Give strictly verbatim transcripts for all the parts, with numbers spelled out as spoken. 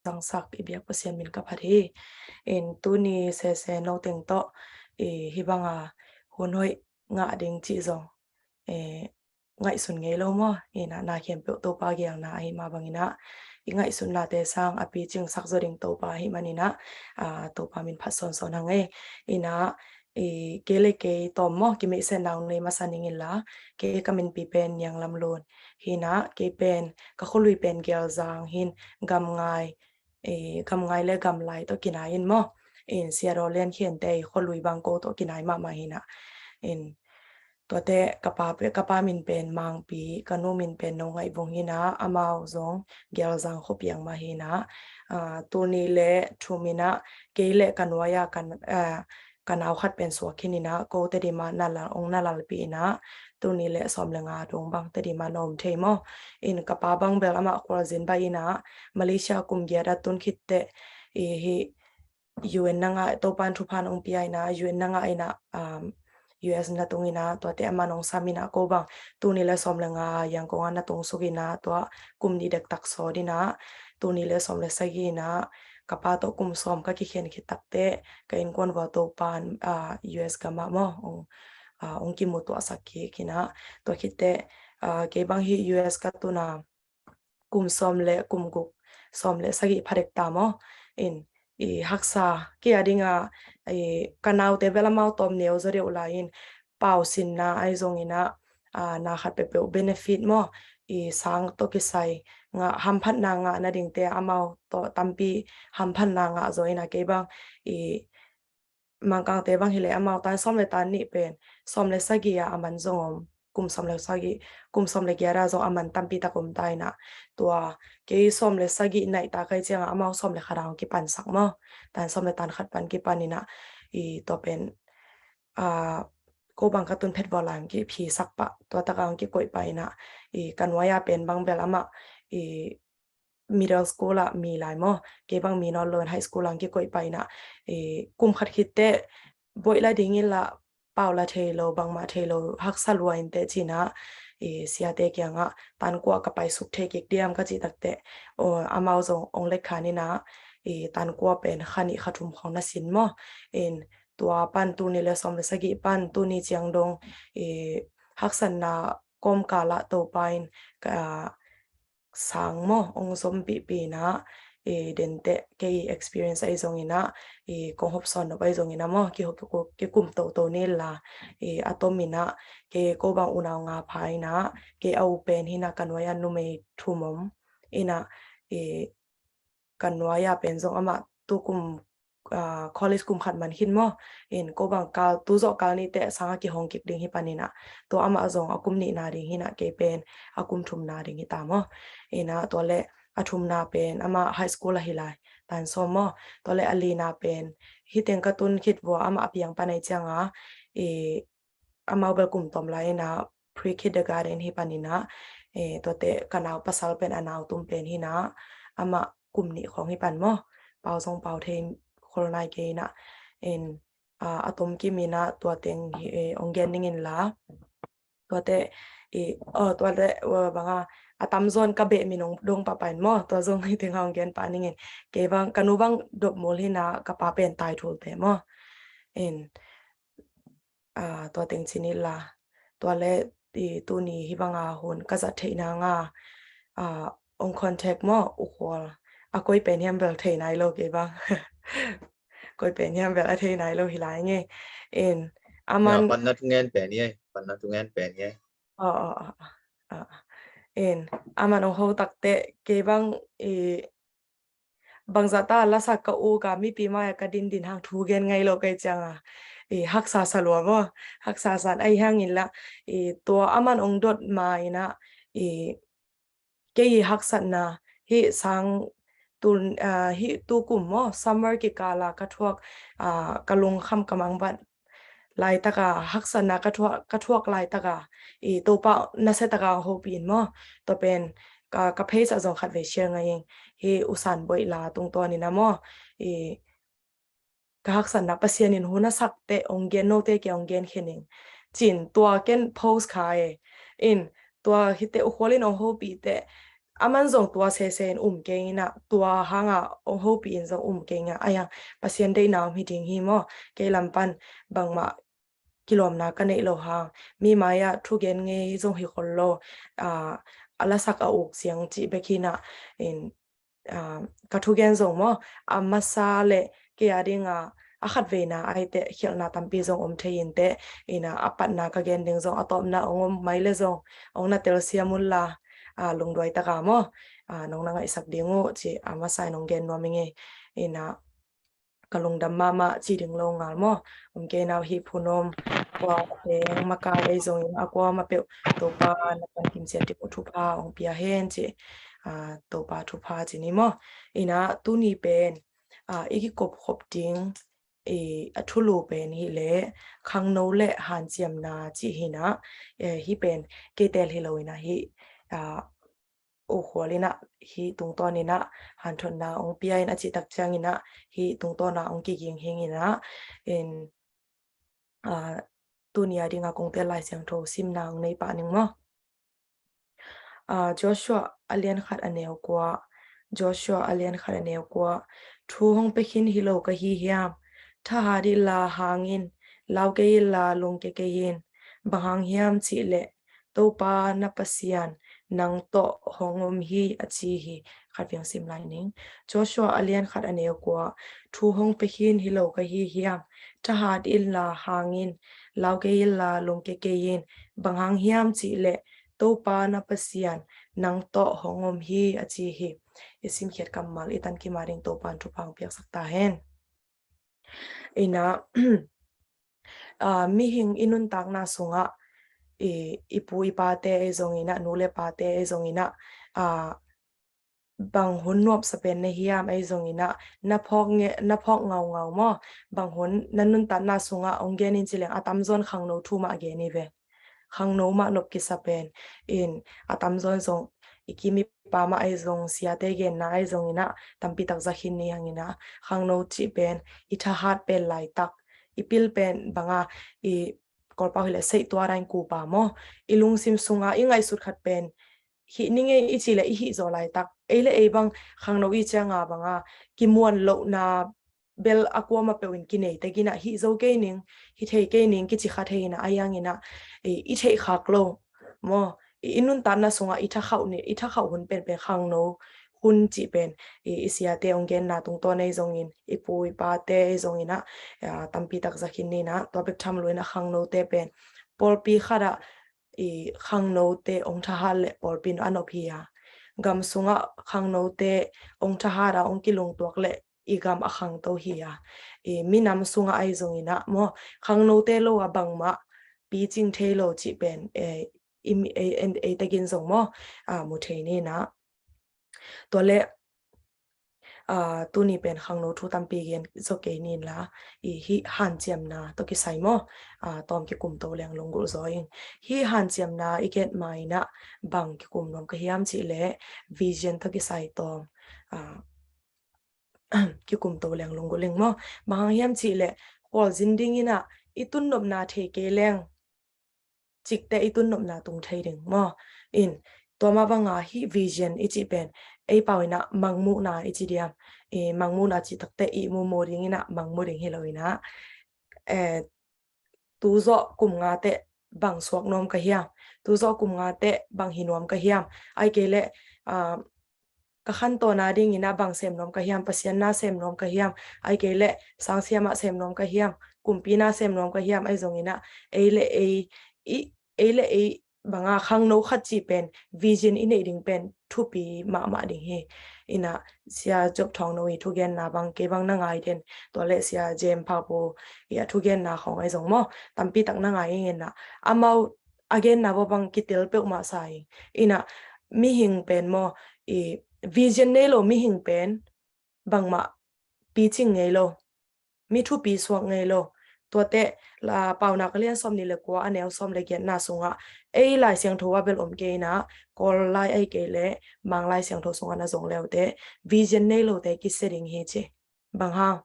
zangsak i biak Pasian min ka phat hi. In tuni sese no teng tawh i hih banga hun hoih ngah ding cih zong i ngaihsun ngei lo maw? Inah na khempeuh Topa gelna ahi mah banginah i ngaihsutnate sang a picingsak zaw ding Topa ahi maninah, ah, Topa min phat sawnsawn hang ei. Inah i kei le kei tawm maw, kimeihsetna hong nei masa ning inla, kei ka minpi pen Niang Lam Lun hinah, kei pen ka khualui pen Gelzang hin, Gamngai, i Gamngai le Gamlai tawh kinai in maw. In Siadaw Lian Khiante i khualui bang ko tawh kinai mahmah hinah. In tuate ka pa pe-, ka pa min pen Mangpi, ka nu min pen No Ngaih Vung hinah, amau zong Gelzang khuapiang mah hinah. Ah, tul nih le thum inah kei le ka nuai-a ka, ah, ka nau khat pen suak khin inah, ko Tedim ah na lal, ong na lalpih inah, tul nih le sawm le nga dong bang Tedim ah na om thei maw? In ka pa bang bel amah khualzin bah inah, Malaysia kum giat a tun khitteh i hih U N na ngah, Topan thupha ong pia inah, U N na ngah inah, um, U S na tung inah, tuate amah nong sam inah, ko bang tul nih le sawm le nga Yangon ah na tung suk inah, tua kum nih dektak sawt inah, tul nih le sawm le sagih inah ka pa tawh kum sawm ka kikhen khit takteh ka innkuan vua Topan, ah, U S gam ah maw, ong, ah, ong kimutuahsak kik inah, tua khitteh, ah, kei bang hih U S ka tun a kum sawm le kum guk, sawm le sagih pha dek ta maw? In i haksa kei a dinga, i ka naute bel amau tawm neu zaw deuh lai in, pau sinna ahi zong inah, ah, na khat peuhpeuh benefit maw, i sang tawh kisai ngah, hamphatna ngah nadingte amau tawh tampi hamphatna ngah zaw inah, kei bang i Mangkangte bang hileh amau tan sawm le tan nih pen sawm le sagih ah a man zong om, kum sawm le sagih, kum sawm le giat ah zong a man tampi tak om ta inah, tua kei sawm le sagih naih ta kai ciangah amau sawm le khat ah hong kipansak maw, tan sawm le tan khat pan kipan inah, i tua pen, ah, ko bang ka tun phet vua lai hong kiphisak pah, tua tak ah hong kikoih pah inah, i ka nuai-a pen bang bel amah i middle school ah mi lai maw, kei bang mi nawn lo in high school ah hong kikoih pah inah, i kum khat khitteh boih la ding inla, pau la thei lo, bangmah thei lo, haksa lua inteh ci inah, i siate kiangah tan kua ka paisuk thei kik diam ka cih takteh, aw, amau zong ong let khan inah, i tan kua pen kha nih kha thum khawng na sin maw. In tua pan tul nih le sawm le sagih pan tuni ciang dong, i haksatna kawmkal ah Topa in ka sang maw, ong zompihpih inah, i denteh kei experience ahi zong inah, i kong hopsawn nop ahi zong inah maw, kihop kikum, kikum toto ni inla, i a tom inah, kei ko bang unau nga pha inah, kei a u pen hinah, ka nuai-a numei thum om inah, i ka nuai-a pen zong amah tu kum, ah, college kum khat man khin maw. In ko bang kal, tu zawh kal nihteh sangah kihong kik ding hi pan inah, tua amah zong a kum nihna ding hinah, kei pen a kum thumna ding hi ta maw. Inah tua le a thumna pen amah high school ah hi lai, tan sawm maw. Tua le a lina pen hih teng ka tun khit vua amah a piang pan ahi ciangah, i amau bel kum tawm lai inah pre-kindergarten hi pan inah, eh, tuate ka nau pasal pen a nau tum pen hinah, amah kum nih khawng hi pan maw. Pau zong pau thei khol nai kei inah, in, ah, a tom kim inah tua teng hi, eh, ong gen ning inla. Tuate, i, aw, tuate, uh, banga a tamzaw in ka beh min ong dong pah pah in maw. Tua zong hih teng ah ong gen pah ning in. Kei bang, ka nu bang dopmul hinah, ka pa pen Taithul te maw. In, ah, tua teng ci ni inla. Tua le, i, tuni hih banga hun ka zat theihna nga, ah, ong contact maw, U Khual. A koi pen hiam bel thei nai lo kei bang. Koi pen hiam bel a thei nai lo hi lai nge. In, aman, ya, panna thungen pen ye, panna thungen pen ye. Aw, aw, aw, aw, aw. In, aman ong ho takteh kei bang, i, bangzah ta lasak ka uk a, mipi mai-ah ka din din hang thu gen ngai lo kei ciangah, i, haksa sa lua maw. Haksa san ahi hang inla, i, tua aman ong dot ma inah, i, kei i haksatna, hih sang tu, ah, hih tu kum maw, summer kikal a ka thuak, ah, ka lungkham ka mangbat laitaka, haksatna ka thuak, ka thuak laitaka, i, Topa nasia taka hopih in maw. Tua pen ka, ka page ah zong khatvei share ngai ing. Hih U San Boih la tungtawn inah maw, i, ka haksatna Pasian in hun a sak teh ong gen, note kiang ong gen khin ing, ci-in tua ken post kha e. In, tua hi teh U Khual in ong hopih teh, aman zong tua sese in um kei inah, tua hanga ong hopih in zong um kei inah, a hiang Pasian deihna om hi ding hi maw. Kei lam pan bangmah kilawmna ka neih lo hang, mi mai-ah thugen ngei zong hi khol lo, a, a lasak a uk ciang cih bek hinah, in, a, ka thugen zong maw, a masa le kei a dinga a khatveina aite khialhna tampi zong om thei inteh, ina a patna ka gen ding zong a tawpna ong om mai le zong ong na telsiam unla, a, lungduai taka maw, a, nong na ngaihsak ding uh ci a masa in ong gen nuam ing ei. Ina ka lungdam mahmah ci ding lo ngal maw. Om kei nau hi phunom, kua teng makai ei zongin a kuamah peuh Topa na pan kimciat ding uh thupha ong pia hen ci, a, Topa thupha ci ni maw. Ina tuni pen, a, i kikop khop ding, i, a thulu pen hi le khangno le hanciamna ci hinah, e, hi pen kei tel hi lo inah hi, a, u khual inah hi tungtawn inah hanthotna ong pia in a cih tak ciang inah hi tungtawn a ong kiging hing inah in, a, tuni a dinga kong tel Lai Siangtho simna ong nei pah ning maw. A, Joshua a lian khat a neu kua, Joshua a lian khat a neu kua, thu hong pia khin hi lo ka hi hiam? Thahat inla hang in, lau kei inla lungkia kei in, bang hang hiam cih leh Topa na Pasian nang tawh hong om hi a ci hi. Khat viang sim lai ning. Joshua a lian khat a neu kua, thu hong pia khin hi lo ka hi hiam? Thahat inla hang in, lau kei inla lungkia kei in, bang hang hiam cih leh Topa na Pasian nang tawh hong om hi a ci hi. I simkhiat kammal i tankim a ding Topa in thupha ong piaksak ta hen. Ina, a, mihing i nuntakna sungah i, i pu i pate ei zong inah, nu le pate ei zong inah, a, bang hun nuamsa pen na hiam ei zong inah, na phawk nge, na phawk ngaungau maw. Bang hun na nuntakna sungah ong gen in ci leng a tamzaw in khangno thu mah gen hi ve. Khangno mah nop kisa pen in a tamzaw in zong i kim i pam ah ei zong, siate genna ei zong inah tampi tak za khin ni hang inah, khangno cih pen i thahat pen laitak, i pil pen banga, i Kawlpau hi leh seihtuat a in kupa maw, i lungsim sunga i ngaihsut khat pen hih ning ei i ci leh i hih zaw laitak, ei le ei bang khangno i cianga banga kimuan lohna bel a kuamah peuh in kinei tek inah, hih zo kei ning, hih thei kei ning kici kha thei inah, a hiang inah i, i theih khak lo maw. I, i nuntakna sungah i thakhauh ni, i thakhauh hun penpen khangno hun cih pen i, i siate ong genna tungtawn ei zongin, i pu i pate ei zong inah, a, tampi tak za khin ni inah, tua bek tham lo inah khangnote pen pawlpi khatah i khangnote ong thahat leh pawlpi in a nop hi a, gam sungah khangnote ong thahat a ong kilungtuak leh i gam a khangto hi a, i minam sungah ei zong inah maw, khangnote lo a bangmah picing thei lo cih pen, e, i, e, en, ei takin zong maw, a, mu thei ni inah. Tua leh, a, tuni pen khangno thu tampi gen zaw kei ni inla, i hih hanciamna tawh kisai maw, a, tawm kikum to leng lunggulh zaw ing. Hih hanciamna i gen ma inah bang kikum nuam ka hiam cih leh vision tawh kisai tawm, a, kikum to leng lunggulh ing maw. Bang hang hiam cih leh khualzin ding inah i tunnopna thei kei leng, cikte i tunnopna tung thei ding maw. In, tua mah banga hih vision i cih pen ei pau inah mangmuhna i ci diam. I mangmuhna cih takte i mumu ding inah mangmu ding hi lo inah, e, tuzawh kum nga teh bang suak nuam ka hiam? Tuzawh kum nga teh bang hi nuam ka hiam? Ai kei leh, a, ka khantawn a ding inah bang sem nuam ka hiam? Pasian na sem nuam ka hiam? Ai kei leh sangsiam ah sem nuam ka hiam? Kumpi na sem nuam ka hiam? Ei zong inah ei le ei, i, ei le ei banga khangno khat cih pen vision i neih ding pen thupi mahmah ding hi. Inah Sia Job Thawng No i thugenna bang kei bang na ngai den, tua leh Sia Jem Phapu i a thugenna khawng ei zong maw, tampi tak na ngai ing inah, amau a genna bawbang kitel peuhmah sa ing. Inah mihing pen maw, i vision nei lo mihing pen bangmah picing ngei lo, mi thupi suak ngei lo. Tuate, la, Paunak a lian sawm nih le kua a neu sawm le giatna sungah ei Lai Siangtho a bel om kei inah, Kawl lai ai kei leh Mang Lai Siangtho sungah na zong leute vision nei lote kisia ding hi ci. Bang hang?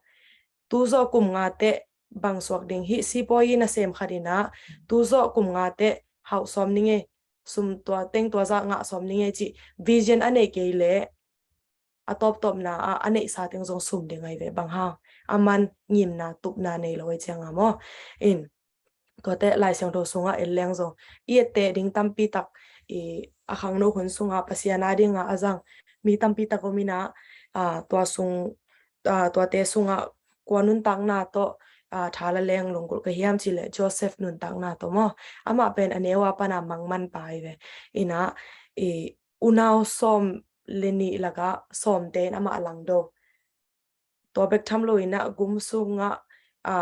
Tuzawh kum nga teh bang suak ding? Hih sipawi i nasem khat inah tuzawh kum nga teh hauh sawm ning ei, sum tua teng tua zah ngah sawm ning ei cih vision a neih kei leh a tawptawpna ah a neihsa teng zong sum ding ahi ve. Bang hang? A man ngimna tupna nei lo ei cianga maw. In tuate Lai Siangtho sungah en leng zong i etteh ding tampi tak, i a khangno hun sungah Pasian a dingah a zang mi tampi tak om inah, a, tua sung, a, tuate sungah kua nuntakna tawh, a, tha la leng lunggulh ka hiam cih leh Joseph nuntakna tawh maw. Amah pen a neu a pana mang man pa ahi ve. Inah, i unau sawm le nih lakah sawmte in amah a langdo. Tua bek tham lo inah gum sungah, a,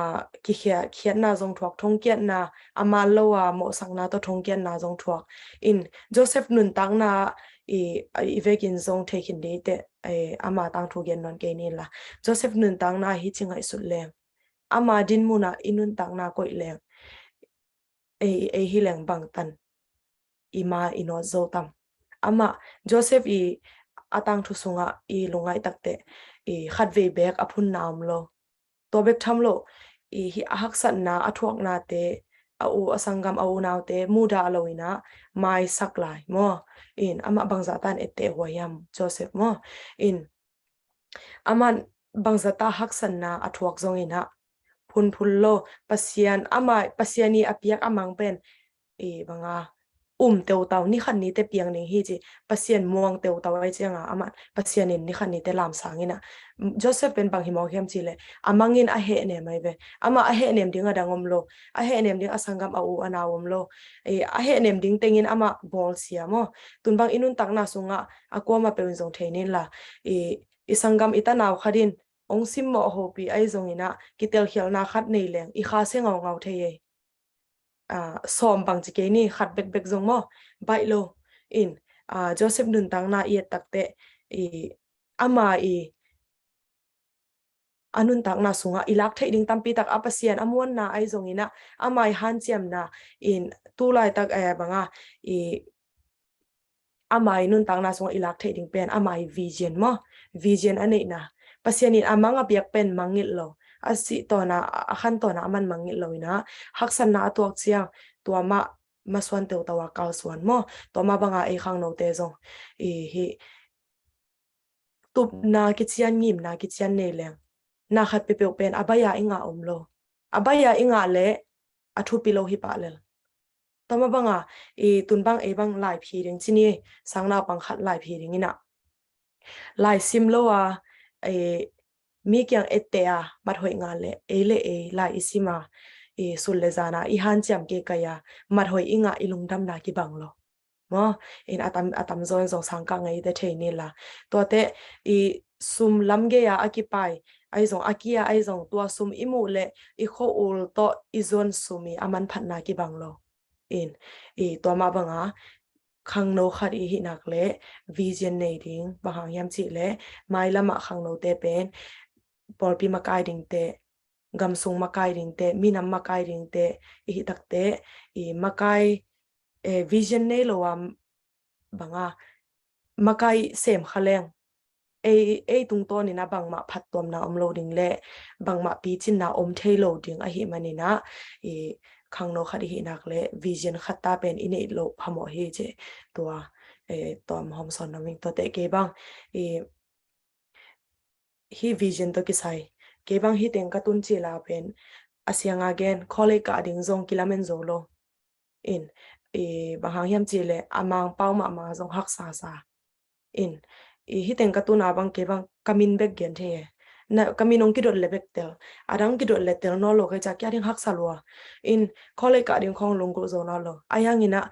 kikhiat, khiatna zong thuak, thongkiatna, a man lo a mawhsakna tawh thongkiatna zong thuak. In Joseph nuntakna i, i vekin zong thei khin ding teh, e, ama tangthu gen nawn kei ni la. Joseph nuntakna hi ci ngaihsut leng, ama dinmunah i nuntakna koih leng, ei, ei hi leng bangtan i ma i nawt zo tam? Amah Joseph i a tangthu sungah i lungngaih takteh i khatvei beek a phunna om lo. Tua bek tham lo, i hi a haksatna a thuaknate, a u a sanggam a unaute mudah lo inah maisak lai maw. In amah bangzah tan etteh huai hiam Joseph maw. In amah bangzah ta haksatna a thuak zong inah phunphun lo. Pasian amah, Pasian i a piak a mang pen i banga um teutau, nikhat nite piang ding hi ci, Pasian muang teutau ai cianga amah Pasian in nikhat nite lamsang inah. Joseph pen bang hi mawk hiam cih leh a mangin a hehnem ai ve. Amah a hehnem ding a dang om lo, a hehnem ding a sanggam a u a nau om lo. I a hehnem ding tengin amah bawlsia maw. Tun bang i nuntakna sungah a kuama peuh in zong thei nin la, i, i sanggam i tanau khat in ong simmawh hopi ai zong inah kitelkhialna khat nei leng i kha se ngaungau thei ei. A, sawm bang ci kei ni, khat bekbek zong maw, baih lo. In, a, Joseph nuntakna i et takteh, i, ama i a nuntakna sungah i lak theih ding tampi tak a Pasian a muanna ai zong inah ama i hanciamna in tulaitak, e, banga i ama i nuntakna sungah i lak theih ding pen ama i vision maw, vision a neihna. Pasian in a mang a piak pen mangngilh lo, a sih tawna, a khan tawna a man mangngilh lo inah haksatna a tuak ciang tua mah masuan teutau a kalsuan maw. Tua mah banga ei khangnote zong i hi tupna kician, ngimna kician nei leng na khat peuhpeuh pen a baih a i ngah om lo. A baih a i ngah leh a thupi lo hi pah lel. Tua mah banga i tun bang ei bang laiphi ding ci ni, sangnaupang khat laiphi ding inah laisim lo a, e, mi kiang etteh a mathoih ngah leh ei le ei lai i sim a, i sul le zana i hanciam kei kai a mathoih i ngah i lungdamna kibang lo. Maw, in a tam, a tamzaw in zong sangkah ngeite thei ni la. Tuate i sum lam gei a a kipai ai zong, a kia ai zong, tua sum i muh leh i khua-ul tawh i zuan sum i a manphatna kibang lo. In, i tua mah banga khangno khat i hih nak leh vision nei ding. Bang hang hiam cih leh mailamah khangnote pen pawlpi makai dingte, gamsung makai dingte, minam makai dingte i hih takteh, i makai, e, vision nei lo a banga makai sem kha leng ei, ei tungtawnin a bangmah phattuamna om lo ding le bangmah picinna om thei lo ding ahih manin ah, i khangno khat i hih nak le vision khat ta pen i neih loh phamawh hi ci. Tua, e, tua hong hawmsawn nuam ing. Tuate kei bang, i, hih vision tawh kisai, kei bang hih teng ka tun cih la pen a siang a gen, college kah ding zong kilamen zo lo. In, i, bang hang hiam cih leh a Mangpau mahmah zong haksa sa. In, i, hih teng ka tun a bang kei bang ka min bek gen thei e. Na, ka min hong kidot le bek tel, a dang kidot le tel nawn lo kei ci a kia ding haksa lua. In, college kah ding khong lunggulh zo nawn lo. Ahi hangin ah,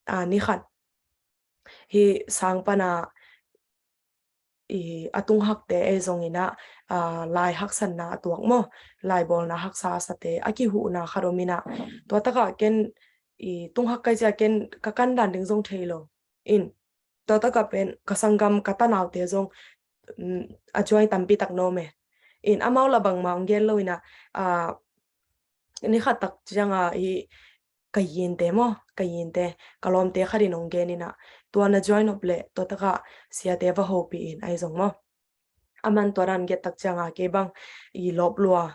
a, ni khat hih sang pan a, i, a tunghakte ei zongin ah, a, lai haksatna a tuak maw, lai bawlna haksa a sate a kihuhna khat om in ah, tua takah ken, i, tunghak kai ci a ken ka kan dan ding zong thei lo. In, tua takah pen ka sanggam ka tanaute zong, mm, a join tampi tak na om e. In, amau la bangmah hong gen lo in ah, a, ni khat tak ciang a, i, ka yinte maw, ka yinte, ka lawmte khat in hong gen in ah, tua na join nop leh tua takah siate va hopih in, ahi zong maw. Aman tua dan get tak ciang a kei bang i lawp lua,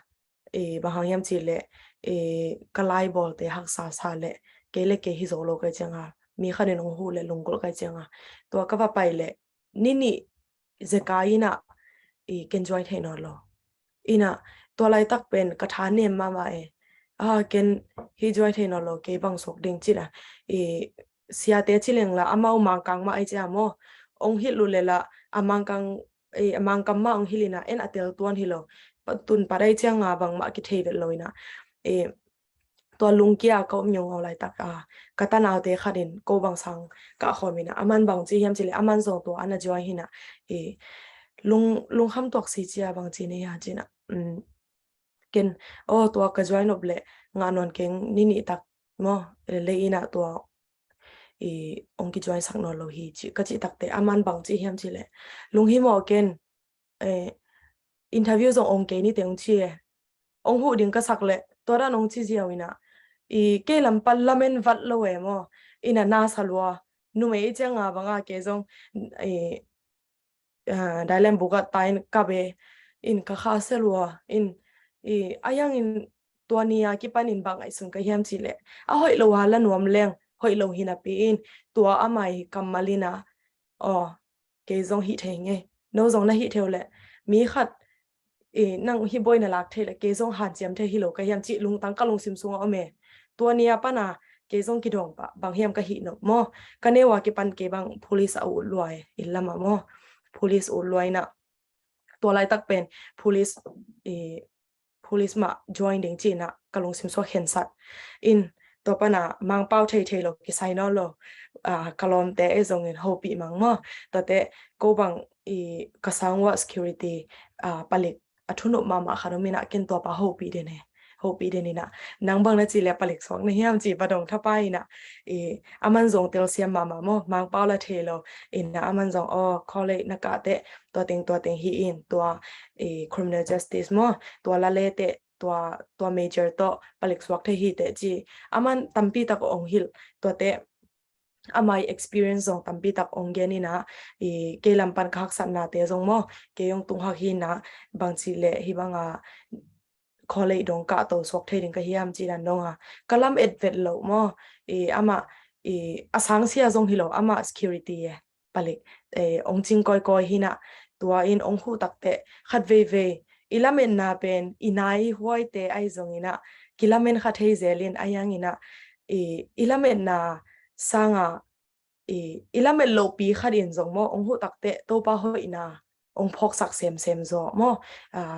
i, bang hang hiam cih leh, i, ka lai bawlte haksa sa leh kei le kei hi zo lo kei ciang a mi khat in hong huh le lunggulh kai cianga, tua ka va pai le ni nih zekai ina i ken join thei nawn lo. Ina tua laitak pen ka tha nem mahmah e. A ken hi join thei nawn lo, kei bang suak ding cina i siate ci leng la amau Mangkang mah ai cia maw. Ong hilh lu le la a Mangkang i a Mangkam mah ong hilh ina en a tel tuan hi lo. Tun pat ai cianga bangmah kithei vet lo ina i tua lungkia ka um ngiungau laitak a ka tanaute khat in ko bang sang ka khawm ina aman bang ci hiam ci le aman zong tua ana join hina i lung lungkham tuak si cia bang ci nei ha cina. Ken o tua ka join op le ngah nawn keng ni nih tak maw le ina tua i ong ki join sak nawn lo hi ci ka ci takte aman bang ci hiam ci le lunghimawh ken interview zong ong kei ni teng ci e. Ong huh ding ka sak le tua dan ong ci ziau ina i kei lam pan lamen vat lo e maw. Ina na sa lua numei i cianga banga kei zong i dailam bugat ta in ka be in ka kha se lua in i a yang in tua nia kipan in bang ai sun ka hiam ci le a hoih lo ha la nuam leng hoih lo hinapi in tua amai kammal ina aw kei zong hih thei ngei, no zong na hih theu le mi khat i nang hi boina lak thei le kei zong hanciam thei hi lo ka hiam ci lungtang ka lungsim sunga om e. Tua nia pana kei zong kidong pah bang hiam ka hih nop maw. Ka neu a kipan kei bang police a ut lua e, i lama maw. Police ut lua ina tua laitak pen police i police mah join ding cina ka lungsim suak khensat in tua pana Mangpau thei thei lo kisai nawn lo. Ka lawmte e zongin hopih mang maw. Tuate ko bang i ka sang uah security palik a thunop mahmah khat om ina ken tua pa hopih den e. Hopih den ina nang bang na ci le palik suak na hiam ci pa dong thapa ina i aman zong telsiam mahmah maw. Mangpau la thei lo ina aman zong aw college na kah teh tua teng tua teng hi in tua i criminal justice maw tua la le teh tua tua major tawh palik suak thei hi teh ci aman tampi tak ong hilh tuate amai experience zong tampi tak ong gen ina i kei lam pan ka haksatnate zong maw kei ong tung hak hi ina bang ci le hi banga college dong kah to suak thei ding ka hiam ci dan donga ka lam et vet lo maw. I amah i a sangsia zong hi lo amah security e palik ong cing kawikawi hina tua in ong huh takte khat veivei i lametna pen i nai huaite ai zong ina kilamen kha thei zel in a yang ina i lametna sanga i lamet lopi khat in zong maw ong huh takte Topa hoihna ong phawksak semsem zaw maw.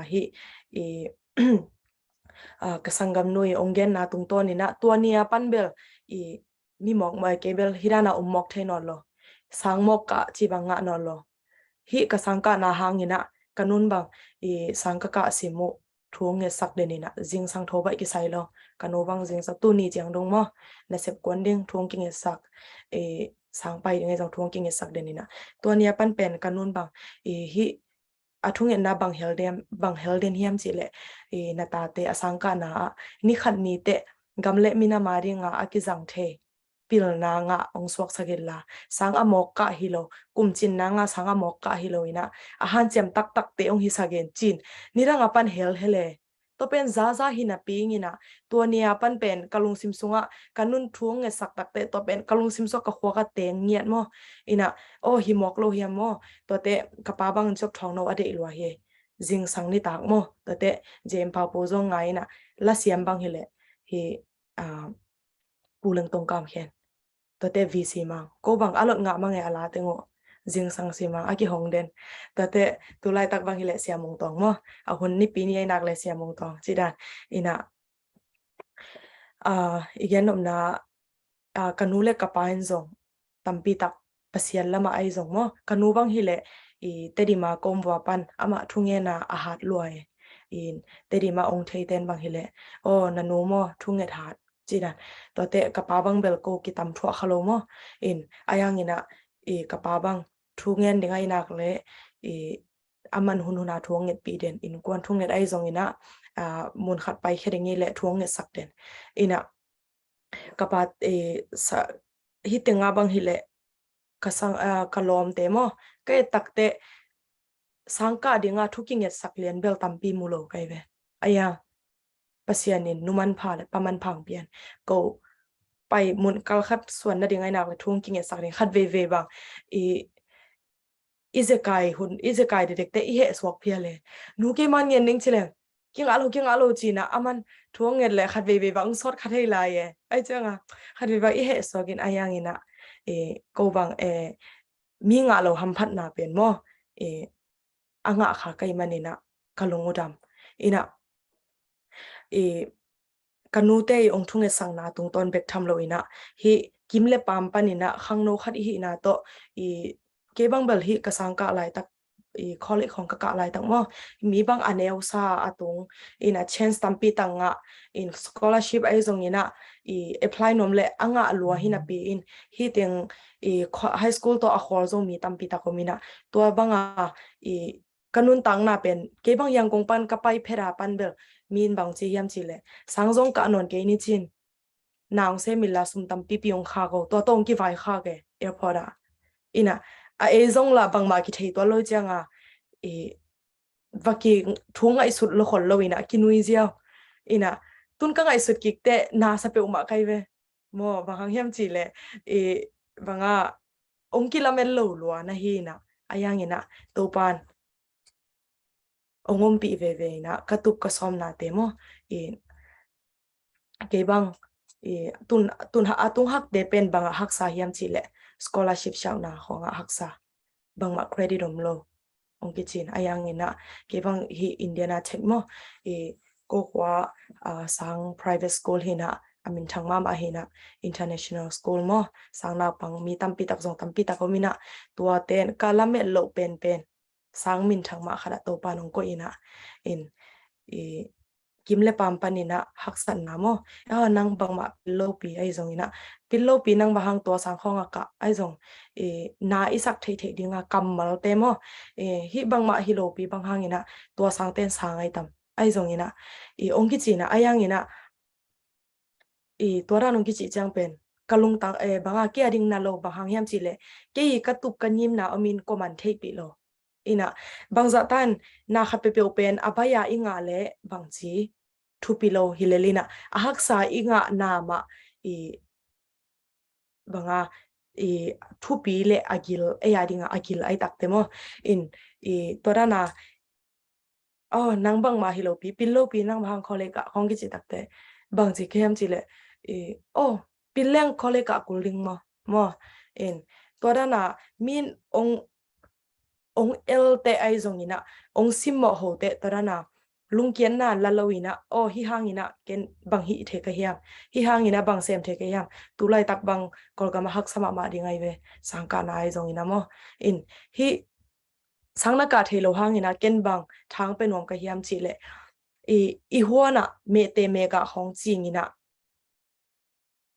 Hi i ka sanggam nui ong genna tungtawn ina tua nia pan bel i mi mawk mai kei bel hi dana um mawk thei nawn lo. Sang mawk kah ci bang ngah nawn lo. Hi ka sang kahna hang ina ka nun bang i sang ka kah sim uh thu ngetsak den ina zingsang tho baih kisai lo. Ka nu bang zingsang tuni ciang dong maw nasep kuan ding thu kingetsak i sang pai ding zong thu kingetsak den ina tua nia pan pen ka nun bang i hi a thungetna bang hel den bang hel den hiam ci le i na tate a sang kahna ah ni khat ni teh gam le minam a dinga a kizang thei pilna ngah ong suaksak in la sang a mawk kah hi lo kumcinna ngah sang a mawk kah hi lo ina a hanciam taktakte ong hisak in cin nidang a pan hel hele. Tua pen zaza hi napi ing ina tua nia pan pen ka lungsim sungah ka nun thu ong ngetsak takte tua pen ka lungsim sungah ka khuak a teng ngiat maw. Ina aw hi mawk lo hiam maw. Tuate ka pa bang job thawng no a deih lua hi zingsang nitak maw. Tuate J M Pau po zong ngai ina la siam bang hi le hi Pu Leng Tong Kam Khen tuate V C mang ko bang a lot ngah mang e a la teng uh zingsang si mang a kihong den. Tuate tulaitak bang hi le Sia Mung Tawng maw a hun nipi ni ai nak le Sia Mung Tawng ci dan ina i gen nopna ka nu le ka pa in zong tampi tak Pasian lamah ai zong maw ka nu bang hi le i Tedima kom vua pan amah thungena a hat lua e. In Tedima ong thei ten bang hi le aw na nu maw thunget hat ci dan tuate ka pa bang bel ko kitam thuah kha lo maw. In a yang ina i ka pa bang thungen ding ai nak le i aman hun huna thu ngetpih den in kuan thunget ai zong ina mun khat pai khe ding i le thu ngetsak den ina ka pa hi tenga bang hi le ka sang ka lawmte maw ka et takte sang kah dinga thu kingetsak lian bel tampi mu lo kai ve. Aya Pasian in numan pha le paman phang pian ko pai mun kal khat suan nading ai nak le thu hong kingetsak ding khat veivei bang i i zekai hun i zekai dedekte i heh suak phial e. Nu kei man ngen ning ci leng kingah lo kingah lo cina aman thu hong nget le khat veivei bang sawt khat hei lai e. Ai cianga khat veivei bang i heh suak in ai ang ina e ko bang e mi ngah lo hamphatna pen maw e a ngah kha kai man ina ka lung udam ina e ka nute i ong thunget sangna tungtawn bek tham lo ina hi kim le pam pan ina khangno khat i hihna tawh i kei bang bel hi ka sang kah laitak i college khong ka kah laitak maw mi bang a neu sa a tung ina chance tampi tak ngah in scholarship ai zong ina i apply nuam le a ngah lua hi napi in hi teng i high school tawh a khawl zong mi tampi tak om ina tua banga i ka nuntakna pen kei bang Yangon pan ka pai pheta pan bel min bang ci hiam ci le sang zong ka non kei ni cin naung se mila sum tampi pi ong kha ko tua tong kivai kha ke airport a ina a ei zong la bangma kithei tua lo cianga i vaki thu ngaihsut lo khol lo ina kinui ziau ina tun ka ngaihsut kik te na sa peuh mah kai ve maw bang hang hiam ci le i banga ong kilamet lo lua na hi ina a yang ina topan ong ompih veve ina ka tup ka sawmnate maw i kei bang i tun tun a tung hakte pen banga haksa hiam ci le scholarship siakna khonga haksa bangmah credit om lo ong kicin a yang ina kei bang hi Indiana Tech maw i ko khua sang private school hina a minthang mahmah hina international school maw sang naupang mi tampi tak zong tampi tak om ina tua ten ka lamet lo penpen sang minthang mah khat a topa nong koih ina in i kim le pam pan ina haksatna maw a nang bangmah pil lopi ai zong ina pil lopi nang bang hang tua sang khong a kah ai zong i na i sak theih theih dinga kammal te maw i hi bangmah hi lopi bang hang ina tua sang ten sang ai tam ai zong ina i ong kici ina a yang ina i tua dan ong kici ciang pen ka lungtang e banga kei a ding na lo bang hang hiam ci le kei i ka tup ka ngimna omin koman theihpih lo ina bangzah tan na khat peuhpeuh pen a baia i ngah le bangci thupi lo hi lel ina a haksa i ngah na mah i banga i thupi le a gil ei a dinga a gil ai takte maw in i tua dana oh nang bangmah hi lopi pil lopi nang bang hang college ah khong kici takte bangci kei hiam ci le i oh pil leng college ah kul ding maw maw in tua dana min ong ong el te ai zong ina ong simmawh ho te tua dana lungkiatna la lo ina oh hi hang ina ken bang hi thei ka hiam hi hang ina bang sem thei ka hiam tu laitak bang Kawlgam a haksa mahmah ding ai ve sang kahna ai zong ina maw in hi sang na kah thei lo hang ina ken bang thang pe nuam ka hiam ci le i i huana mehte mehgah khong cing ina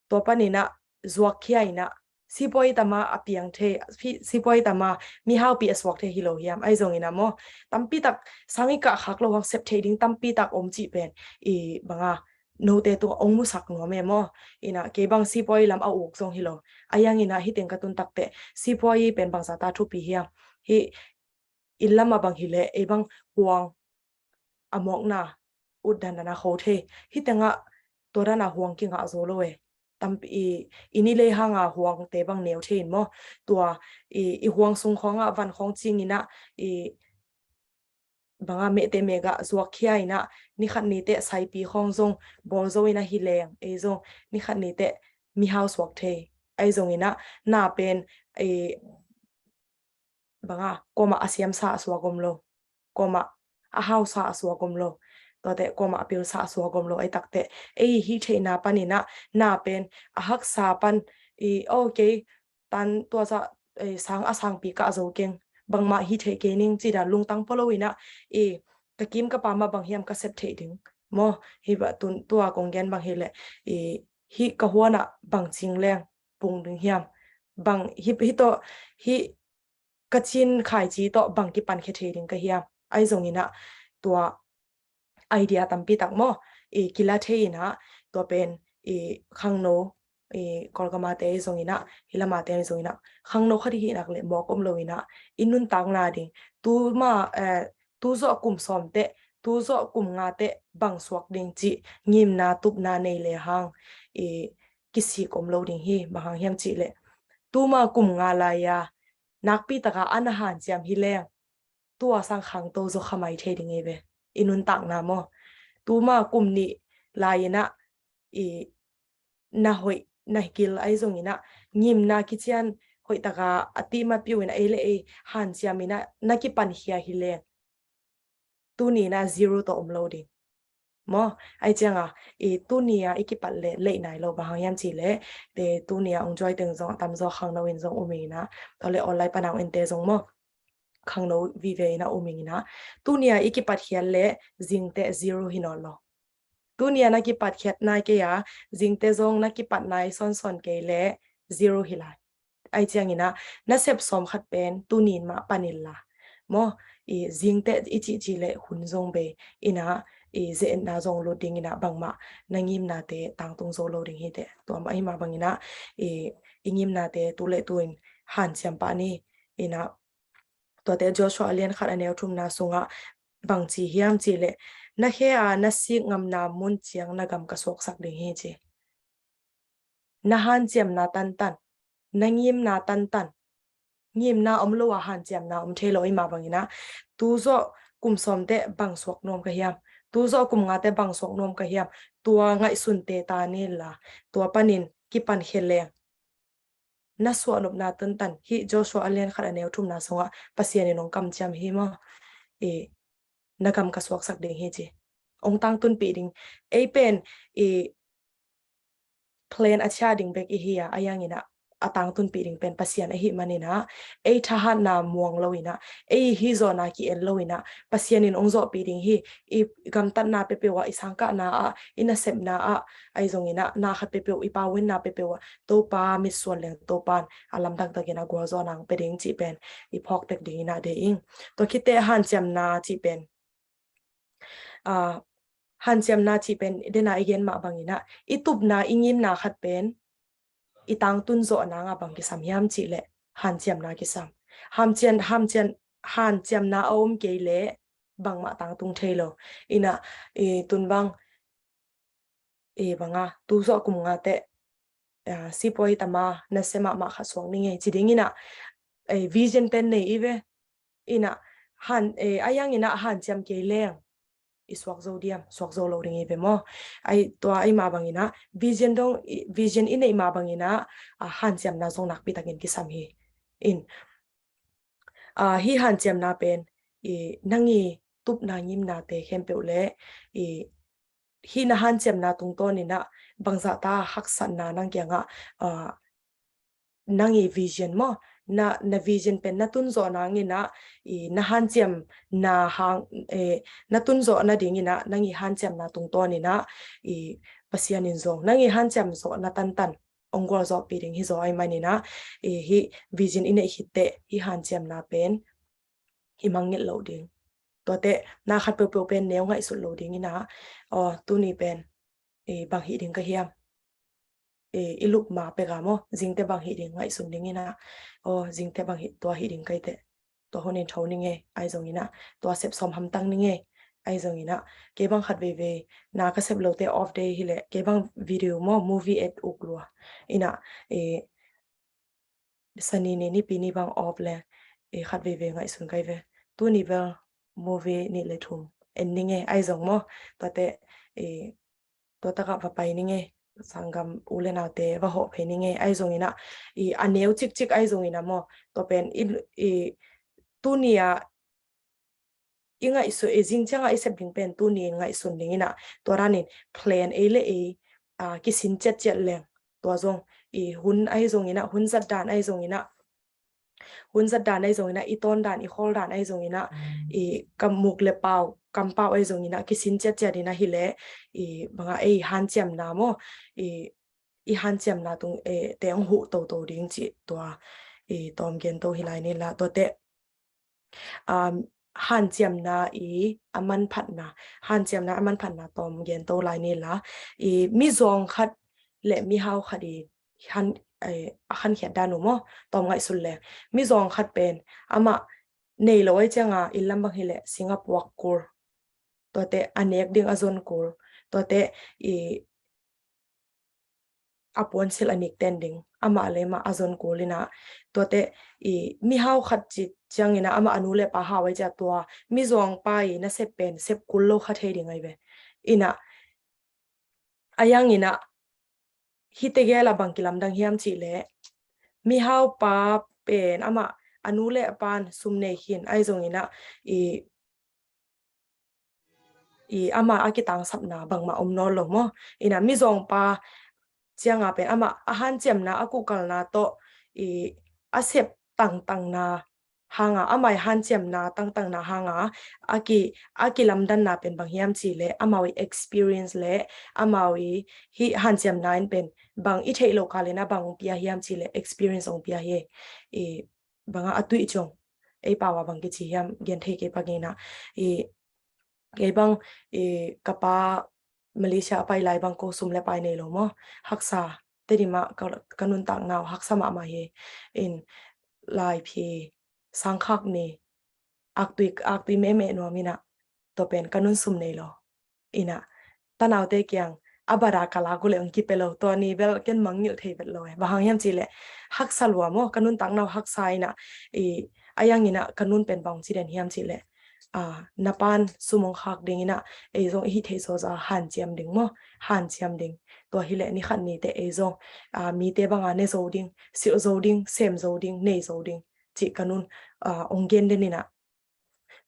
tua pan ina zuak khia ina sipuai tama a piang thei sipuai tama mi haupi a suak thei hi lo hiam ai zong ina maw tampi tak sang i kah khak lo hang sep thei ding tampi tak om cih pen i banga note tu ong musak nuam e maw ina kei bang sipuai lam a uk zong hi lo a yang ina hi teng ka tun takte sipuai pen bangza ta thupi hiam hi i lama bang hi le ei bang huang a mawkna ut dandana kho thei hi tenga tua dana huang kingah zo lo e tampi i i ni lei hanga huang te bang neu thei in maw tua i i huang sung khonga van khong cing ina i banga mehte mehgah zuak khia ina ni khat ni te saipi khong zong bawl zo ina hi leng ei zong ni khat ni te mihau suak thei ai zong ina na pen i banga koma a siamsa a suak om lo koma a hausa a suak om lo tuate koma a pilsa a suak om lo ai takte ei hi theihna pan ina na pen a haksa pan i okay tan tua sa sang a sangpi kah zo keng bangmah hi thei kei ning cida lungtang polo ina i ka kim ka pama bang hiam ka sep thei ding maw hi ba tun tua kong gen bang hi le i hi ka huana bang cing leng pung ding hiam bang hi hi to hi ka cin khaici tawh bang kipan khe thei ding ka hiam ai zong ina tua idea tampi tak maw i kila thei ina tua pen i khangno i Kawlgama te zong ina hi lama te zong ina khangno khat hi nak le mawk om lo ina i nuntakna ding tu ma tu zawh kum sawm te tu zawh kum nga te bang suak ding cih ngimna tupna nei le hang i kisik om lo ding hi. Bang hang hiam cih leh tuma kum nga lai-a nakpi taka a na hanciam hi leng tua sang khangto zaw kha mai thei ding hi ve. I nuntakna maw, tuma kum nih lai-in ah i na hoih na gil ahi zongin ah ngimna kician hoih taka a tihmat piu in ah ei le ei hanciam in ah na kipankhia hi leng tuni in ah zero tawh om lo ding. Maw, ahi cianga i tuni a i kipat le leih nai lo, bang hang hiam cih leh tuni a ong join teng zong a tamzaw khangno in zong um ing in ah, tua le online pana ong ente zong maw, khangno vive in ah um ing in ah, tuni a i kipat khiat le zingteh zero hi nawn lo. Tuni a na kipat khiat nai kei a, zingteh zong na kipat nai sawnsawn kei le zero hi lai. Ahi ciangin ah na sep sawm khat pen tuni in mah pan inla maw, i zingteh i cihcih le hun zong bei in ah, i ze-etna zong lut ding in ah bangmah na ngimnate tangtung zo lo ding hi teh. Tua mah ahi mah bangin ah i, i ngimnate tu le tu in hanciam pah ni. In ah tuate Joshua a lian khat a neu thumna sungah bang ci hiam cih leh, na khe a na sik ngamna mun ciang na gam ka suaksak ding hi ci. Na hanciamna tantan, na ngimna tantan, ngimna om lo a hanciamna om thei lo ahi mah bangin ah, tu zawh kum sawmteh bang suak nuam ka hiam, tu zawh kum ngateh bang suak nuam ka hiam, tua ngaihsunte ta ni la, tua panin kipankhia leng na suahnopna tantan, hih Joshua a lian khat a neu thumna sungah Pasian in ong kamciam hi maw, i na gam ka suaksak ding hi ci. Ong tangtunpih ding, ei pen i plan a ciah ding bek i hi a, ahi zongin ah a tangtunpih ding pen Pasian ahih manin ah, ei thahatna muang lo in ah, ei hih zawhna ki-en lo in ah Pasian in ong zawhpih ding hi. I gamtatna peuhpeuh ah, i sangkahna ah, i nasepna ah, ahi zongin ah na khat peuhpeuh i paunopna peuhpeuh ah Topa mitsuan leng Topa in a lamdang takin a gualzawhna ong pia ding cih pen i phawk tek ding in ah deih ing. Tua khit teh hanciamna cih pen, a, hanciamna cih pen den a i gen mah bangin ah i tupna i ngimna khat pen i tangtun zawh nang a bang kisam hiam cih leh hanciamna kisam. Hanciam, hanciam, hanciamna a om kei leh bangmah tangtung thei lo. In ah i tun bang, i bang a tu zawh kum ngateh, a, sipuai tam a nasia mahmah khat suak ning ei ci ding in ah, e, vision pen nei i ve. In ah han, e, ahi zongin ah hanciam kei leng i suak zo diam, suak zo lo ding i ve maw. Ahi, tua ahi mah bangin ah vision dong, i, vision i neih mah bangin ah, a, hanciamna zong nakpi takin kisam hi. In, a, hih hanciamna pen i nang i tupna ngimnate khempeuh le i hih na hanciamna tungtawn in ah bangzah ta haksatna nang kiangah, a, nang i vision maw, na, na vision pen na tun zawh nang in ah, i na hanciamna hang, e, na tun zawh nading in ah nang i hanciamna tungtawn in ah i Pasian in zong nang i hanciam zawhna tantan ong gualzawhpih ding hi zaw ahi manin ah, i hih vision i neih khit teh hih hanciamna pen i mangngilh loh ding. Tuate na khat peuhpeuh pen neu ngaihsut lo ding in ah, aw, tuni pen, e, bang hih ding ka hiam? E, i lup ma pek a maw, zingteh bang hih ding ngaihsun ding in ah, aw, zingteh bang hih, tua hih ding kai teh, tua hun in tho ning ei, ahi zongin ah tua sep sawm hamtang ning ei, ahi zongin ah kei bang khat veivei na ka sep lote off day hi leh kei bang video maw, movie et uk lua in ah, e, Sani ni, Nipi ni bang off le, e, khat veivei ngaihsun kai ve. Tuni bel movie nih le thum en ning ei, ahi zong maw, tuate, e, tua takah va pai ning ei, sanggam u le naute va hawh phei ning ei, ahi zongin ah, i, a neu cikcik ahi zongin ah maw, tua pen i, i, tuni a i ngaihsun, i zing ciangah i sep ding pen tuni in ngaihsun ding in ah, tua danin plan ei le ei, a, kisin ciatciat leng, tua zong i hun ahi zongin ah, hun zat dan ahi zongin ah, hun zat dan ahi zongin ah, i tawn dan, i khawl dan ahi zongin ah, i kam muk le pau, kampau ahi zongin ah kisin ciatciat in ah hi leh, i bang a, ei hanciamna maw, i, i hanciamna tung, e, te ong huh toto ding cih tua, i, tawm gen to hi lai ni la, tuate, um, hanciamna i a manphatna, hanciamna a manphatna tawm gen to lai ni la, i, mizawng khat le mihau khat i han, e, a hankhiat dan uh maw, tawm ngaihsun le, mizawng khat pen amah nei lo ahi cianga i lam bang hi leh sing a puak kul, tuate a nek ding a zon kul, tuate i a puansilh a nik ten ding, amah le amah a zon kul inah, tuate i mihau khat ci ciang inah amah a nu le pa hau ai cia tua mizuang pa i nasep pen sep kul lo kha thei ding ai ve. Inah a yang inah hite gel a bang kilamdang hiam cih leh mihau pa pen amah a nu le a pan sum nei khin ai zong inah i i amah a kitangsapna bangmah om nawn lo maw? Inah mizawngpa cianga pen amah a hanciamna a kuhkalna tawh i a sep tangtangna hanga, amah i hanciamna tangtangna hanga a ki a kilamdanna pen bang hiam cih leh amau i experience le amau i hih hanciamna in pen bang i theih loh kal inah bang ong pia hiam cih leh experience ong pia hi. I banga a tuih ciong ei pau a bang kici hiam gen thei kei pak inah i kei bang i ka pa Malaysia a pai lai bang ko sum le pai nei lo maw? Haksa, Tedim ah ka, ka nuntak nau haksa mahmah hi. In laiphi sangkhak ni aktui aktui mehmeh nuam inah tua pen ka nun sum nei lo. Inah tanaute kiang a bada ka lak uh le ong kipia lo, tua ni bel ken mangngilh thei vet lo e. Bang hang hiam cih leh haksa lua maw, ka nuntak nau haksa inah i a yang inah ka nun pen bang ci den hiam cih leh a na pan sum ong khak ding inah ei zong i hih theih zawza hanciam ding maw, hanciam ding. Tua hi leh ni khat ni teh ei zong a mite banga ne zo ding, silh zo ding, sem zo ding, nei zo ding cih ka nun a ong gen den inah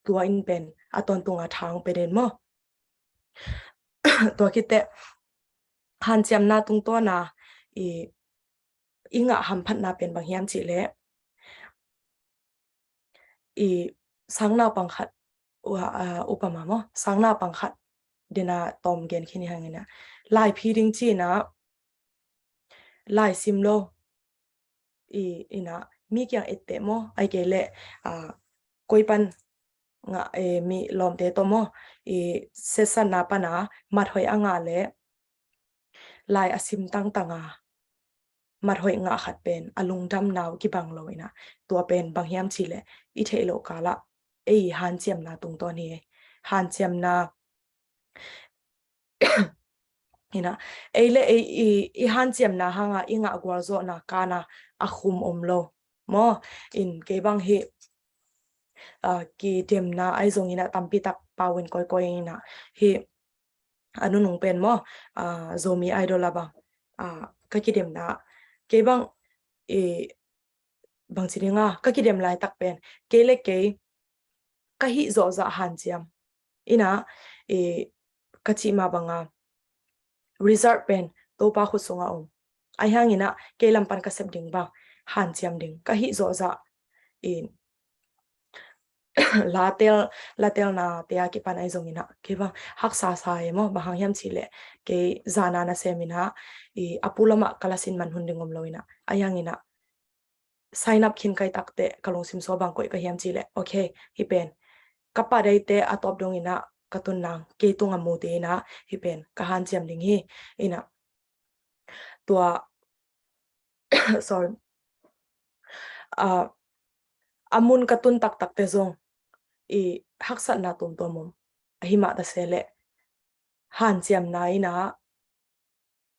tua in pen a tawntunga tha ong pia den maw? Tua khit teh hanciamna tungtawna i i ngah hamphatna pen bang hiam cih leh i sangnaupang khat, ua, a, upama maw, sangnaupang khat dena tawm gen khin i hang inah laiphi ding ci inah lai sim lo i inah mi kiang etteh maw, ai kei leh a koi pan ngah e, mi lawmte tawh maw i sessanna pana mat hoih a ngah leh lai a sim tangtanga mat hoih ngah khat pen a lungdamna uh kibang lo inah tua pen bang hiam cih leh i theih loh kalah ei hanciamna tungtawn hi. Hanciamna inah ei le ei i, i hanciamna hanga i ngah gualzawhna kana a khum om lo maw? In kei bang hi a kidemna ai zong inah tampi tak pau in koikoi inah hi a nunung pen maw, a Zomi Idol a bang a ka kidemna kei bang i bang ci dinga ka kidem laitak pen kei le kei ka hih zawhzah hanciam inah i ka cih ma banga result pen Topa khut sunga om. Ai hang inah kei lam pan ka sep ding bang hanciam ding ka hih zawhzah in latel, latelna te a kipan ai zong inah kei bang haksa sa e maw? Bang hang hiam cih leh kei zana nasem inah i a pu lamah ka lasin man hun ding om lo inah ai hang inah sign up khin kai takteh ka lungsim sua bang koih ka hiam cih leh okay, hi pen ka pa daite a tawp dong inah ka tun nang kei tunga mute inah hi pen ka hanciam ding hi. Inah tua sorry a a mun ka tun taktakte zong i haksatna tuamtuam om. Ahi mah ta se leh hanciamna inah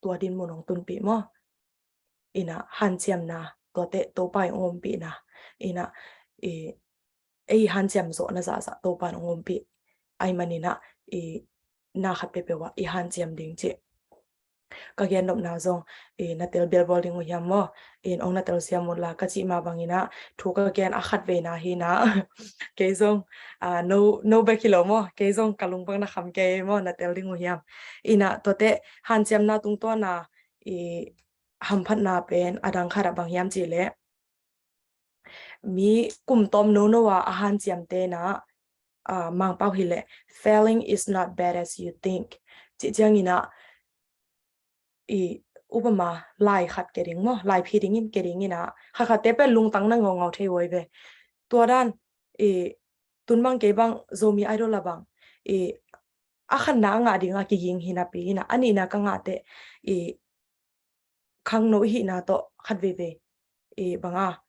tua din mun ong tunpih maw? Inah hanciamna tuate Topa i ong ompihna inah i ei hanciam zawhna zahzah Topa in ong ompih ai man inah i na khat peuhpeuh ah i hanciam ding cih ka gen nopna zong i na tel bialbawl ding uh hiam maw? In ong na tel siam unla ka cih ma bang inah thu ka gen a khat veina hi inah kei zong a no, no bek hi lo maw? Kei zong ka lung bang na kham kei maw, na tel ding uh hiam? Inah tuate hanciamna tungtawna i hamphatna pen a dang khat ah bang hiam cih leh mi kum tawm nono a a hanciamte inah a Mangpau hi leh failing is not bad as you think cih ciang inah i upama lai khat ke ding maw, laiphi ding in ke ding inah khatkhatte pen lungtang na ngaungau thei uh ai ve. Tua dan i tun bang kei bang Zomi Idol a bang i a khatna a ngah dinga kiging hi napi inah a nihna ka ngah teh i khangno i hihna tawh khat veivei i banga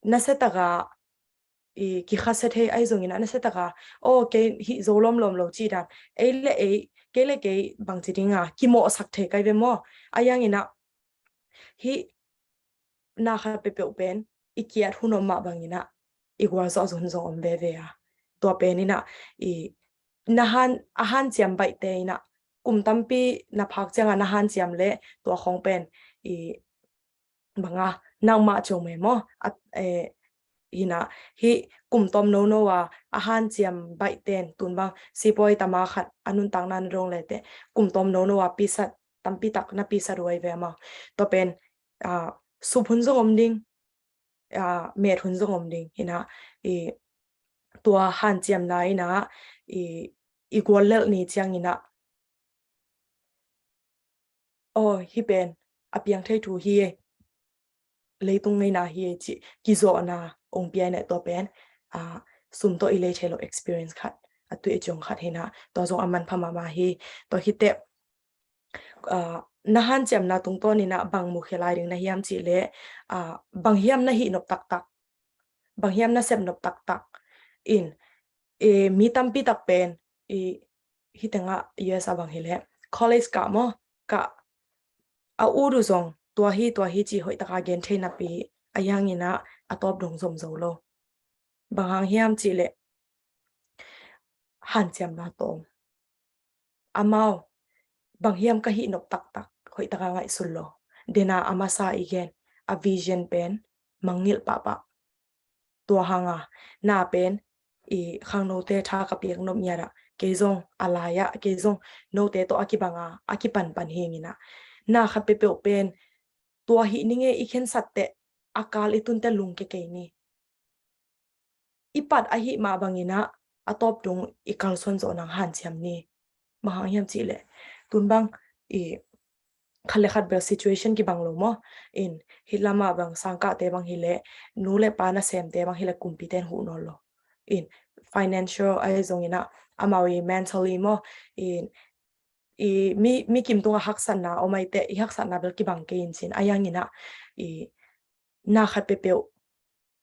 nasia taka i kikhasia thei ai zong inah nasia taka aw kei hih zo lawmlawm lo cih dan ei le ei, kei le kei bang ci dinga kimawhsak thei kai ve maw? Ai hang inah Hih na khat peuhpeuh pen i kiat hun om mah bangin ah i gualzawh hun zong om veve a. Tua pen in ah i na han, a hanciam baihte in ah kum tampi na phak ciangah na hanciam leh tua khong pen i banga nangmah ciong meh maw? At, eh, hi in ah hih kum tawm nono a a hanciam baihten tun bang sipuai tama khat a nuntakna na dong leh teh kum tawm nono a pisat tampi tak na pisat uh ahi ve maw? Tua pen, ah, sup hun zong om ding, ah, met hun zong om ding hi in ah i tua hanciamna in ah i, i guallelh ni ciangin ah aw, hih pen a piang thei thu hi e, leitung ngeina hi e cih kizawhna ong pia in ah tua pen, ah, sum tawh i lei thei lo experience khat, a tui a ciong khat hi in ah tua zong a manpha mahmah hi. Tua hi teh, ah, na hanciamna tungtawn in ah bang mukhia lai ding na hiam cih leh, ah, bang hiam na hih nop taktak, bang hiam na sep nop taktak in, eh, mi tampi tak pen i hih tengah U S a bang hi leh college kah maw, kah a ut uh zong tua hi tua hi cih hoih taka gen thei napi ahi hangin ah a tawp dong zom zo lo. Bang hang hiam cih leh hanciamna tawm. Amau bang hiam ka hih nop taktak hoih taka ngaihsun lo. Dena a masa i gen a vision pen mangngilh pahpah. Tua hanga na pen i khangnote tha ka piak nop ngiat ah kei zong a lai-ah kei zong note tawh a kibanga a kipanpan hi ing in ah na khat peuhpeuh pen tua hih ning e i khensat teh a kal i tun teh lungkia kei ni. I pat ahih mah bangin ah a tawp dong i kalsuan zawh nang hanciam ni. Bang hang hiam cih leh tun bang i khat le khat bel situation kibang lo maw? In hih lamah bang sangkahte bang hi leh nu le pa nasemte bang hi leh kumpite in huh nawn lo. In financial ahi zongin ah amau i mentally maw? In i mi, mi kim tungah haksatna om ai teh i haksatna bel kibang kei in cin ahi hangin ah i na khat peuhpeuh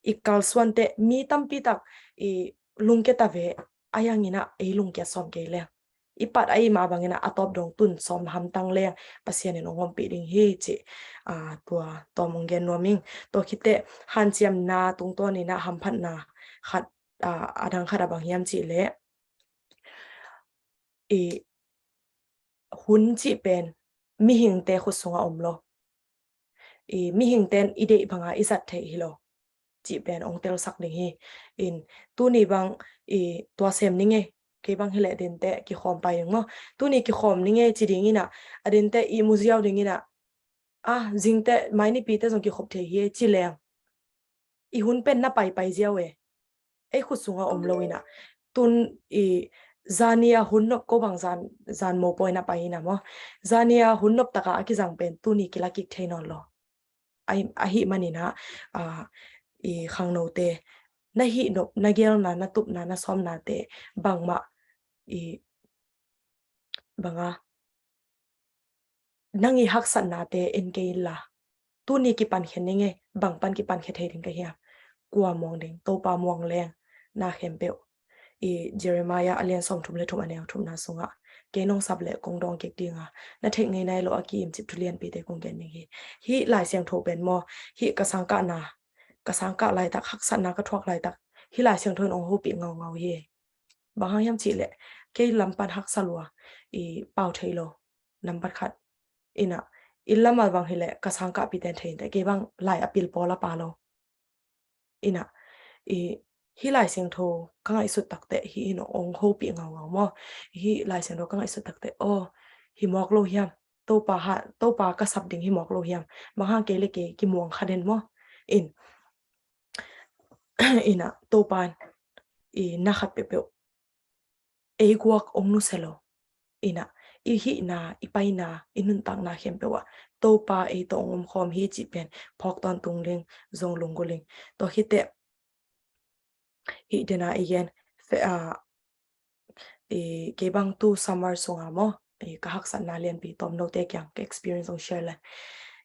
i kalsuan teh mi tampi tak i lungkia ta ve ahi hangin ah ei lungkia sawm kei leng i pat ahih mah bangin ah a tawp dong tun sawm hamtang leng Pasian in ong ompih ding hi cih, ah, tua tawm ong gen nuam ing. Tua khit teh hanciamna tungtawn in ah hamphatna khat, ah, a dang khat a bang hiam cih leh i hun cih pen mihingte khut sungah om lo. I mihingte in i deih banga i zat theih hi lo cih pen ong telsak ding hi. In tuni bang i tua sem ning e, kei bang hi leh dente kikhawm pai ding maw? Tuni kikhawm ning e ci ding in ah a dente i muziau ding in ah a zingte mai nipite zong kikhop thei hi e ci leng i hun pen na paipai ziau e. Ei khut sungah om lo in ah tun i zani a hun nop ko bang zan, zan mopawi na pai in ah maw? Zani a hun nop taka a kizang pen tuni kila kik thei nawn lo. Ahi, ahih manin ah, ah, i khangnote na hih nop, na gelna, na tupna, na sawmnate bangmah i banga nang i haksatnate en kei inla tuni kipankhia ning e, bang pan kipankhia thei ding ka hiam? Kua muang ding? Topa muang leng na khempeuh. I Jeremiah a lian sawmthum le thum a neu thumna sungah kei nong sap leh kong dawng kik dinga na theih ngei nai lo a ki-imcip thu lianpite kong gen ding hi. Hih Lai Siangtho pen maw, hih ka sangkahna, ka sangkah laitak, haksatna ka thuak laitak hih Lai Siangtho in ong hopih ngaungau hi. Bang hang hiam cih leh kei lam pan haksa lua i pau thei lo. Nambat khat in ah i lam a bang hi leh ka sangkahpite in thei inteh, kei bang lai a pil pawl a pa lo. In ah i hih Lai Siangtho ka ngaihsut takteh hih in ong hopih ngaungau maw? Hih Lai Siangtho ka ngaihsut takteh aw, hi mawk lo hiam? Topa ha, Topa ka sap ding hi mawk lo hiam? Bang hang kei le kei kimuang kha den maw? In, in ah Topa in i na khat peuhpeuh ei guak ong nusia lo. In ah i hihna, i paina, i nuntakna khempeuh ah Topa ei tawh ong omkhawm hi cih pen phawk tawntung ding, zong lunggulh ding. Tua khit teh hih dena i gen, fe-, ah, i, kei bang tu summer sunga maw, i, ka haksatna lianpi tawm note kiang ka experience ong share le.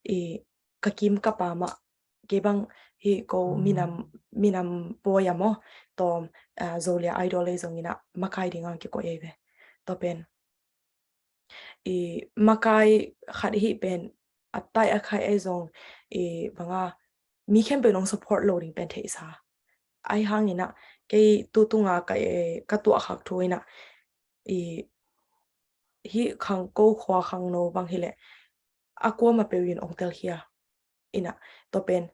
I, ka kim ka pam ah, kei bang hih ko minam, minam pawi a maw, tawm, ah, Zolia Idol ei zongin ah makai ding ang kikoih ei ve. Tua pen i makai khat hih pen a taih a khaih ahi zong, i banga mi khempeuh in hong support lo ding pen theihsa. Ahi hangin ah kei tu tunga ka, eh, ka tuah khak thu in ah, i hih khangno khua khangno bang hileh a kuamah peuh in hong telkhia. In ah tua pen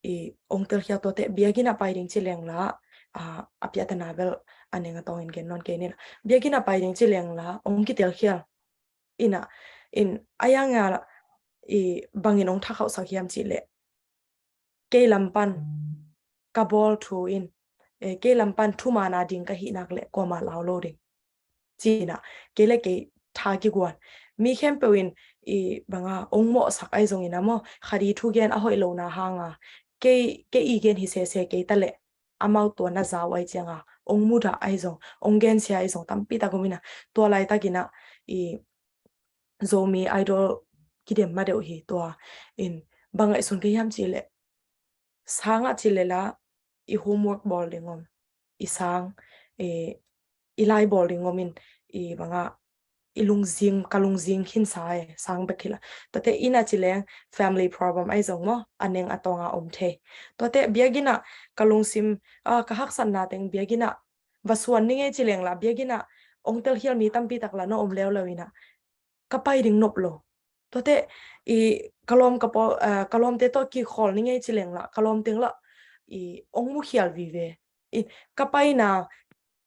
i hong telkhia, tuate biakinn ah pai ding ci leng la, a, a piatana bel a neng a tawngin gen nawn kei ni la, biakinn ah pai ding ci leng la hong kitelkhial. In ah, in a yang a i bangin hong thakhauhsak hiam cih leh, kei lam pan ka bawl thu in, eh, kei lam pan thumaana ding ka hih nak leh kuamah lau lo ding ci-in ah, kei le kei tha kiguan. Mi khempeuh in i banga hong mawhsak ahi zongin ah maw, khat i thugen a hoih lohna hanga kei, kei i gen hi sese kei ta leh amau tua na za uh ahi cianga hong mudah ahi zong, hong gensia ahi zong tampi tak om in ah, tua laitakin ah i Zomi Idol kidem ma deuh hi. Tua in bang ngaihsun ka hiam cih leh, sang ah ci leh la i homework bawl ding om, i sang, i, i lai bawl ding om in, i banga i lungzing, ka lungzing khinsa e, sang bek hi la. Tuate inn ah ci leng family problem ahi zong maw, a neng a tawnga om thei. Tuate biakinn ah ka lungsim, a, ka haksatna teng biakinn ah va suan ni ngei ci leng la, biakinn ah hong telkhial mi tampi tak la na om leuleu in ah ka pai ding nop lo. Tuate i ka lawm ka pawl, a, ka lawmte tawh kikhawl ni ngei ci leng la, ka lawm teng la i hong mukhial vive. I ka paina,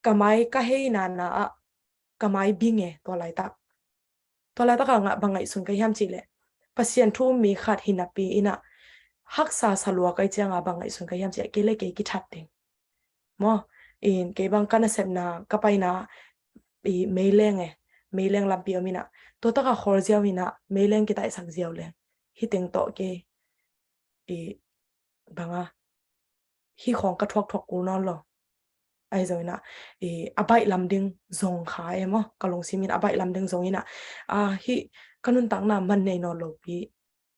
ka mai, ka heina na ah ka mai bing e tua laitak. Tua laitak a ngah bang ngaihsun ka hiam cih leh, Pasian thu um mi khat hi napi in ah haksa sa lua ka hih cianga bang ngaihsun ka hiam cih leh, kei le kei kithat ding maw. In kei bang ka nasepna, ka paina i meileng e, meileng lampi om in ah, tua tak a khawl ziau in ah meileng kitaihsak ziau leng, hih teng tawh kei i banga hih khawng ka thuakthuak kul nawn lo. Ahi zong in ah, i, a baih lam ding zong kha e maw, ka lungsim in a baih lam ding zong in ah, a, hih ka nuntakna man nei nawn lopi,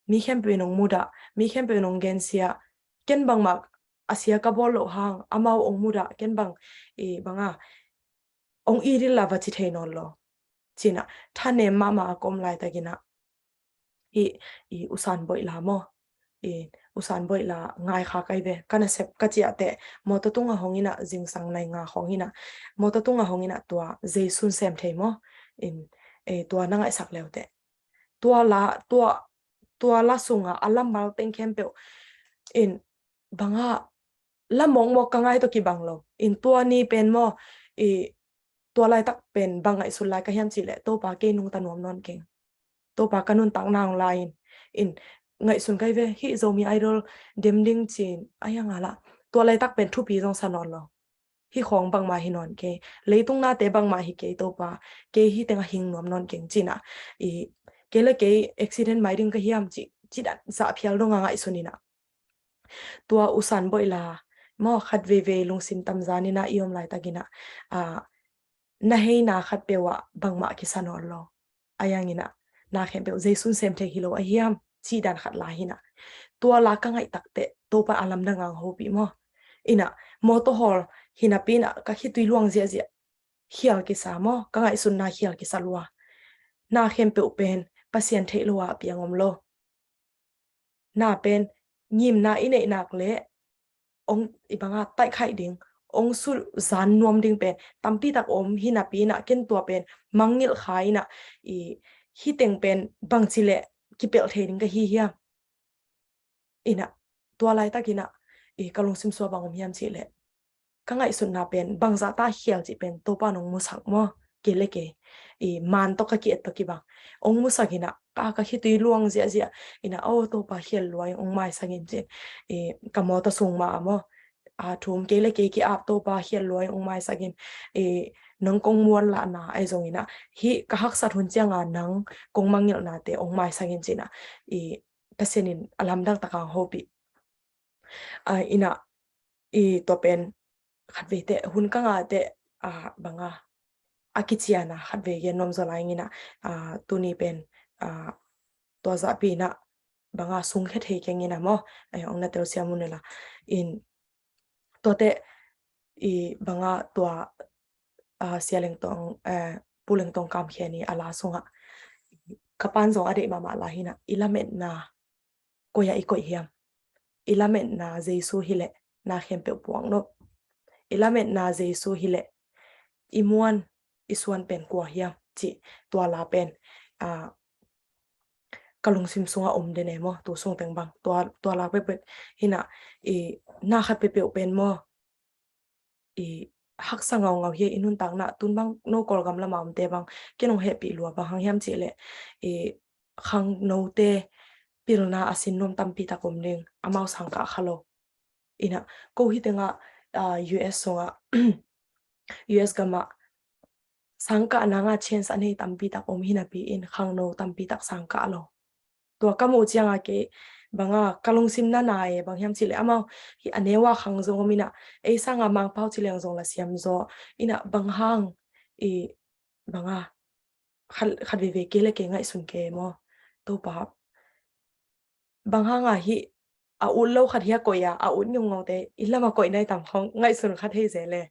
mi khempeuh in hong mudah, mi khempeuh in hong gensia, ken bangmah a sia ka bawl loh hang amau hong mudah, ken bang, i, banga hong it in la va ci thei nawn lo. Ci-in ah thanem mahmah a ka om laitakin ah, hih, i, U San Boih la maw, i, U San Boih la ngai kha ka hi ve. Ka nasep ka ciah teh mawtaw tungah hong in ah, zingsang nai nga khawng in ah, mawtaw tungah hong in ah, tua Zeisu in sem thei maw, in, e, tua na ngaihsak leu teh, tua la, tua, tua la sungah a lamal teng khempeuh in, banga la mawkmawk ka ngai tawh kibang lo. In tua ni pen maw, i, tua laitak pen bang ngaihsun lai ka hiam cih leh, Topa kei nungta nuam nawn keng. Topa ka nuntakna hong la in. In ngaihsun ka hi ve, hih Zomi Idol dem ding ci-in a hiang a la, tua laitak pen thupi zong sa nawn lo. Hih khawng bangmah hi nawn kei, leitung nate bangmah hi kei Topa, kei hih tengah hing nuam nawn keng ci-in ah, i, kei le kei accident mai ding ka hiam cih, cih dan zah phial dong a ngaihsun in ah, tua U San Boih la maw, khat veivei lungsim tamzan in ah i om laitakin ah, a, na heina khatpeuh ah bangmah kisa nawn lo. A hiang in ah, na khempeuh Zeisu in sem thei hi lo a hiam, cih dan khat la hi in ah. Tua la ka ngaih tak teh Topa a lamdang hong hopih maw. In ah, mawtaw hawl hi napi in ah ka khitui luang ziahziah, khial kisa maw, ka ngaihsutna khial kisa lua. Na khempeuh pen Pasian theih lo a piang om lo. Na pen ngimna i neih nak leh hong, i, banga taihkhaih ding, hong suzan nuam ding pen tampi tak om hi napi in ah, ken tua pen mangngilh kha in ah, i, hih teng pen bangci leh kipelh thei ding ka hi hiam. In ah, tua laitakin ah, i, ka lungsim sua bang om hiam cih leh, ka ngaihsutna pen bangzah ta khial cih pen Topa in hong musak maw, kei le kei, i, man tawh ka ki-et tawh kibang, hong musak in ah, ka, ka khitui luang ziahziah in ah, o Topa, khial lua in hong maisak in ci-in, i, ka mawtaw sung mah ah maw, a, thu-um kei le kei ki-ap, Topa, khial lua in hong maisak in, i, nang kong muanlahna ahi zong in ah, hih ka haksat hun cianga nang kong mangngilhnate hong maisak in ci-in ah, i, Pasian in a lamdang tak hong hopih. A, in ah, i, tua pen khat vei teh hun ka ngah teh, a, banga a kician a khat vei gen nuam zaw lai ing in ah, a, tuni pen, a, tua zahpi in ah banga sungkhia thei keng in ah maw, a, hong na telsiam un la. In tua teh, i, banga tua, a, Sia Lengtong, a, Pu Lengtong Kamkhia ni a la sungah, ka pa'n zong a deih mahmah lai hi-in ah, i lametna koi ah i koih hiam? I lametna Jesu hileh na khempeuh puak nop. I lametna Jesu hileh i muan i suan pen kua hiam, cih tua la pen, ah, ka lungsim sungah om den e maw, tu sung teng bang. Tua, tua la peuhpeuh hi-in ah, i na khat peuhpeuh pen maw, i haksa ngaungau hi. I nuntakna tun bang no Kawlgam lamah omte bang ken hong hehpih lua, bang hang hiam cih leh, i khangnote pilna a sin nuam tampi tak om ding, amau sangkah kha lo. In ah ko hi teng ah, ah, U S sungah, U S gamah sangkah nang a chance a nei tampi tak om hi napi-in khangno tampi tak sangkah lo. Tua ka muh ciang a kei bang a ka lungsim na na e, bang hiam cih leh amau hi a neu a khang zong om in ah, ei sang a Mangpau ci leng zong la siam zaw. In ah bang hang, i bang a khat, khat veivei kei le kei ngaihsun kei maw, Topa, bang hang a hi a ut lo khat hi a koih a, a ut ngiungngau te i lam a koih nai tam khong ngaihsun kha thei zel e.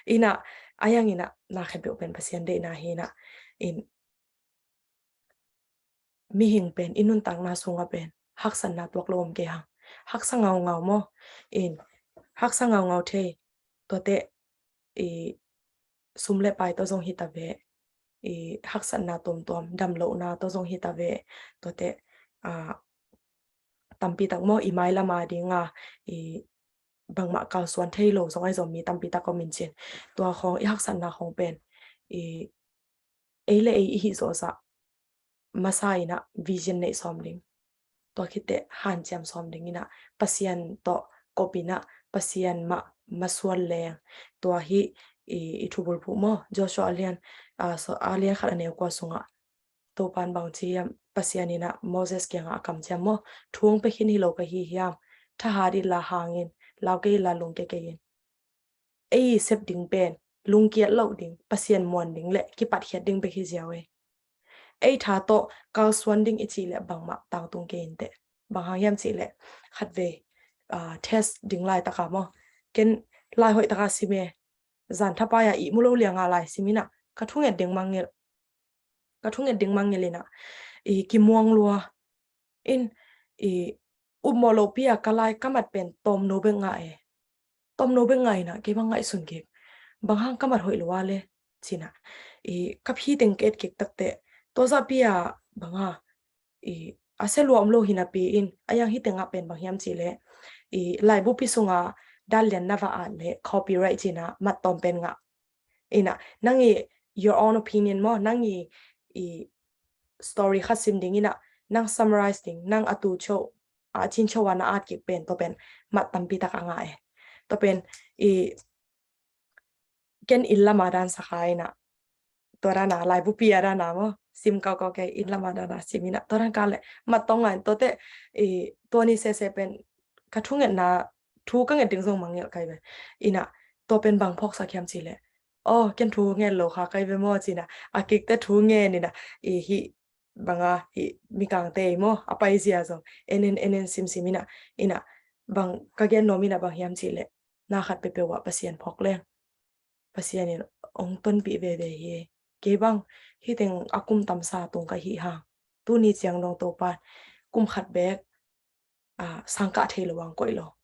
In ah a yang in ah na khat peuh pen Pasian deihna hi-in ah, in mihing pen i nuntakna sungah pen haksatna tuak lo om kei hang. Haksa ngaungau maw? In haksa ngaungau thei, tuate i sum le pai tawh zong hi ta ve, i haksatna tuamtuam, damlohna tawh zong hi ta ve, tuate, ah, tampi tak maw, i mailam a ding a, i bangmah kalsuan thei lo zong ahi zong mi tampi tak om in cin. Tua khong i haksatna khong pen, i ei le ei i hih zawhzah masa in ah vision neih sawm ding. Tua khit teh hanciam sawm ding in ah, Pasian tawh kop in ah, Pasian mah masuan leng. Tua hi i, i thubulphuh maw, Joshua a lian, a, so, a lian khat a neu kua sungah Topa'n bang ci hiam, Pasian in ah Moses kiangah a kamciam maw, thu hong pia khin hi lo ka hi hiam, thahat inla hang in, lau kei inla lungkia kei in. Ei sep ding pen lungkiat loh ding, Pasian muan ding le kipatkhiat ding bek hi ziau e. Ei tha tawh kalsuan ding i cih leh bangmah tangtung kei in teh. Bang hang hiam cih leh khatvei, ah, test ding laitak a maw, ken lai hoih tak a sim e, zan thapai a ihmu lo liang a lai sim in ah ka thunget ding mangngilh. Ka thunget ding mangngilh in ah, i kimuang lua in, i upmawh lopi a ka lai ka mat pen tawmno bek ngah e. Tawmno bek ngah in ah kei bang ngaihsun kik, bang hang ka mat hoih lo a le, ci-in ah, i ka phi teng ka et kik tak teh, tua zahpi a bang a, i a sia lua om lo hi napi-in, a yang hi teng ah pen bang hiam cih leh, i laibupi sungah dan lian na va at leh copyright ci-in ah mat tawm pen ngah. In ah nang i your own opinion maw, nang i, i story khat sim ding in ah nang summarize ding, nang a tu cho, a cin cho a na at kik pen, tua pen mat tampi tak a ngah e. Tua pen i ken inn lam a dan sa kha in ah, tua dan a laibupi a dan a maw, sim kaukau kei, inn lam a dan a sim in ah, tua dan ka leh mat tawm ngah in, tua teh, i tua ni sese pen ka thungetna, thu ka nget ding zong mangngilh kai ve. In ah tua pen bang phawksak hiam cih leh, aw, ken thu ngen lo kha kai ve maw, ci-in ah a kik teh thu ngen in ah, i hih bang a, hih mikangte i maw, a paizia zong en en, en en, sim sim in ah, in ah bang ka gen nuam in ah bang hiam cih leh, na khat peuhpeuh ah Pasian phawk leng, Pasian in hong tonpih veve hi. Kei bang hi teng a kum tamsa tung ka hi hang, tuni ciang dong Topa kum khat bek, a, sangkah thei lo hong koih lo.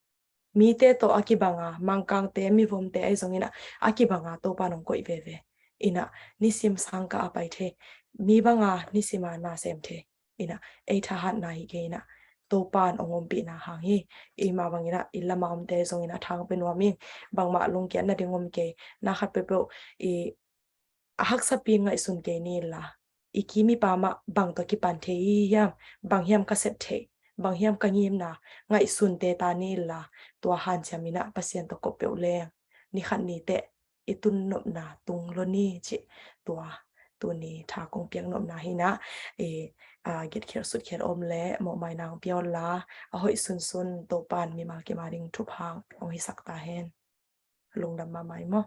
Mite tawh a kibang a, Mangkangte, mivomte ahi zong in ah a kibang a Topa in hong koih veve. In ah nisim sangkah a pai thei, mi bang a nisim a na sem thei. In ah ei thahatna hi kei in ah, Topa in hong ompihna hang hi. Eima bang in ah inn lam a omte zong in ah thang pe nuam ing. Bangmah lungkiat nading om kei. Na khat peuhpeuh i a haksapi ngaihsun kei ni inla, i kim i pam ah bang tawh kipan thei i hiam, bang hiam ka sep theih, bang hiam ka ngimna, ngaihsun teta ni inla, tua hanciam in ah Pasian tawh kop peuh leng, ni khat ni teh i tun nopna tung lo ni, cih tua tuni tha kong piak nopna hi in ah, i, a, getkhial sutkhial om leh mawhmaina hong pia un la, a hoih sunsun Topa in mimal kim a ding thupha hong hisak ta hen. Lungdam mahmah i maw.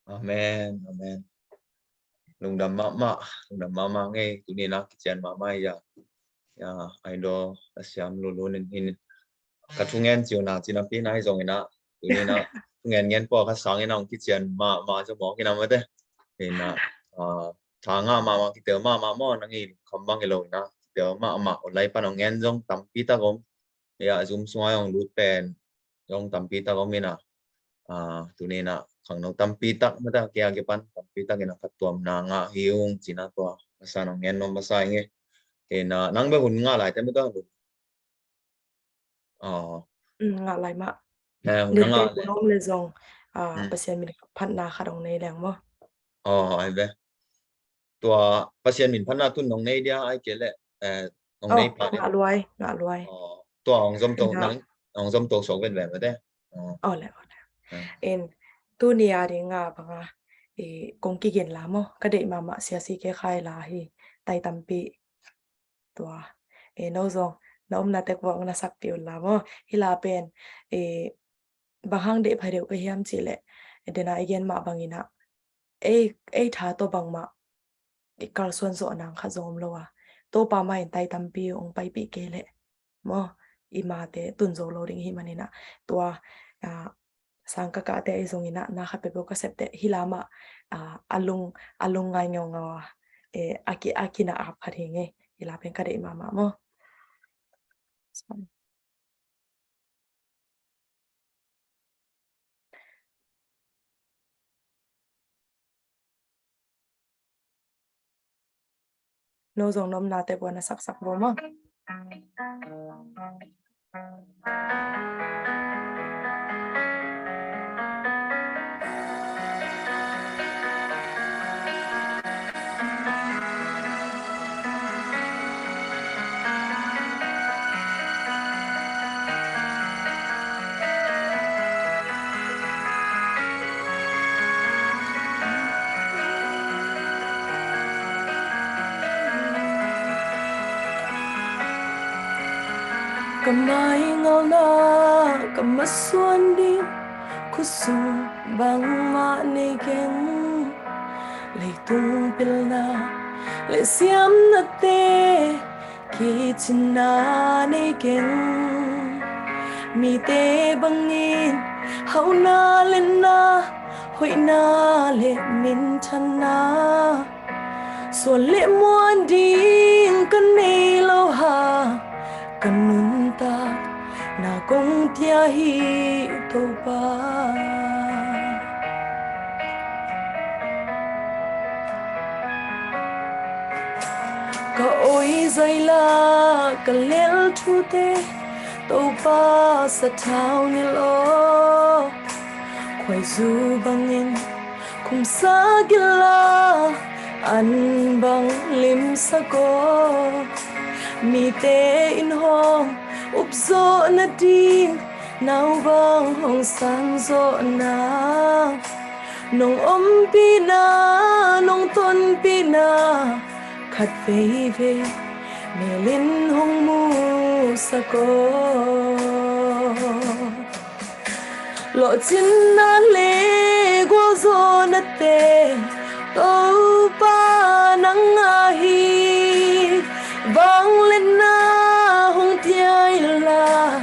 Amen, amen. Lungdam mahmah, lungdam mahmah ngei, tuni in ah kician mahmah i a. Ya, idol a siam lulun in hin. Ka thungen ciu na cina pi na hi zong in ah, tuni in ah thungen ngen pua ka sang in ah hong kician mahmah zo mawk in ah mate. In ah, ah, tha ngah mahmah, kitel mahmah maw, nang i bang hi lo ina, pia mah mah online pan hong en zong tampi tak om. Ya, Zoom sungah hong lut pen zong tampi tak om ina. Ah, tuni ina khangno tampi tak mata kia kipan tampi tak ina khat tuamna ngah hi ung cina tua. Masa nong en nom masa inge. Ina nang be hun ngah lai te mata. Oh. Mm, ngah lai mah. Eh, hun ngah lai. Om le zong, ah, Pasian min phatna khat hong nei leng maw. Oh, ai be. Tua Pasian min phatna tun nong nei dia ai ke le, eh, nong nei pa ne. Ngah luai, ngah luai. Oh, tua hong zom to nang, hong zom to sok vet vet mate. Oh. Oh le, oh le. In tuni a ding a banga, i kong kigin la maw, ka deih mahmah siasi ke khai la hi, tai tampi. Tua, e, no zong na omna tek vawng na sakpih un la maw. Hi la pen, e, bang hang deih phadeuh ka hiam cih leh, e, dena i gen mah bangin ah, ei, ei tha tawh bangmah i kalsuan zawh nang khat zong om lo a, Topa mah in tai tampi hong paipih kei leh maw, i mate tun zo lo ding hi manin ah, tua, a, sang ka kahte ahi zongin ah, na khat peuhpeuh ka septe hi la mah, a, a lung, a lung ngai ngaungau a, e, a ki, a kina ap khat hi ngei, hi la pen ka deih mahmah maw. No zong na omna tek vawng na saksak vo maw. Ka maingalna, ka masuan ding, khutsung bangmah nei keng. Leitung pilna le siamnate, kicinna nei keng. Mite bangin hauhna le na, hoihna le minthanna, suan le muan ding ka nei lo hang, ka nuntakna kong tia hi Topa. Ka oi zaila, ka lel thute, Topa sathau nilh aw. Khuaizu bangin khumsa gila, an bang limsak aw. Mite in hong up zawh nading, nau bang hong sang zawh nang. Nong ompihna, nong tonpihna, khat veivei melin hong musak aw. Lawhcinna le gualzawhnate, Topa nang ngah hi. Vangliatna hong tia inla,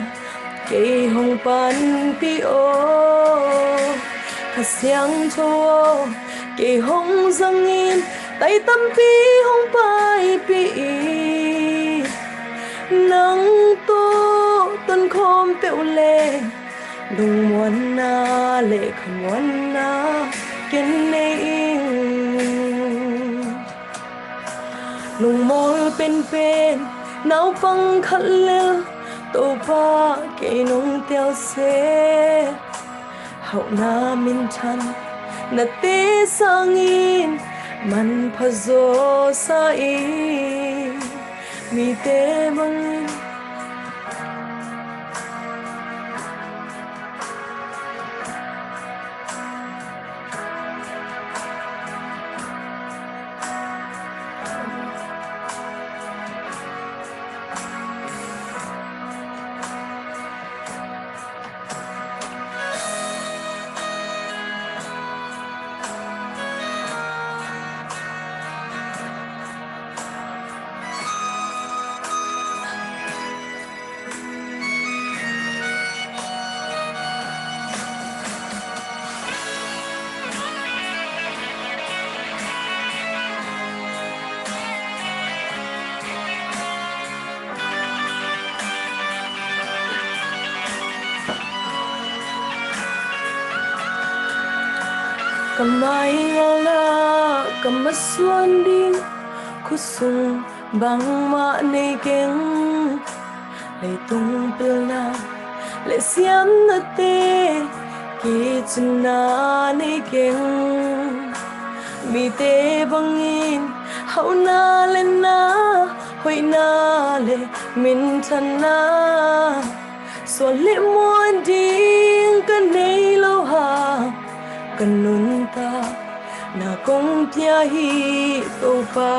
kei hong panpih aw. Kha Siangtho aw, kei hong zangin, tai tampi hong paipih in. Nang tawh tonkhawm peuh leng, lungmuanna le khamuanna ken nei ing. Lungmawl penpen naupang khat lel, Topa kei nong tel se. Hauhna minthannate sangin, manpha zaw sa in. Mite bangin Ka mai ngala ka masuan ding khusung bangmah nei keng. Leitung pilna le siamnate kicina nei keng. Mite bangin hauhna le na, hoihna le minthanna, sual le muan ding ka nei lo hang ka nuntak na kong tia hi Topa.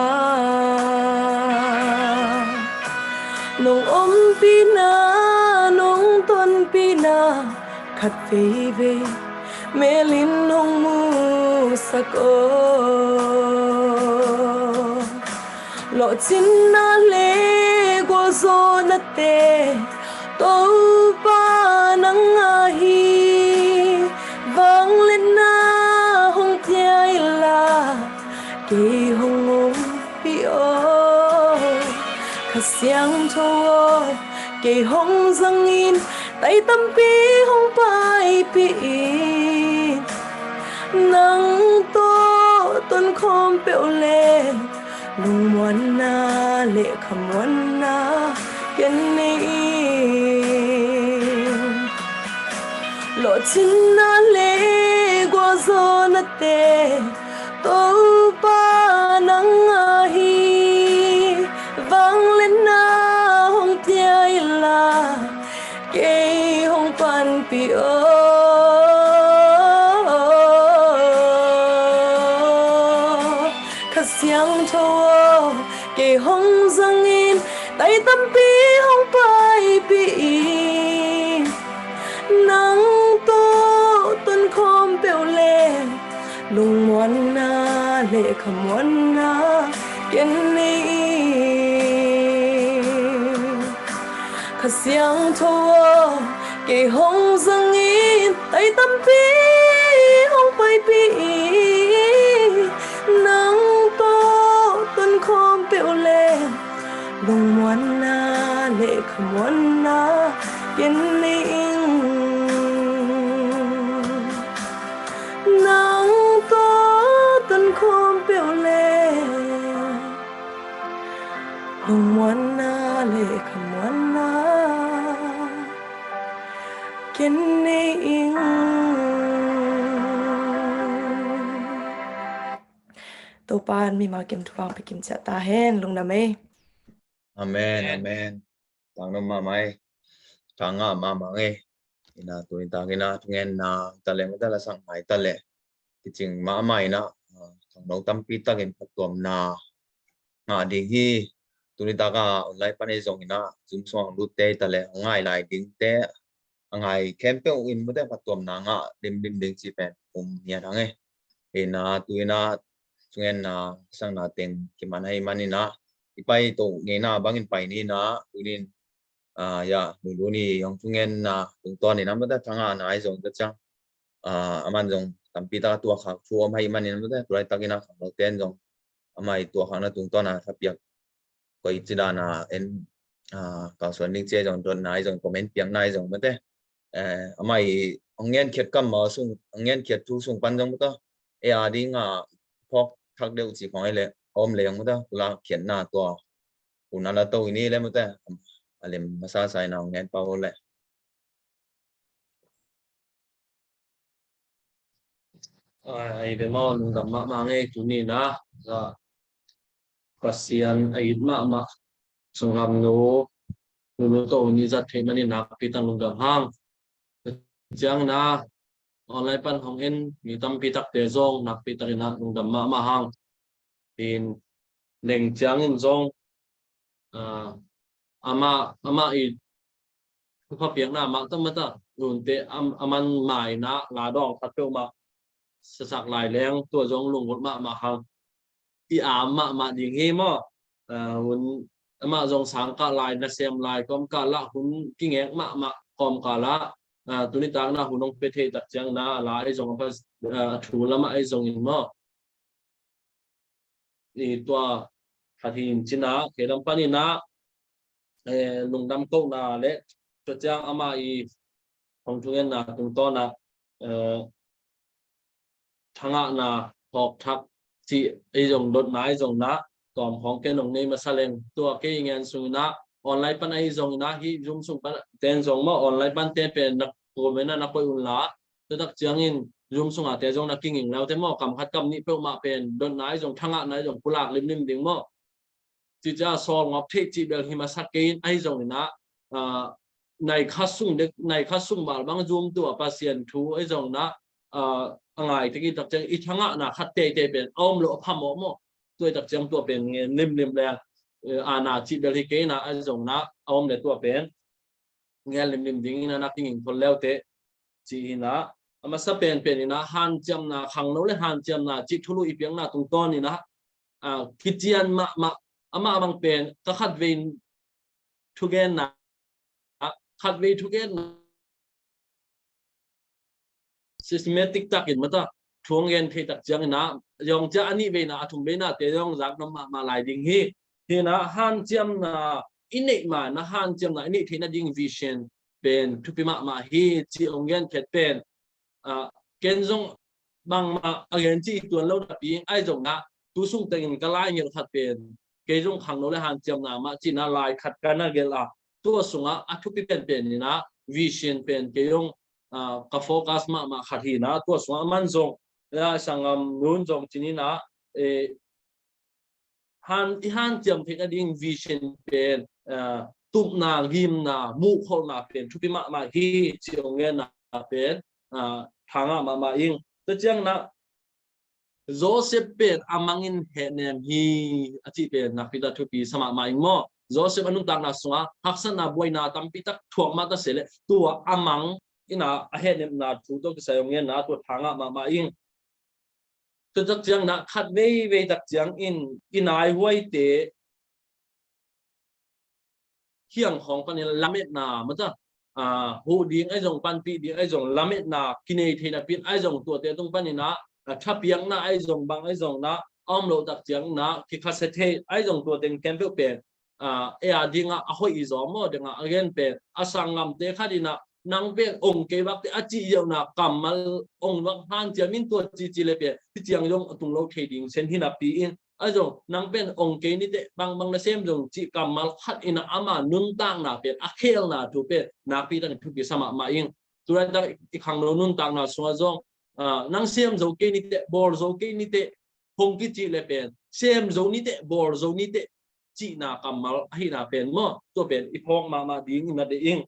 Nong ompihna, nong tonpihna khat veivei melin hong musak aw. Lawhcinna le gualzawhnate Topa nang a hi. Vangliatna hong tia inla kei hong ompih aw. Kha Siangtho aw, kei hong zangin, tai tampi hong paipih in. Nang tawh tonkhawm peuh le lungmuanna le khamuanna ken nei in. Lawhcinna le gualzawhnate Topa nang a hi. Vangliatna hong tia inla kei hong panpih aw. Kha Siangtho aw, kei hong zangin, tai tampi hong paipih in. Nang tawh tonkhawm peuh le lungmuanna le khamuanna ken nei in. Kha Siangtho aw, kei hong zangin, tai tampi hong paipih in. Nang tawh tonkhawm peuh le lungmuanna le khamuanna ken nei in. Nang tawh tonkhawm peuh le lungmuanna le khamuanna ken nei in. Topa in mimal kim thupha pia kim ciat ta hen, lungdam ei. Amen, amen. Tangnom mahmah ei. Tangah mahmah ei. Ina tuni takin a thungenna ta leh, mata la sang mai ta leh, kicing mahmah ina, ah, khangno tampi takin phattuamna ngah ding hi. Tuni taka online pan ei zong ina Zoom sung hong lutte ta leh, hong ngai lai dingte, a ngai khempeuh in mate phattuamna ngah limlim ding ci pen um hiat hang e. Ina tu ina thungenna sangna teng kiman ahih man ina i pai to ngeina bangin pai ni ina tunin, ah, ya, nunu ni hong thungenna tungtawn ina mate thanga na ahi zong ka ciang, ah, aman zong tampi taka tuakhak thu om ahih man ina mate tulaitak ina khangno ten zong amah i tuakhakna tungtawn a thapiak koi ci dan a en, ah, kalsuan ding ci ahi zong, dotna ahi zong, comment piakna ahi zong mate. Eh, amah i hong ngenkhiat kammal sung, hong ngenkhiat thu sung pan zong mate, ei a ding a phawk thak deuh ci khong ei le om le zong mate, pulak khiatna tua un a la to i ni le mate, a lem masa sa ina hong ngen pah le. Ai, ai ve maw, lungdam mahmah ngei tuni na. Za Pasian a it mahmah sungam nu, nu nu to ni zat thei manin nakpi tang lungdam hang. Ciang na online pan hong en mi tampi takte zong nakpi takin a lungdam mahmah hang. Tin leng ciangin zong, ah, amah, amah i thupha piakna mah ta mata, nunte am, aman maina la dawng khat peuh mah sasak lai leng tua zong lunggulh mahmah hang. I am mahmah ding hi maw? Ah, hun amah zong sang kah lai, nasem lai kawm kah lah, hun kingek mahmah kawm kah lah, ah, tuni tak na hun hong pia thei tak ciang na la ei zong a, ah, thu lamah ei zong in maw? I tua khat hi in cina, kei lam panin a, eh, lungdam kohna le tua ciang amah i hong thungenna tungtawn a, eh, thangahna thawk thak cih ei zong dotna ei zong na tawm khawng ken hong nei masa leng tua kei ngen sung ina online pan ei zong ina hi Zoom sung pan ten zong maw online pan te pen na comment na na koih un la. Tutak ciangin Zoom sunga te zong na kinging lau te maw kam khat kam nih peuhmah pen dotna ei zong thangahna ei zong pulak limlim ding maw. Cicia sawl ngawk theih cih bel hi masa kei in ahi zongin ah, ah, nai kha sung dek, nai kha sung bal bang zum tua Pasian thu ahi zongin ah, ah, a ngai tek i tak ciang i thangahna khat teitei pen a om lo a phamawh maw. Tua i tak ciang tua pen ngen limlim le, eh, ana cih bel hi kei in ah ahi zongin ah a om le tua pen ngen limlim ding in ah na kinging thol leute. Ci hi na, a masa penpen in ah hanciamna khangno le hanciamna cih thulu i piakna tungtawn in ah, ah, kician mahmah amah bang pen ka khatvei thugenna, ah, khatvei thugenna systematic takin mata thuang gen thei tak ciangin ah zong cia a nih veina a thum veina te zong zak na mahmah lai ding hi. Hi na hanciamna i neih ma na hanciamna i neih theihna ding vision pen thupi mahmah hi ci ong gen khet pen, ah, ken zong bangmah a gen ci i tuan lo napi ahi zong na tu sung tengin ka lai ngel khat pen kei zong khangno le hanciamna mah ci na lai khat ka na gel a tua sungah a thupi penpen in ah vision pen kei zong, ah, ka focus mahmah khat hi na tua sungah a man zong la sangam nun zong cin in ah, eh, han, i hanciam theihna ding vision pen, ah, tupna, gimna, muhkholhna pen thupi mahmah hi ci ong genna pen, ah, thangah mahmah ing. Tua ciang na Joseph pen a mangin hehnem hi a cih pen nakpi tak thupi sa mahmah ing maw. Joseph a nuntakna sungah haksatna buaina tampi tak thuak mah ta se le tua a mang in ah a hehnemna thu tawh kisai ong genna tua thangah mahmah ing. Tua tak ciang na khat veivei tak ciang in i nai huaite hiang khawng panin lametna mata, ah, huh ding ahi zong panpih ding ahi zong lametna kinei theihna pin ahi zong tuate tung panin ah, ah, thapiakna ahi zong bang ahi zong na a om lo tak ciang na kikhase thei ahi zong tua teng khempeuh pen, ah, ei a dingah a hoih i zaw maw dengah a gen pen a sanggamte khat in ah nang pen ong kei vakte a cih ziauhna kammal ong vak hanciam in tua cici le pen hi ciang zong a tung lo thei ding sen hi napi in ahi zong nang pen ong kei nite bangbang na sem zong cih kammal khat in ah ama nuntakna pen a khelna thu pen nakpi takin thupi sa mahmah ing. Tulaitak i khangno nuntakna sungah zong, ah, nang sem zo kei nite bawl zo kei nite hong kicih le pen sem zo nite bawl zo nite cihna kammal ahihna pen maw tua pen i phawk mahmah ding in na deih ing.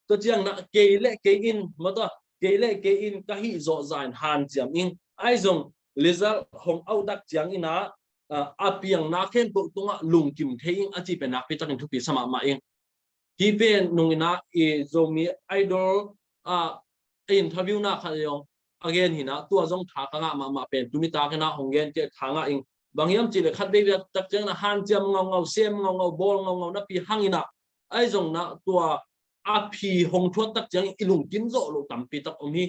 Tua ciang na kei le kei in maw tua kei le kei in ka hih zawh zah in hanciam ing ahi zong result hong auh tak ciang in ah, ah, a piangna khempeuh tungah lungkim thei ing a cih pen nakpi takin thupi sa mahmah ing. Hi pen nung in ah i Zomi Idol, ah, a interview na khat zong a gen hi na tua zong tha ka ngah mahmah pen tuni tak in ah hong gen kei tha ngah ing. Bang hiam cih le khat veivei tak ciang na hanciam ngaungau sem ngaungau bawl ngaungau napi hang in ah ahi zong na tua a phi hong thuat tak ciang i lungkim zawh lo tampi tak om hi.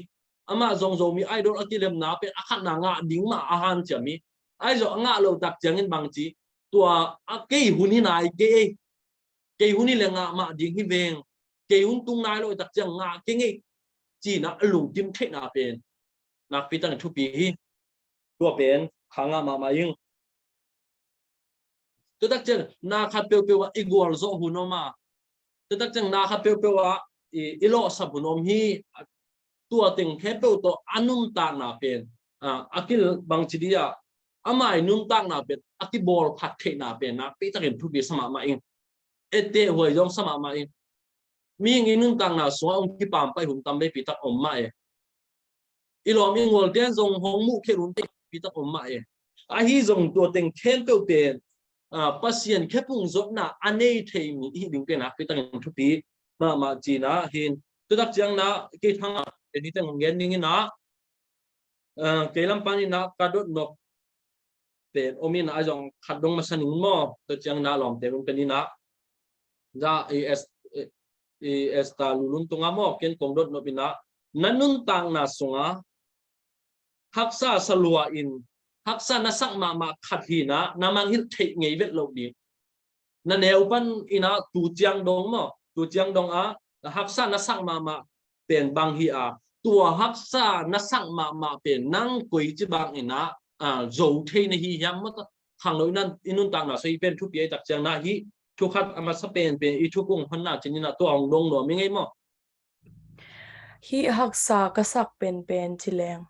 Amah zong Zomi Idol a kilemna pen a khatna ngah ding mah a hanciam hi. Ahi zong a ngah lo tak ciangin bang ci tua a kei hun hi nai kei ei. Kei hun hi le ngah mah ding hi veng. Kei hun tung nai lo i tak ciang ngah kei ngei. Cina a lungkim theihna pen nakpi takin thupi hi. Tua pen kha ngah mahmah ing. Tua tak ciang na khat peuhpeuh ah i gualzawh hun om a. Tua tak ciang na khat peuhpeuh ah i, i lawhsap hun om hi. Tua teng khempeuh tawh a nuntakna pen, ah, a kil bang ci dia, amah i nuntakna pen a kibawl phat theihna pen nakpi takin thupi sa mahmah ing. Etteh huai zong sa mahmah ing. Mihing i nuntakna sungah hong kipampai hun tam veipi tak om mah e. I lawm i ngualte zong hong muh khelh hun tampi tak om mah e. Ahi zong tua teng khempeuh pen, ah, Pasian khepung zotna a nei thei mi i hih ding pen nakpi takin thupi mahmah cina hin. Tua tak ciang na kei thang a pen hi teng hong gen ding in ah, ah, kei lam pan in ah ka dot nop pen om in ah ahi zong khat dong masa ning maw. Tua ciang na lawmte hong pen in ah za i es, i es ta lulun tunga maw ken kong dot nop in ah na nuntakna sunga haksa sa lua in haksa na sak mahmah khat hi na na mangngilh theih ngei vet loh ding. Na neu pan in ah tu ciang dong maw tu ciang dong ah haksa na sak mahmah pen bang hi a tua haksa na sak mahmah pen nang koici bangin ah, ah, zo thei na hi hiam maw? Khangno i nuntakna sung i pen thupi a i tak ciang na hi, thu khat a masa penpen i thukung honna cin in ah tua hong dong nuam i ngei maw? Hi haksa ka sak penpen ci leng,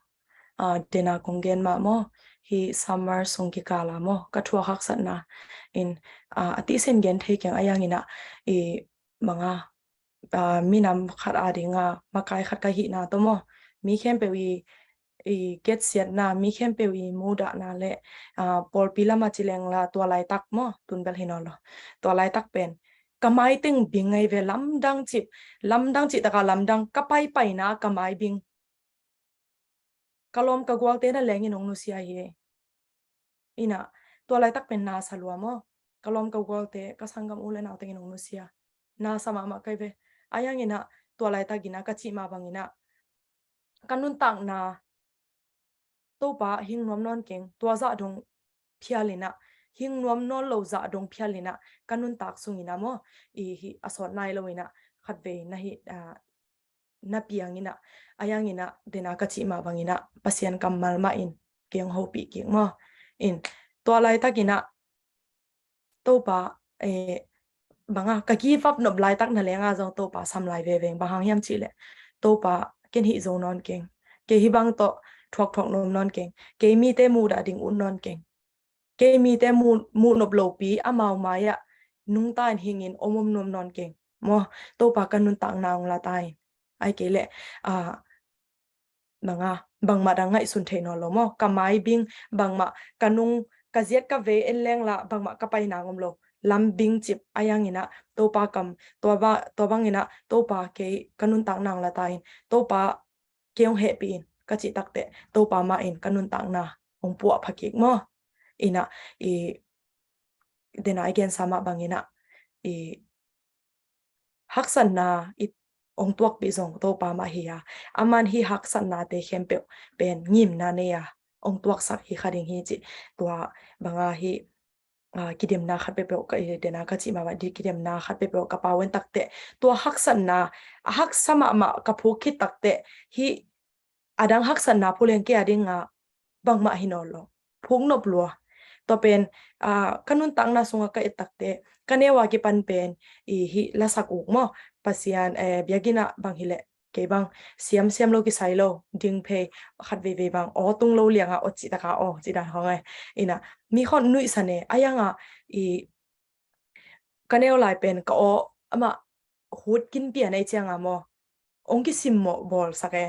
ah, dena kong gen mah maw? Hi summer sung kikala maw, ka thuak haksatna in, ah, a tisen gen thei keng a yang in ah, i manga, ah, minam khat a dinga makai khat ka hihna tawh maw, mi khempeuh i, i getsiatna, mi khempeuh i mudahna le, ah, pawlpi lama ci leng la tua laitak maw, tun bel hi nawn lo. Tua laitak pen ka mai teng bing ngai ve, lamdang cip, lamdang cih taka lamdang, ka paipaina ka mai bing. Ka lawm ka gualte na lengin hong nusia hi. Ina, tua laitak pen na sa lua maw? Ka lawm ka gualte, ka sanggam u le nau tengin hong nusia. Na sa mahmah kai ve. A yang ina, tua laitak ina, ka cih mah bang ina, ka nuntakna, Topa hing nuam nawn keng, tua zah dong phial ina, hing nuam nawn lo zah dong phial ina, ka nuntak sung ina maw? I hi a sawt nai lo ina, khatvei na hi, ah, na piang ina, a yang ina, dena ka cih mah bang ina, Pasian kammal mah in keng hopih kik maw? In, tua laitak ina, Topa, eh, banga, ka give up nop laitak na lenga zong Topa sam lai veve ing, bang hang hiam cih leh, Topa, ken hih zo nawn keng. Kei hih bang tawh thuakthuak nuam nawn keng. Kei mite mudah ding ut nawn keng. Kei mite mu, muh nop lopi amau mai-ah nungta in hingin om om nuam nawn keng. Maw, Topa ka nuntakna hong la ta in. Ai kei leh, ah, banga, bangmah dang ngaihsun thei nawn lo maw? Ka mai bing, bangmah ka nung, ka ziat ka vei en leng la, bangmah ka pai nang om lo. Lam bing cip a yang ina, Topa kam, tua ba, tua bang ina, Topa kei ka nuntakna hong la ta in, Topa kei hong hehpih in, ka cih takteh, Topa mah in ka nuntakna hong puah pha kik maw? Ina, i, dena i gensa mah bang ina, i, haksatna i hong tuakpih zong Topa mah hi a, aman hi haksatnate khempeuh pen ngimna nei a, hong tuaksak hi kha ding hi cih, tua banga hi, ah, kidemna khat peuhpeuh ka i dena ka cih mah bang di kidemna khat peuhpeuh ka pau en takteh, tua haksatna, a haksa mahmah ka phuk khit takteh, hi a dang haksatna phuleng kei a dinga bangmah hi nawn lo. Phuk nop lua. Tua pen, ah, ka nuntakna sunga ka et takteh, ka neu a kipan pen, i hi lasak uk maw? Pasian, eh, biakinn ah bang hileh, kei bang, siam siam lo kisai lo, ding phei, khat veivei bang, aw tung lo lianga, aw cih taka, aw cih dan hong ai. Ina, mi khon nuihsan e, a yanga, i, ka neu lai pen ka aw amah hut kin pian ei cianga maw, ong kisimmawh bawlsak e.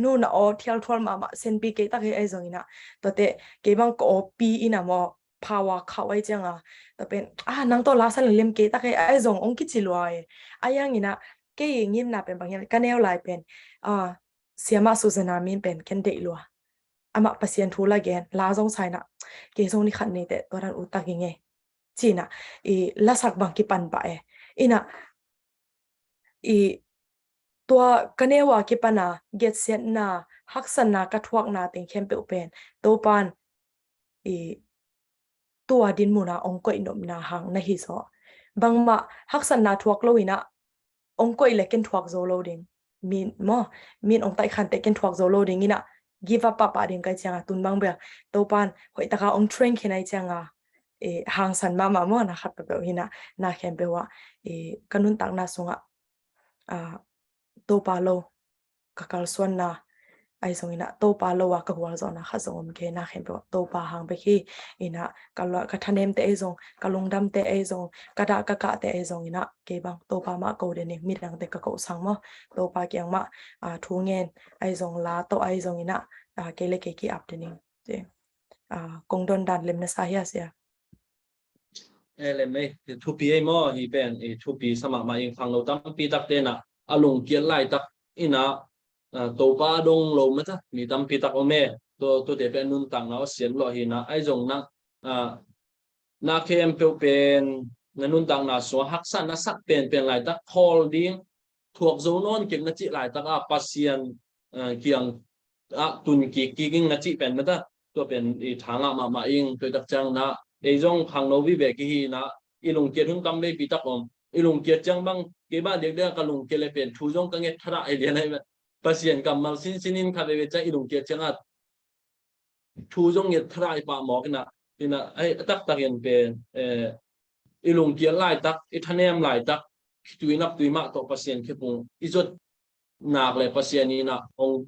Nu na aw thialthual mahmah senpi kei tak hi ei zong ina. Tuate kei bang ka aw pi ina maw, phawa khauh ei cianga. Tua pen, ah, nang tawh lasa lem kei tak hi ei zong ong kici lua e. A yang ina, kei ngimna pen bang hian, ka neu lai pen, ah, siamah Suzana min pen ken deih lua. Amah Pasian thu la gen, la zong saina, kei zong ni khat ni te, tua dan utak i ngei. Cina, i lasak bang kipan pah e. Ina, i tua ka neu a kipana, getsiatna, haksatna ka thuakna teng khempeuh pen, Topan, i tua dinmuna ong koih nopna hang na hi zaw. Bangmah haksatna thuak lo ina, ong koih le ken thuak zo lo ding. Min maw, min ong taih khante ken thuak zo lo ding ina, give up pahpah ding kai cianga tun bang bel, Topan hoih taka ong train khin ai cianga, e, hangsan mahmah maw, na khat peuhpeuh hina, na khempeuh ah, e, ka nuntakna sungah, a, Topa lo ka kalsuanna, ai zong ina, Topa lo a ka hualzawhna khat zong om kei, na khempeuh ah Topa hang bek hi. Ina, ka lua, ka thanemte ei zong, ka lungdamte ei zong, ka dah ka kahte ei zong ina, kei bang Topa mah ko dening, midangte ka ko sang maw, Topa kiang mah, a, thu ngen, ai zong la tawh ai zong ina, a, kei le kei ki-ap dening. Ci. A, kong don dan lem na sa hia sia. E, lem ei, thupi ei maw, hi pen, i thupi sa mahmah ing, khangno tampi takte na, a lungkiat laitak ina, a, Topa dong lo mata, mi tampi tak om e, to, to te pen nuntakna a sian lo hina, ai zong na, a, na khempeuh pen, na nuntakna sua haksa na sak penpen laitak, khawl ding, thuak zo nawn kik na cih laitak a, Pasian, a, kiang a tun kik kik ing na cih pen mata, tua pen i thangah mahmah ing, tua i tak ciang na, ei zong khangno vive kihi na, i lungkiat hun tam veipi tak om, i lungkiat ciang bang, kei bah diakdiak ka lungkiat le pen, thu zong ka nget thadah ei lian ai pen. Pasian kammal sinsin in khat veve ciang i lungkiat ciangah thu zong nget thadah i pah mawk inah, inah ai a taktak in pen, eh, i lungkiat laitak, i thanem laitak, khitui naptui mah tawh Pasian khepung i zot nak le Pasian inah hong,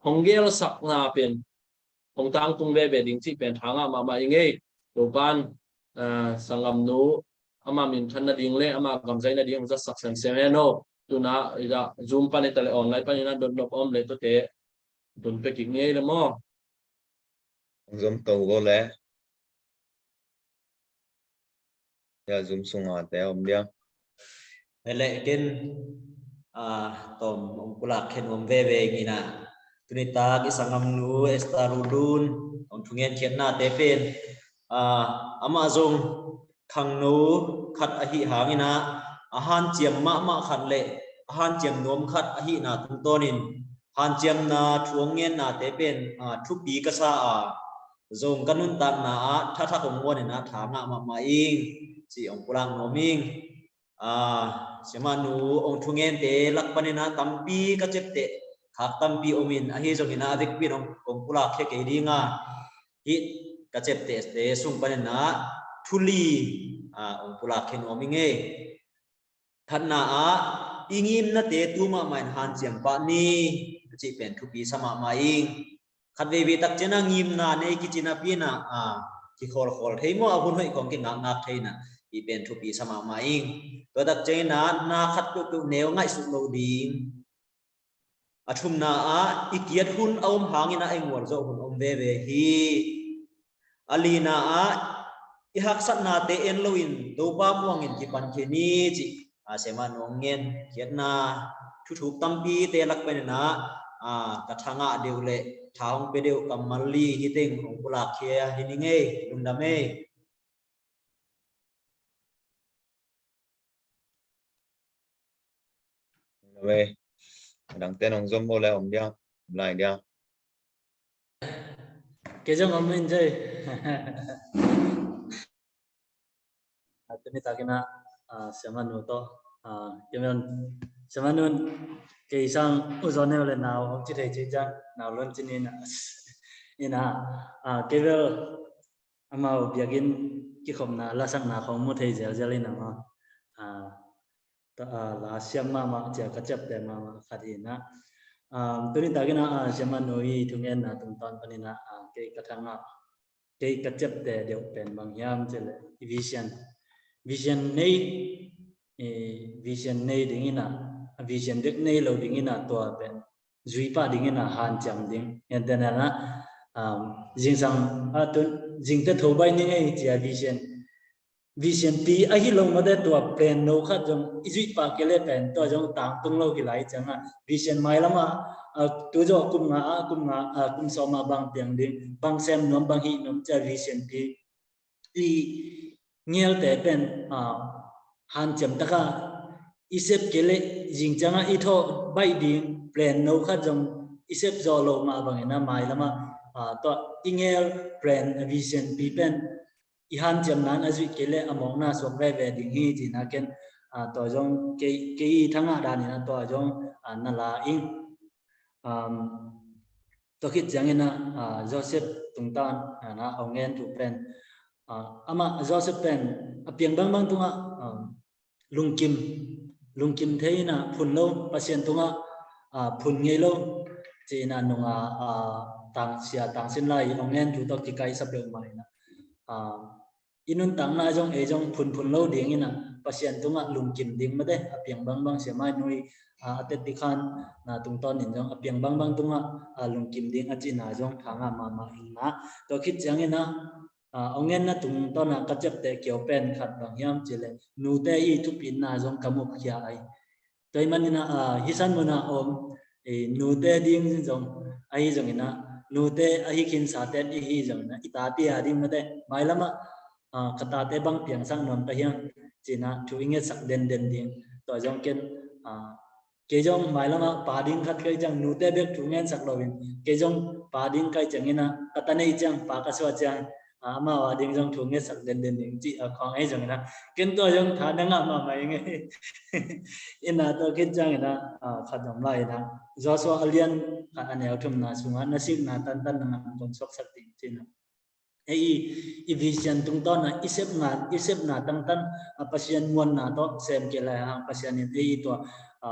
hong gelsakna pen hong tangtung veve ding cih pen thangah mahmah i ngei. Topan, ah, sanggamnu ama minthan nading le ama gamzai nading hong zatsak semsem hen aw. Tuna ida Zoom pan ita le online pan inah dotnop om le tuate dun pekik ngei le maw? Zoom to go le. Ya Zoom sunga te om dia. Hele ken, ah, tom ong pulak khen om veve ngina. Tunitak i sanggamnu Esther Rudun ong thungen khiatna te pen, ah, ama zong khangno khat ahi hangina, a hanciam mahmah khat le a hanciam nuam khat ahina tungtawnin hanciamna thu hong ngenna te pen, ah, thupi ka sa a, zong ka nuntakna ah thathak hong muanin ah thangah mahmah ing, ci hong pulak nuam ing. Ah, siamahnu hong thungente lak panin ah tampi ka ciapteh khak tampi om in, ahi zongin ah a vekpin hong, hong pulak khia kei ding a, hih ka ciaptehte sung panin ah thuli, ah, hong pulak khia nuam ing ei. Khatna ah i ngimnate tu mahmah in hanciam pah ni, a cih pen thupi sa mahmah ing. Khat veivei tak ciangin ah ngimna nei kici napi-in ah, ah, kikhawlkhawl thei maw, a hun hoih khawng kingakngak thei in ah, hih pen thupi sa mahmah ing. Tua tak ciangin ah na khat peuhpeuh neu ngaihsut lo ding. A thumna ah i kiat hun a om hangin ah i gualzawh hun om veve hi. A lina ah i haksatnate en loin Topa muangin kipan khin ni, cih a siamahnu hong ngen khiatna thuthuk tampite lak panin ah, ah, ka thangah deuh le tha hong pia deuh kammal li hi teng hong pulak khia hi ning ei. Lungdam ei. Lungdam ei. A dangte nong zom bo le om dia, om lai dia. Kei zong om in zai. A, tuni takin ah, ah, siamahnu tawh, ah, kei men siamahnu in kei sang u zaw neu le nau hong ci thei ci ciang nau lon ci ni in ah, in ah, ah, kei bel amau biakinn kikhopna lasakna khawng mu thei zelzel in ah maw. Ah, ta, ah, la siam mahmah cia ka ciapteh mahmah khat hi in ah. Ah, tuni takin ah, ah, siamahnu i thungenna tungtawn panin ah, ah, kei ka thangah kei ka ciapteh deuh pen bang hiam cih leh vision. Vision nei, eh, vision nei ding in ah, vision dek nei lo ding in ah tua pen zui pah ding in ah hanciam ding. Hian te na na, um, zingsang a tun, zingte tho bai ning ei cia vision. Vision pi ahi lo mate tua plan no khat zong i zuih pah kei le pen tua zong tangtung lo hi lai ciangah vision mailam ah, ah, tu zawh kum nga ah, kum nga, ah, kum sawm ah bang piang ding, bang sem nuam, bang hih nuam cia vision pi i ngelte pen, ah, hanciam taka i sep kei le zing ciangah i thawh baih ding plan no khat zong i sep zawh lo mah bangin ah mailam ah, ah, tua i ngel plan vision pi pen i hanciamna in a zuih kei le a mawkna suak veve ding hi cihna ken, ah, tua zong kei, kei i thangah danin ah tua zong, ah, na la ing. Um, tua khit ciangin ah, ah, Joseph tungtawn, ah, na a ngen thu pen, ah, amah Joseph pen a piang bangbang tungah, um, lungkim, lungkim thei in ah phun lo, Pasian tungah, ah, phun ngei lo ci in ah nung ah, ah, tangsia tangsin lai hong ngen thu tawh kikaihsa peuhmah in ah, ah, i nuntakna zong ei zong phunphun lo ding in ah Pasian tungah lungkim ding mate a piang bangbang sia mai nui, ah, a tet dikhan na tungtawn in zong a piang bangbang tungah, ah, lungkim ding a cihna zong thangah mahmah in ah tua khit ciangin ah, ah, hong ngenna tungtawn ah ka ciapteh kiau pen khat bang hiam cih leh nute i thupitna zong ka mukhia ai. Tua ahih manin ah, ah, hih san mun ah om, eh, nute ding zong ahi zongin ah, nute ahi khinsa ten i hi zongin ah, i tate a ding mate mailam ah, ah, ka tate bang piangsak nuam ka hiam ci in ah thu i ngetsak denden ding. Tua zong ken, ah, kei zong mailam ah pa ding khat ka hih ciang nute bek thu ngensak loin kei zong pa ding ka hih ciangin ah ka ta neih ciang pa ka suah ciang amau a ding zong thu ngetsak denden ding cih a khawng ahi zongin ah, ken tua zong tha na ngah mahmah ing e. Ina tua khit ciangin ah, khat om lai ina, Joshua a lian khat a neu thumna sungah na sikna tantan na ngah kong suaksak ding ci-in ah, ei i vision tungtawn ah i sepna, i sepna tantan, a Pasian muanna tawh sem kei lai hang Pasian in ei tua, a,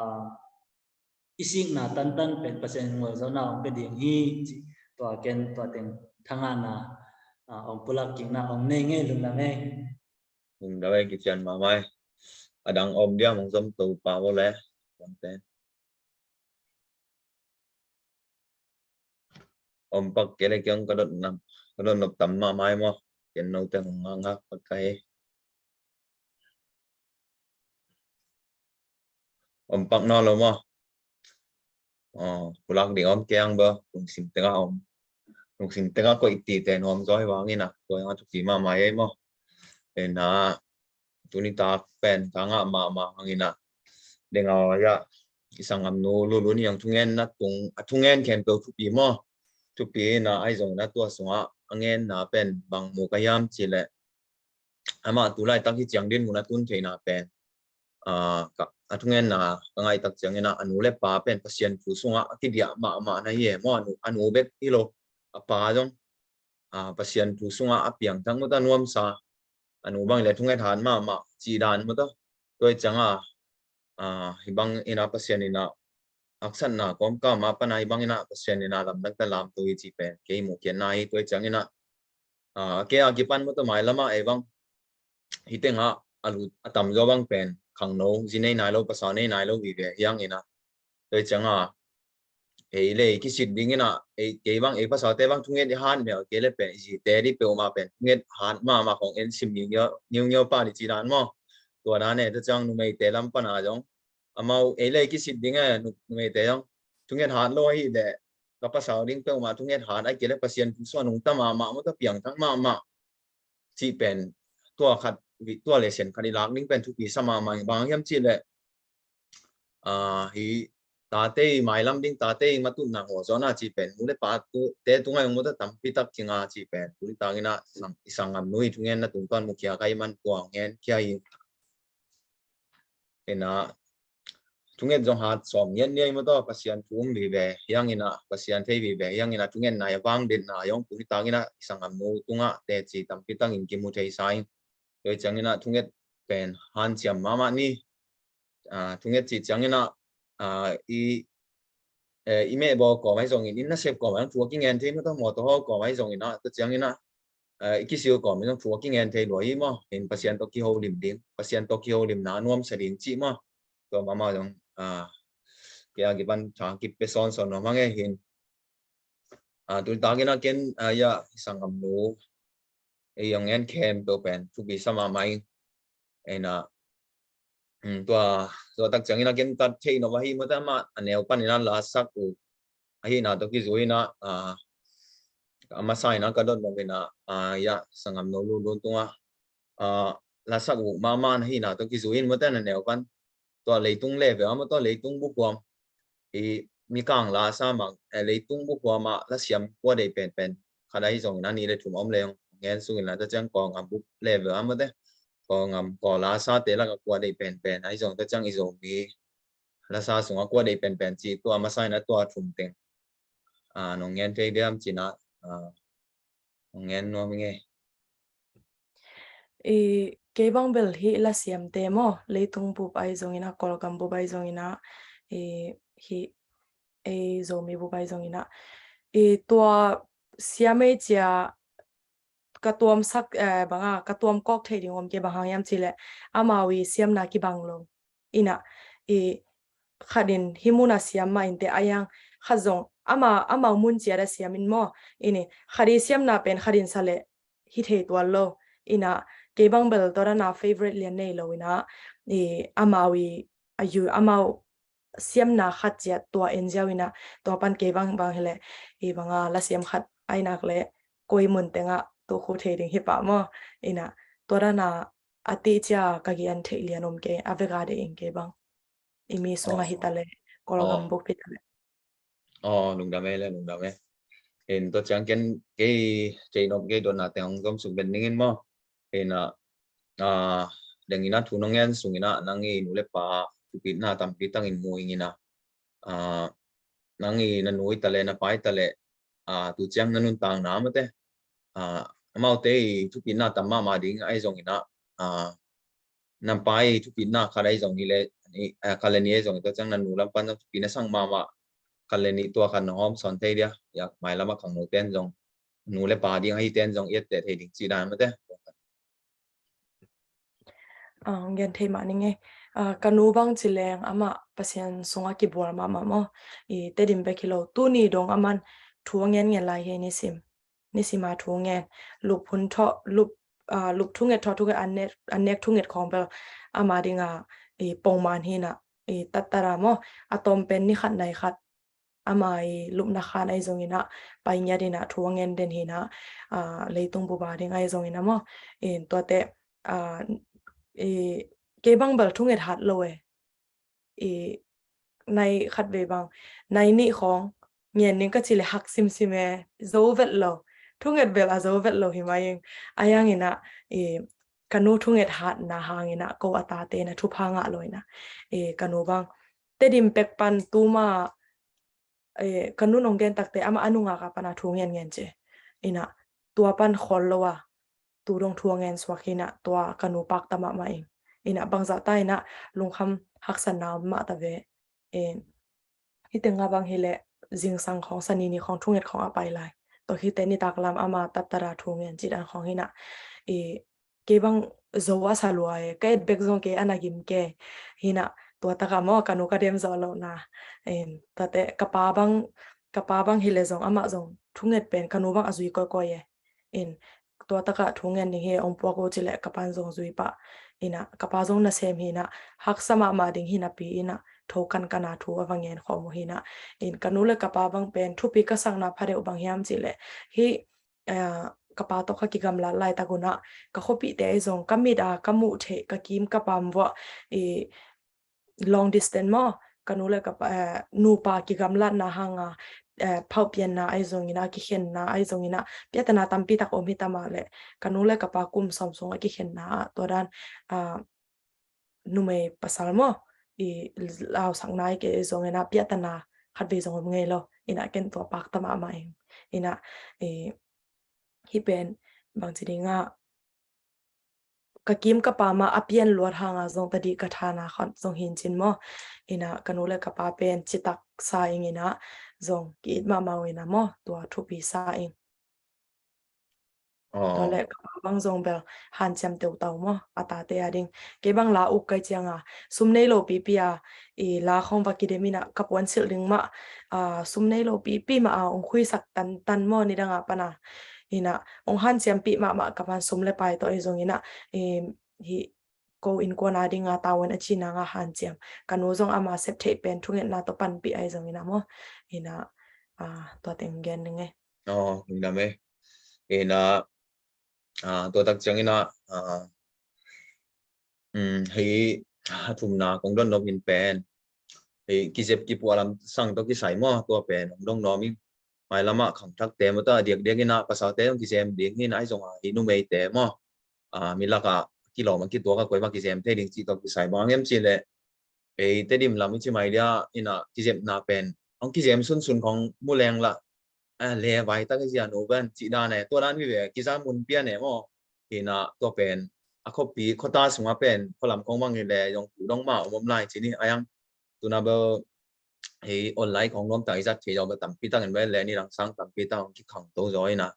i sikna tantan pen Pasian in ngualzawhna hong pia ding hi ci. Tua ken tua teng thangahna, a, hong pulak kikna hong nei ngei, lungdam e. Lungdam e, kician mahmah e. A dang om diam, hong zom to pah vo le. Om pak kei le kiang ka dot nam, ka dot nop tam mahmah e maw. Ken note hong ngakngak pak ka hi. Om pak nawn lo maw. Pulak ding om kei ang bel, lungsim tengah om. Lungsim tengah koih tite nuam zaw hi vangin ah, tua hang a thupi mahmah e maw. Ina tuni tak pen ka ngah mahmah hangin ah, deng a, ya, i sanggamnu Lulu ni ang thungen na tung, a thungen khempeuh thupi maw. Thupi ina, ahi zongin ah tua sungah a ngenna pen bang mu ka hiam cih leh, amah tu laitak hi ciang dinmun a tun theihna pen, a, ka, a thungenna ka ngaihtak ciangin ah, a nu le pa pen Pasian thu sungah a kidiah mahmah na hi e maw. A nu, a nu bek hi lo, a pa zong, a, Pasian thu sungah a piangthak maw ta, nuamsa. A nu bang le thunget hat mahmah cih dan maw ta. Tua hi ciangin ah, a, hih bang ina Pasian ina haksatna kawmkal mah pan a hih bang ina Pasian ina lamdang ta lamto hi cih pen kei muhkhiatna hi. Tua hi ciangin ah, a, kei a kipan maw ta, mailam ah ei bang hih tengah a lut a tamzaw bang pen khangno, zi nei nai lo, pasal nei nai lo vive hi hangin ah, tua hi ciangin ah ei le ei kisit dingin ah, ei, kei bang, ei pasalte bang thunget i hat mel kei le pen, i zite dih peuhmah pen thunget hat mahmah khong en sim ngiungiau, ngiungiau pah dih cih dan maw. Tua dan e, tua ciang numeite lam pan a zong amau ei le ei kisit ding e, nu, numeite zong thunget hat lo ahih leh, ka pasal ding peuhmah thunget hat ahih kei leh Pasian thu sungah nungta mahmah maw ta, piangthak mahmah cih pen tua khat, tua lesson khat i lak ding pen thupi sa mahmah. Bang hiam cih leh, a, hih tate i mailam ding, tate i matutna ngualzawhna cih pen nu le pate tungah hong maw ta tampi tak kinga cih pen tuni takin ah sang, i sanggamnu i thungenna tungtawn mukhia ka hih man tua ngen khia hi. Ina thunget zong hat sawm ngiat ni ei maw ta, Pasian thu um vive hi hangin ah, Pasian thei vive hi hangin ah, thungetna i vang detna zong tuni takin ah i sanggamnu tungah teci tampi takin kimu thei sa ing. Tua hi ciangin ah thunget pen hanciam mahmah ni. A, thunget cih ciangin ah, a, i, e, i mehbawl kawm ahi zongin, i nasep kawm ahi zong thu a kingen thei maw ta, mawtaw hawl kawm ahi zongin ah, tua ciangin ah, a, i kisil kawm ahi zong thu a kingen thei lua hi maw. Hin Pasian tawh kiholim ding, Pasian tawh kiholimna a nuamsa ding cih maw. Tua mahmah zong, a, kei a kipan tha kipia sawnsawn nuam hang e hin. A, tuni takin ah ken, a, ya, i sanggamnu ei hong ngen khempeuh pen thupi sa mahmah ing. Ina, mm, tua, tua tak ciangin ah ken ka theih nop ahi maw ta, amah a neu panin ah la sak uh ahihna tawh kizui in ah, a, a masa in ah ka dot nop in ah, a, ya, sanggamnu Lulu tungah, a, la sak uh mahmah ahihna tawh kizui in maw ta, a neu pan tua leitung level ah maw ta, leitung bup huam, i mikang la sa mang, e, leitung bup huam ah lasiam kua deih penpen khat ahi zongin ah, nih le thum om le hong ngen suk in la, tua ciang Kawlgam bup level ah maw ta, Kawlgam, Kawl la sate lakah kua deih penpen ahi zong, tua ciang i Zomi la sa sungah kua deih penpen cih tua masa in ah tua thum teng, a, nong ngen thei diam ci-in ah, a, nong ngen nuam ing e. I, kei bang bel hih lasiamte maw, leitung bup ahi zongin ah, Kawlgam bup ahi zongin ah, i, hih, ei Zomi bup ahi zongin ah, i, tua siam ei ci-a ka tuamsak, eh, bang a, ka tuamkawk theih ding om kei, bang hang hiam cih leh amau i siamna kibang lo. Ina, i, khat in hih mun ah siam mah inteh, a yang khat zong ama, amau mun ciat ah siam in maw. Ina, khat i siamna pen khat in sa leh hi thei tuan lo. Ina, kei bang bel tua dan a favourite lian nei lo ina, i, amau i, a yu, amau siamna khat ciat tua en ziau ina, tua pan kei bang, bang hi leh, i, bang a, lasiam khat ahi nak leh koi mun tengah tukhu thei ding hi pah maw. Ina, tua dan a a tih cia ka kian theih lian om kei, a vek a deih ing kei bang. I mi sungah hi ta leh, Kawlgam bup hi ta leh. Aw, lungdam e le, lungdam e. In tua ciang ken kei, kei nop kei dotna teng hong zom suk bet ning in maw. In ah, ah, deng in ah thu nong ngen sung in ah nang i nu le pa thupitna tampi tak in mu ing in ah, ah, nang i na nu i ta le na pa i ta le, ah, tu ciang na nuntakna mate, ah, amaute i thupitna tam mahmah ding ahi zong in ah, ah, na pa i thupitna khat ahi zong hi le, ah, khat le nih ahi zong hi, tua ciang na nu lam pan zong thupitna sang mahmah khat le nih tua khat na hawm sawn thei dia, ya, mailam a khangno ten zong, nu le pa ding ahi ten zong i et teh thei ding ci dan mate. Ah, gen thei mah ning e. Ah, ka nu bang ci leng amah Pasian sungah kibual mahmah maw. I Tedim bek hi lo, tuni dong aman thu a ngen ngen lai hi, nisim, nisim a thu ngen. Lup hun thaw, lup, ah, lup thunget thaw thunget, an nek, an nek thunget khawng bel ama ding a, i pongman hi in ah, i tattat a maw. A tawm pen ni khat nai khat ama i lupna khan ahi zong in ah pai ngiat in ah thu a ngen den hi in ah, ah, leitung bup a ding ahi zong in ah maw. In tuate, ah, i, kei bang bel thunget hat lo e. I nai khat vei bang, nai nih khawng ngen ning ka ci le hak simsim e, zo vet lo. Thunget bel a zo vet lo hi mai ing. A yang in ah, i, ka nu thunget hatna hang in ah ko a tate na thupha ngah lo in ah, i, ka nu bang Tedim pek pan tuma, eh, ka nun ong gen takte amah a nungak a pan a thu ngen ngen ci. In ah tua pan khol lo a, tu dong thu a ngen suak hi in ah tua ka nu pakta mahmah ing. In ah bangzah ta in ah lungkham haksatna om mah ta ve. Eh, hih teng a bang hi le zingsang khawng, sanini khawng thunget khawng a pai lai. Tua khit teh nitak lam ama tattat a thu ngen ci dan khawng hi in ah, eh, kei bang zo a sa lua e, ka et bek zong kei a na gim kei hi in ah, tua tak a maw ka nu ka dem zawh lohna. Em, tuate ka pa bang, ka pa bang hi le zong amah zong thunget pen ka nu bang a zui kawikawi e. In tua tak a thu ngen ding hi ong puak uh ci le ka pan zong zui pah. In ah ka pa zong nasem hi in ah haksa mahmah ding hi napi in ah tho kankan a thu a va ngen khawm uh hi in ah. In ka nu le ka pa bang pen thupi ka sakna pha deuh bang hiam ci le hih, ah, ka pa tawh ka kigamlat laitak un ah ka khuapihte ahi zong ka mit a ka muh theih, ka kim ka pam vuah, i, long distance maw, ka nu le ka pa, eh, nupa kigamlatna hang a, eh, phauhpianna ahi zong in ah, kikhenna ahi zong in ah, piatana tampi tak om hi ta mah le ka nu le ka pa kum sawm sung a kikhenna ah tua dan, ah, numei pasal maw, i, lausak nai kei zong in ah piatana khat vei zong om ngei lo. In ah ken tua pakta mahmah ing. In ah, i, hih pen bangci ding ah ka kim ka pam a a pian luat hang a zong tadih ka thana khawng zong hi in cin maw. In ah ka nu le ka pa pen citak sa ing in ah zong ki-it mahmah uh in ah maw, tua thupi sa ing. Tua le ka pa bang zong bel hanciam teutau maw, a tate a ding. Kei bang la uk kai ciang a sum nei lo pipi a, i, la khawng va kidem in ah ka puan silh ding mah, ah, sum nei lo pipi mah a ong khuisak tantan maw, nidang a pan a. In ah ong hanciampih mahmah ka pan sum le pai tawh ahi zong in ah, i, hih ko innkuan a ding a tavuan a ci nang a hanciam. Ka nu zong ama sep theih pen thungetna tawh panpih ahi zong in ah maw. In ah, ah, tua teng gen ning e. Aw, lungdam e. In ah, ah, tua tak ciang in ah, ah, um, hei, a thumna kong dot nop in pen, hei, kizep kipuah lam sang tawh kisai maw, tua pen hong dong nuam ing. Mailam ah khangthakte maw, tua diakdiak in ah pasalte hong kizem ding hi in ah, ahi zong a hei, numeite maw, ah, mi lak ah kilawm a kituak a koimah kizem thei ding cih tawh kisai bang hiam cih leh, ei, Tedim lam i ci mai dia in ah kizepna pen hong kizem sunsun khawng mu leng lah, ah, le vai tak i zia nu pen cih dan e, tua dan vive kiza mun pian e maw. In ah tua pen a khuapi khuata sungah pen khualam khawng bang hi le zong tu dong mah om om lai ci ni. A yang tuna bel hei online khawng nuam tak i zat thei zaw bel tampi tak in bel le ni langsang tampi tak hong kikhangto zaw in ah.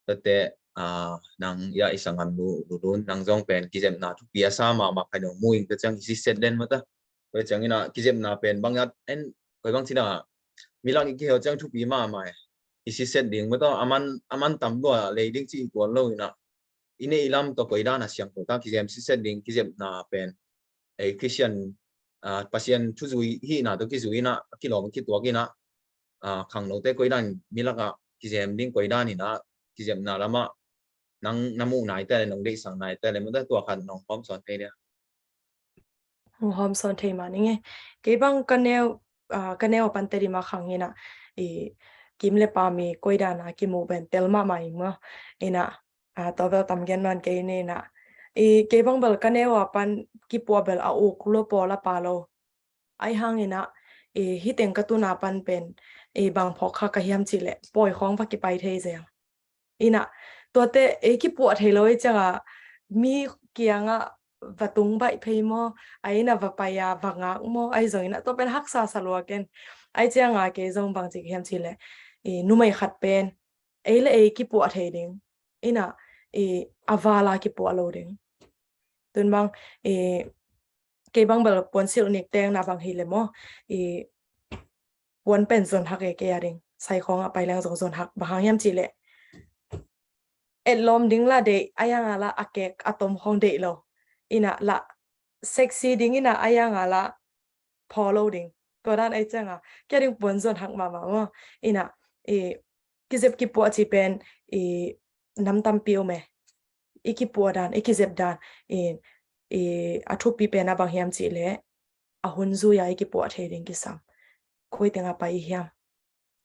Tuate, ah, nang ia i sanggam nu, nu, nu, nang zong pen kizepna thupi a sa mahmah khat hong mu ing, tua ciang i siset den maw ta. Tua ciang in ah kizepna pen bang at en, koi bang ci dang ah, mi lak i kihel ciang thupi mahmah e. I siset ding maw ta, a man, a man tam lua lei ding ci i kuan lo in ah, i neih i lam tawh koi dan a siangtho ta kizem siset ding, kizepna pen ei, Khristian, ah, Pasian thuzui hihna tawh kizui in ah, a kilawm a kituak in ah, ah, khangnote koi dan mi lak ah kizem ding koi dan in ah, kizepna lam ah nang na muh nai te le, nong deihsak nai te le maw ta, tua khat nong hawm sawn thei dia. Hong hawm sawn thei mah ning e. Kei bang ka neu, ah, ka neu a pan Tedim a khang hi in ah, i, kim le pam i koi dan a kimu pen tel mahmah ing maw. Ina, a, tua bel tam gen nawn kei ni ina. I, kei bang bel ka neu a pan kipuah bel a uk lo pawl a pa lo. Ai hang ina, i, hi teng ka tun a pan pen, i, bang phawk kha ka hiam cih leh, pawi khawng va kipai thei zel. Ina, tuate, i, kipuah thei lo i ciang a, mi kiang a va tung baih phei maw, a ina va pai a, va ngak maw, ai zong ina, tua pen haksa sa lua ken. Ai ciang a kei zong bang ci ka hiam cih leh, i, numei khat pen, ei le ei kipuah thei ding. Ina, i, a val a kipuah lo ding. Tun bang, i, kei bang bel puan silh nik teng na bang hi le maw. I, puan pen zon hak e kei a ding. Sai khawng a pai leng zong zon hak. Bang hang hiam cih leh, etlawm ding la deih, a yang a la a kek a tom khawng deih lo. Ina la sexy ding ina a yang a la phaw lo ding. Tua dan ai ciang a, kei a ding puan zon hak mahmah maw. Ina, i, kizep kipuah cih pen, i, nam tampi om e. I kipuah dan, i kizep dan, i, i, a thupi pen a bang hiam cih leh, a hun zui a i kipuah thei ding kisam. Koi teng a pai i hiam.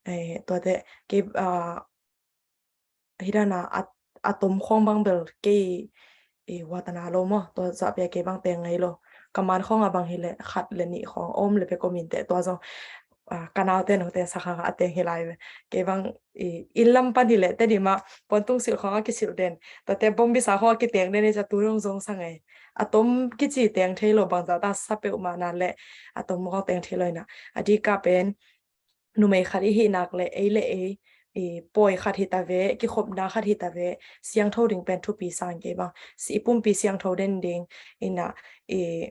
E, tuate, kei, a, hi dan a, a, a tom khawng bang bel kei, i, watana lo maw, tua zah pia kei bang teng ngei lo. Ka man khawng a bang hi leh, khat le nih khawng, om le pek om in teh, tua zong, a, ka naute note sa kha a teng hi lai ve. Kei bang, i, inn lam pan hi leh, Tedim ah, puan tung silh khawng a kisilh den. Tuate bom bisa khawng a kiteng den i ca tu dong zong sa ngei. A tom kici teng thei lo bang zah ta sa peuhmah na leh, a tom khawng teng thei lo ina. A dik a pen, numei khat i hih nak leh ei le ei, i, pawi khat hi ta ve, kikhopna khat hi ta ve, siangtho ding pen thupi sa ing kei bang. Si i pumpi siangtho den ding, ina, i,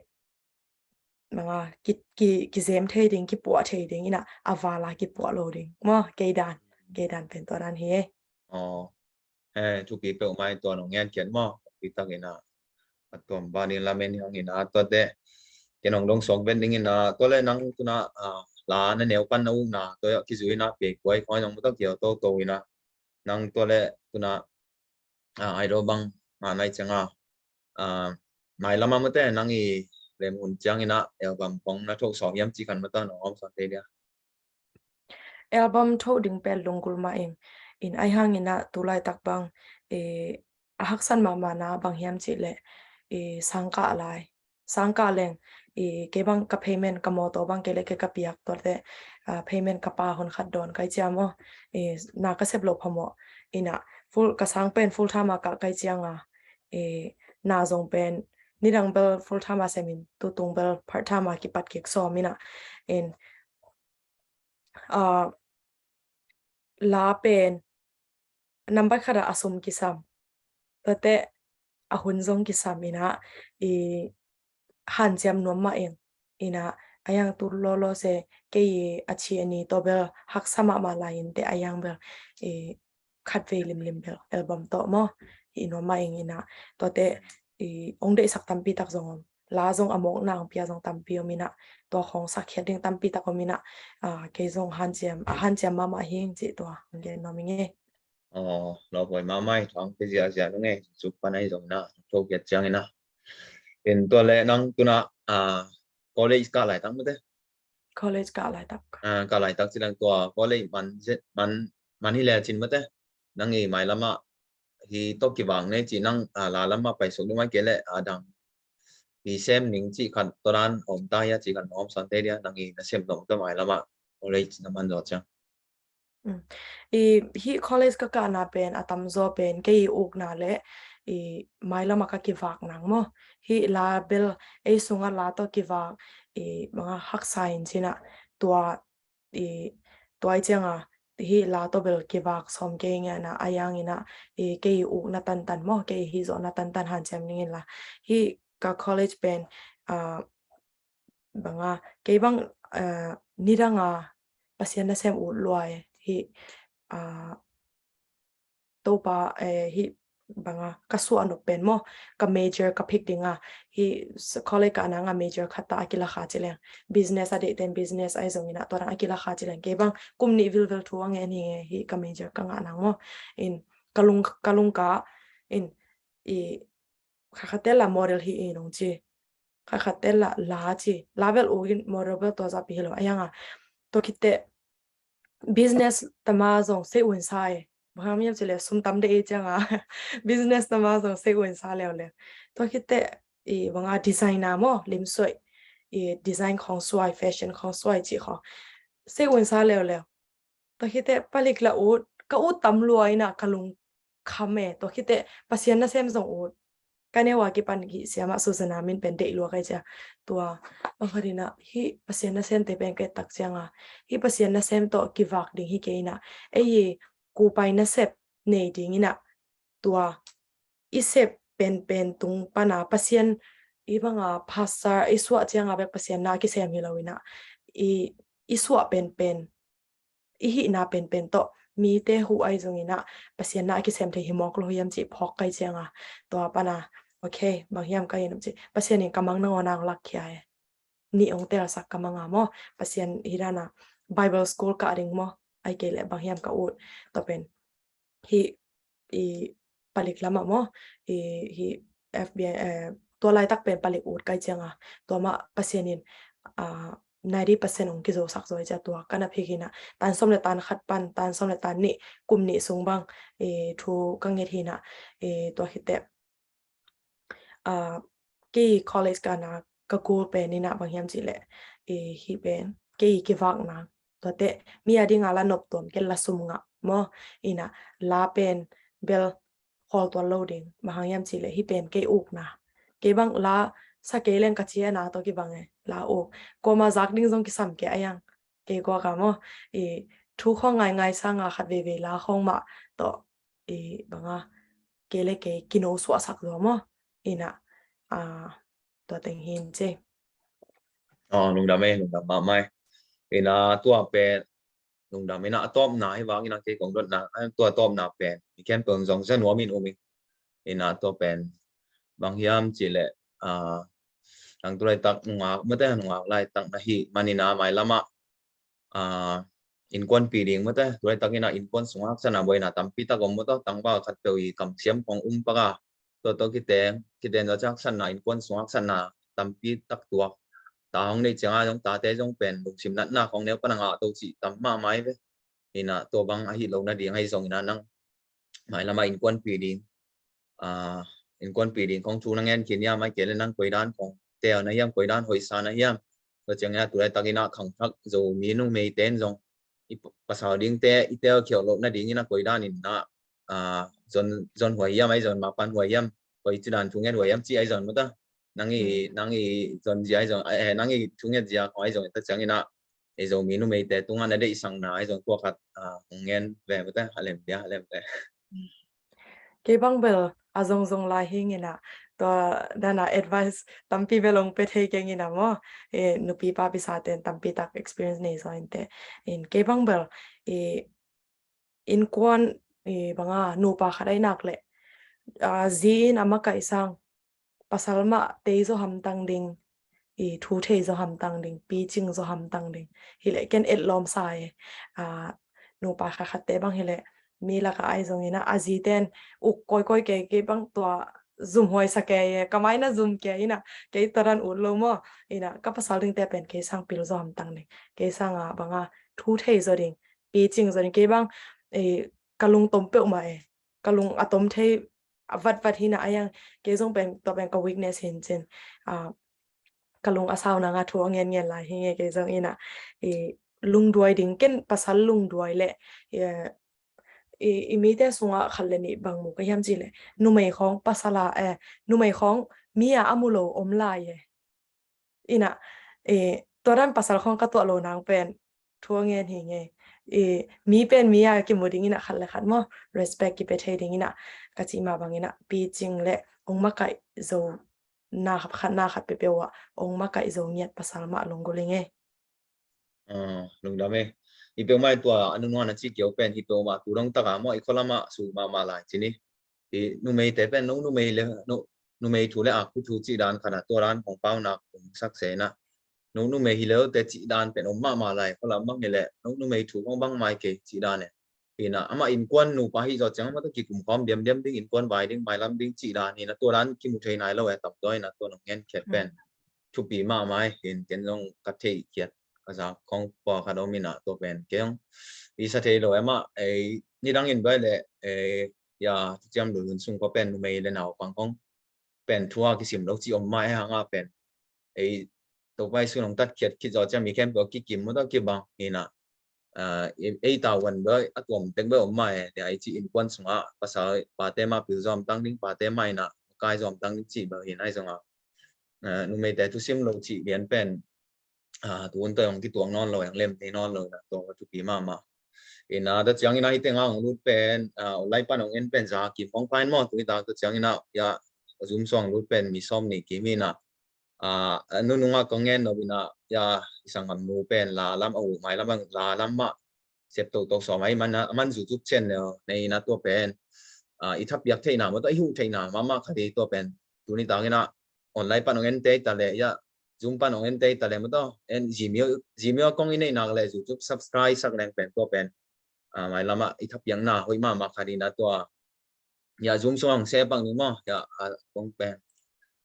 manga, ki, ki, kizem thei ding, kipuah thei ding, ina, a val a kipuah lo ding. Maw, kei dan, kei dan pen tua dan hi e. Aw, eh, thupi peuhmah in tua nong ngen khiat maw, thupi tak ina, a tuam ban in lamen hang ina, tuate, kei nong dong suak ven ding ina, tua le nang tuna, ah, la na neu pan na ukna, tua kizui ina, pei kuai khawng nong mutak kiau to to ina, nang tua le tuna, ah, idol bang, ah, nai ciang a, ah, nai lama mate nang i lem hun ciang ina, album khawng na thok sawk hiam ci khan mata nong om sawk te dia. Album tho ding pen lunggulh mah ing. In ai hang ina tu laitak bang, eh, a haksan mahmah na bang hiam cih leh, eh, sangkah lai. Sangkah leng, eh, kei bang ka payment ka mawtaw bang kei le kei ka piak tuate, ah, payment ka pa hon khat dawn kai ciam aw. Eh, na ka sep loh phamawh. Ina full, ka sang pen full time a kah kai ciang a. Eh, na zong pen nidang bel full time a sem in tutung bel part time a kipat kik sawm ina. In ah, la pen nambat khat ah a sum kisam. Tuate a hun zong kisam ina, i hanciam nuam mah ing. Ina a yang tu lolo se kei i a ci ani to bel haksa mahmah lai in te a yang bel i khat vei limlim bel album tawh maw. Hi nuam mah ing ina tuate i ong deihsak tampi tak zong om. La zong a mawkna ang pia zong tampi om ina, tua khawng sakkhiat ding tampi tak om ina, ah, kei zong hanciam, a hanciam mahmah hing cih tua ang gen nuam ing e. Aw, lo poi mahmah i thang pe ziahziah nung e, suk pan ai zong ina, thokhiat ciang ina. In tua le nang tuna, ah, college kah laitak mate? College kah laitak. Ah, kah laitak ci lang tua college man, man, man hi le cin mate? Nang i mailam ah hi tawh kivak nei ci nang, ah, la lam ah pai suk ding mai kei le, ah, dang hi sem ning ci khat tua dan om ta hia ci khat om san te dia nang i na sem dong ta mailam ah college na man zaw ciang. Mm. I hi college ka kahna pen a tamzaw pen kei i ukna le i mailam ah ka kivak nang maw. Hi la bel ei sungah la tawh kivak i manga haksa in cina tua i tuai cianga hi la tawh bel kivak sawm kei ngiana a yang ina i kei i ukna tantan maw, kei i hih zawhna tantan hanciam ning inla hi ka college pen, ah, banga kei bang, ah, nidanga Pasian nasem ut luai hi, ah, Topa, eh, hi banga ka suah nop pen maw, ka major ka pick dinga hi college ka nanga major khat ta a kilakha cileng, business a deihten business ai zongina tua dang a kilakha cileng kei bang kum nih vilvel thu a ngen hi nge hi ka major ka ngah nang maw. In ka lung, ka lungka in i kha kha tel la model hi i nong ci. Kha kha tel la la ci. La bel ugin model bel tua zapi hi lo. A yanga tua kitte business tama zong sei un sa e. Bang hang hiam cih leh sum tam deuh i cianga business tama zong sei un sa leuleu. Tua khit teh i banga designer maw, limsuai, i design khawng suai, fashion khawng suai cih khawng sei un sa leuleu. Tua khit teh palik la ut, ka ut tam lua ina ka lungkham e. Tua khit teh Pasian nasem zong ut. Ka neu a kipan hih siamah Susana min pen deih lua kai cia. Tua bang khat ina hih Pasian nasemte pen ka et tak cianga hih Pasian nasem tawh kivak ding hi kei ina, ei kupai nasep nei ding ina, tua i sep penpen tung pana Pasian i banga pastor i suah cianga bek Pasian na a kisem hi lo ina, i, i suah penpen, i hihna penpen tawh mite huh ahi zong ina Pasian na a kisem thei hi mawk lo hiam cih phawk kai cianga tua pana, okay, bang hiam ka hi hiam cih, Pasian in ka mang nangawn a hong lakkhia e. Nih hong telsak ka manga maw, Pasian hi dana Bible school kah ding maw, ai kei leh bang hiam ka ut. Tua pen hih i palik lamah maw, i hih F B I, eh, tua laitak pen palik ut kai cianga tua mah Pasian in, ah, ninety percent hong kizosak zaw i cia. Tua ka na phik hina, tan sawm le tan khat pan tan sawm le tan nih, kum nih sung bang i thu ka nget hina, i tua khit teh, ah, kei college kana ka goal pen ina bang hiam cih leh, i hih pen kei kivakna, tuate mi a dinga la nop tuam kei, la sum ngah maw, ina la pen bel khawl tuan lo ding, bang hang hiam cih leh hih pen kei ukna. Kei bang la sa kei leng ka ciana tawh kibang e, la uk. Kuama zak ding zong kisam kei a iang. Kei kua ka maw, i thu khawng ngaingai sanga khat veivei la khawng mah tawh, i banga kei le kei kino suahsak zaw maw, ina, ah, tua teng hin ci. Oh, lungdam e, lungdam mahmah e. Ina tua pen lungdam ina a tawpna hi vang ina kei kong dotna, a tua tawpna pen i khempeuh zong za nuam in um ing. Ina tua pen bang hiam cih leh, ah, nang tu laitak nungak, mate nungak laitak na hih man ina mailamah, ah, innkuanpih ding mate, tu laitak ina innkuan sungah haksatna buaina tampi tak om mate, tangval khatpeuh i kamsiam khawng um paka, tua tawh kiteng, kiteng tua ciang haksatna, innkuan sungah haksatna tampi tak tuak. Ta hong neih cianga zong tate zong pen lungsim natna khawng neu pana ngah to cih tam mahmah hi ve. Ina tua bang ahi lo nading ahi zong ina nang mailamah innkuanpih ding, ah, innkuanpih ding khawng thu na ngen khin hiam, ai kei le nang koidan khawng tel na hiam, koidan hoihsa na hiam. Tua ciang ina tu laitak ina khangthak Zomi numeite in zong i pasal dingte i tel khiauh loh nading ina koidan ina, ah, zon, zon huai hiam, ai zon mapan huai hiam, koi cidan thunget huai hiam ci ai zon mata. Nang i, nang i zon zia ai zon, eh, nang i thunget zia khawng ai zon ta ciang ina, ei Zomi numeite tungah na deihsakna ai zon tua khat, ah, hong ngen ve mata, a lem dia, a lem ve. Kei bang bel a zongzong lai hing ina, tua dana advice tampi bel hong pe thei keng ina maw. E, nupi papi saten tampi tak experience nei zaw inte. In kei bang bel, e, innkuan, e, banga nupa khat ai nak leh, a, zi in a makaih sang pasal mah tei zaw hamtang ding, i thu thei zaw hamtang ding, picing zaw hamtang ding. Hileh ken etlawm sa e, a, nupa khatkhatte bang hileh mi laka ai zong ina a ziten uk koikoi kei, kei bang tua zum huai sa kei e, ka mai na zum kei ina, kei taran ut lo maw. Ina ka pasal dingte pen kei sang pil zaw hamtang ding, kei sanga banga thu thei zaw ding, picing zaw ding, kei bang, e, ka lungtom peuhmah e, ka lung a tom thei a vatvat hina a iang, kei zong pen tua pen ka weakness hin cin, a, ka lung a sau nanga thu a ngen ngen lai hi nge kei zong ina, i lungduai ding, ken pasal lungduai le, i, i, i mite sungah khat le nih bang mu ka hiam ci le, numei khawng pasala, eh, numei khawng mi a a mu lo om lai e. Ina, e, tua dan pasal khawng ka tuah lo nang pen thu a ngen hi nge. E, mi pen mi a kimu ding ina khat le khat maw, respect kipe thei ding ina ka cih mah bang ina picing le ong makaih zo na khat, khat na khat peuhpeuh ah ong makaih zo ngiat pasal mah lunggulh ing e. Ah, lungdam e. I peuhmah i tua a nunuan a ci kiau pen hi peuhmah tu dong taka maw i khualamah su mahmah lai cini. I numeite pen no numei le, no numei thu le akpi thu cih dan khat a tua dan kong paunak kong sak sena. No numei hi leute cih dan pen om mahmah lai, khualam bang hi le no numei thu kong bang mai kei cih dan e. Ina, amah innkuan nupa hi zaw ciang amah tawh kikum khawm diamdiam ding, innkuan vai ding, mailam ding cih dan hi na, tua dan kimu thei nai lo e, tam tua ina tua nong ngen khiat pen thupi mahmah e, hin ken zong ka theih khiat a zak khong pua khat om inah tua pen kei hong i sa thei lo e mah, ei nidang in bai le ei ya tuciam lulun sung kua pen numei le naupang khong pen thu a kisim lo ci om mah e hang a pen ei Topa i sun hong tatkhiat khit zaw ciam i khempeuh a kikim mawtaw kibang inah ei tavuan bai a tuam tek bai om mah e. Tia i ci innkuan sungah pasal pate mah pil zawm tang ding, pate mah inah kai zawm tang ding cih bai hi nai zongah numeite thusim lo cih lian pen tu hun tawh hong kituak nawn lo, hong lem thei nawn lo inah tua thupi mahmah. Inah tua ciang inah hih tengah hong lut pen online pan hong en pen za kim hong pain maw tu i tak tua ciang inah ya Zoom suang lut pen mi sawm ni kim inah a nunungah kong ngen nop inah ya i sanggamnu pen la lam a uh mai lam la lam mah sep toto sawm ahi man a man YouTube channel nei inah tua pen i thapiak theihna mawtaw i huh theihna mahmah khat hi. Tua pen tuni tak inah online pan hong en tei ta leh ya Zoom pan hong en tei ta leh mawtaw en Gmail Gmail a kong i neihnak le YouTube subscribe sak leng pen tua pen mai lamah i thapiakna hoih mahmah khat inah tua ya Zoom sungah hong se pak ning maw ya a kong pen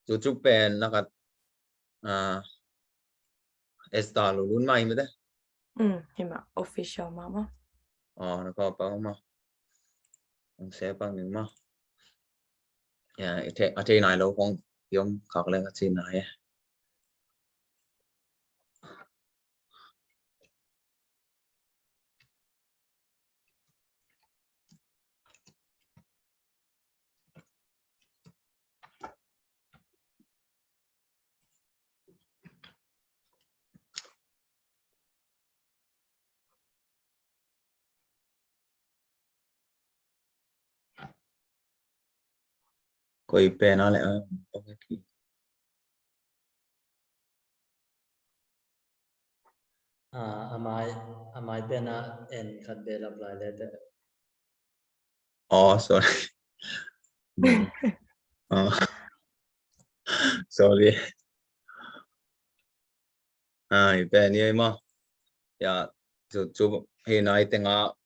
YouTube pen na khat Esther Lulun mah hi mate. Hima official mah maw? Na kau pak maw? Hong se pak ning maw? Ya a thei nai lo kong yom khak leng a ci nai e. Koi pen a le a a mai a mai pen a en khat be lap lai le te. Oh, sorry. Oh. Sorry. Ai pen ni ai maw? Ya YouTube hi nai tengah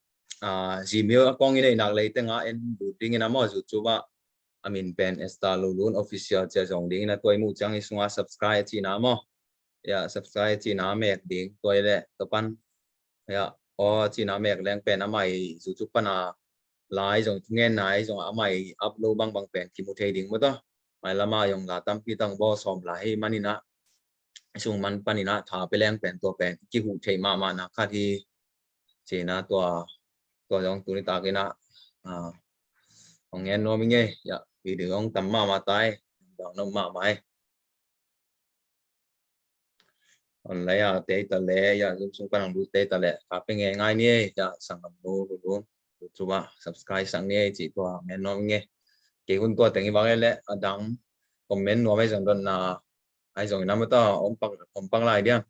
Gmail a kong i neihnak lei tengah en lut ding inah maw YouTube ah a min pen Esther Lulun Official cia zong ding inah tua i muh ciang i sungah subscribe a cihna maw? Ya subscribe a cihna a mek ding tua i le tua pan ya aw cihna a mek leng pen amah i YouTube pan a lai zong thungen nai zong amah i upload bangbang pen kimu thei ding mawtaw. Mai lamah zong la tampi tang baw sawm lai hi man inah sung man pan inah tha pe leng pen tua pen kihuh theih mahmah na khat hi. Cina tua tua zong tuni tak inah hong ngen nuam i ngei ya video hong tam mahmah tai bang nuam mahmah e. Online a tei ta le ya Zoom sung pan hong lut tei ta le ka pe nge ngai ni e ya sanggamnu Lulun YouTube ah subscribe sak ni e cih tua ngen nuam i ngei. Kei hun tua teng i bang e le a dang comment nuam e zong dotna ai zong inah mawtaw om pak lai diam.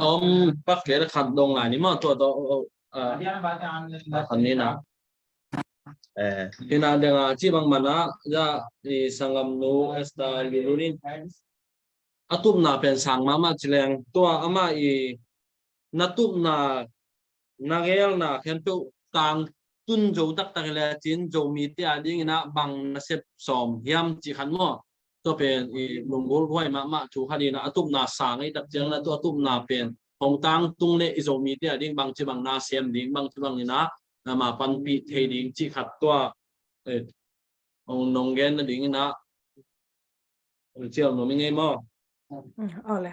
Om pak kei le khat dong lai ni maw tua tua khat ni na. Ina denga ci bang mana ya i sanggamnu Esther Lulun in a tupna pen sang mahmah ci leng tua amah i na tupna na gelna khempeuh tangtun zo taktak hi le cin Zomite a ding inah bang nasep sawm hiam cih khat maw? Tua pen i lunggulh huai mahmah thu khat inah a tupna sang i tak ciang inah tua a tupna pen hong tangtung le i Zomite a ding bangci bang na sem ding bangci bang inah na ma panpih thei ding cih khat tua hong nong gen nading inah hong ciau nuam i ngei maw? Aw le.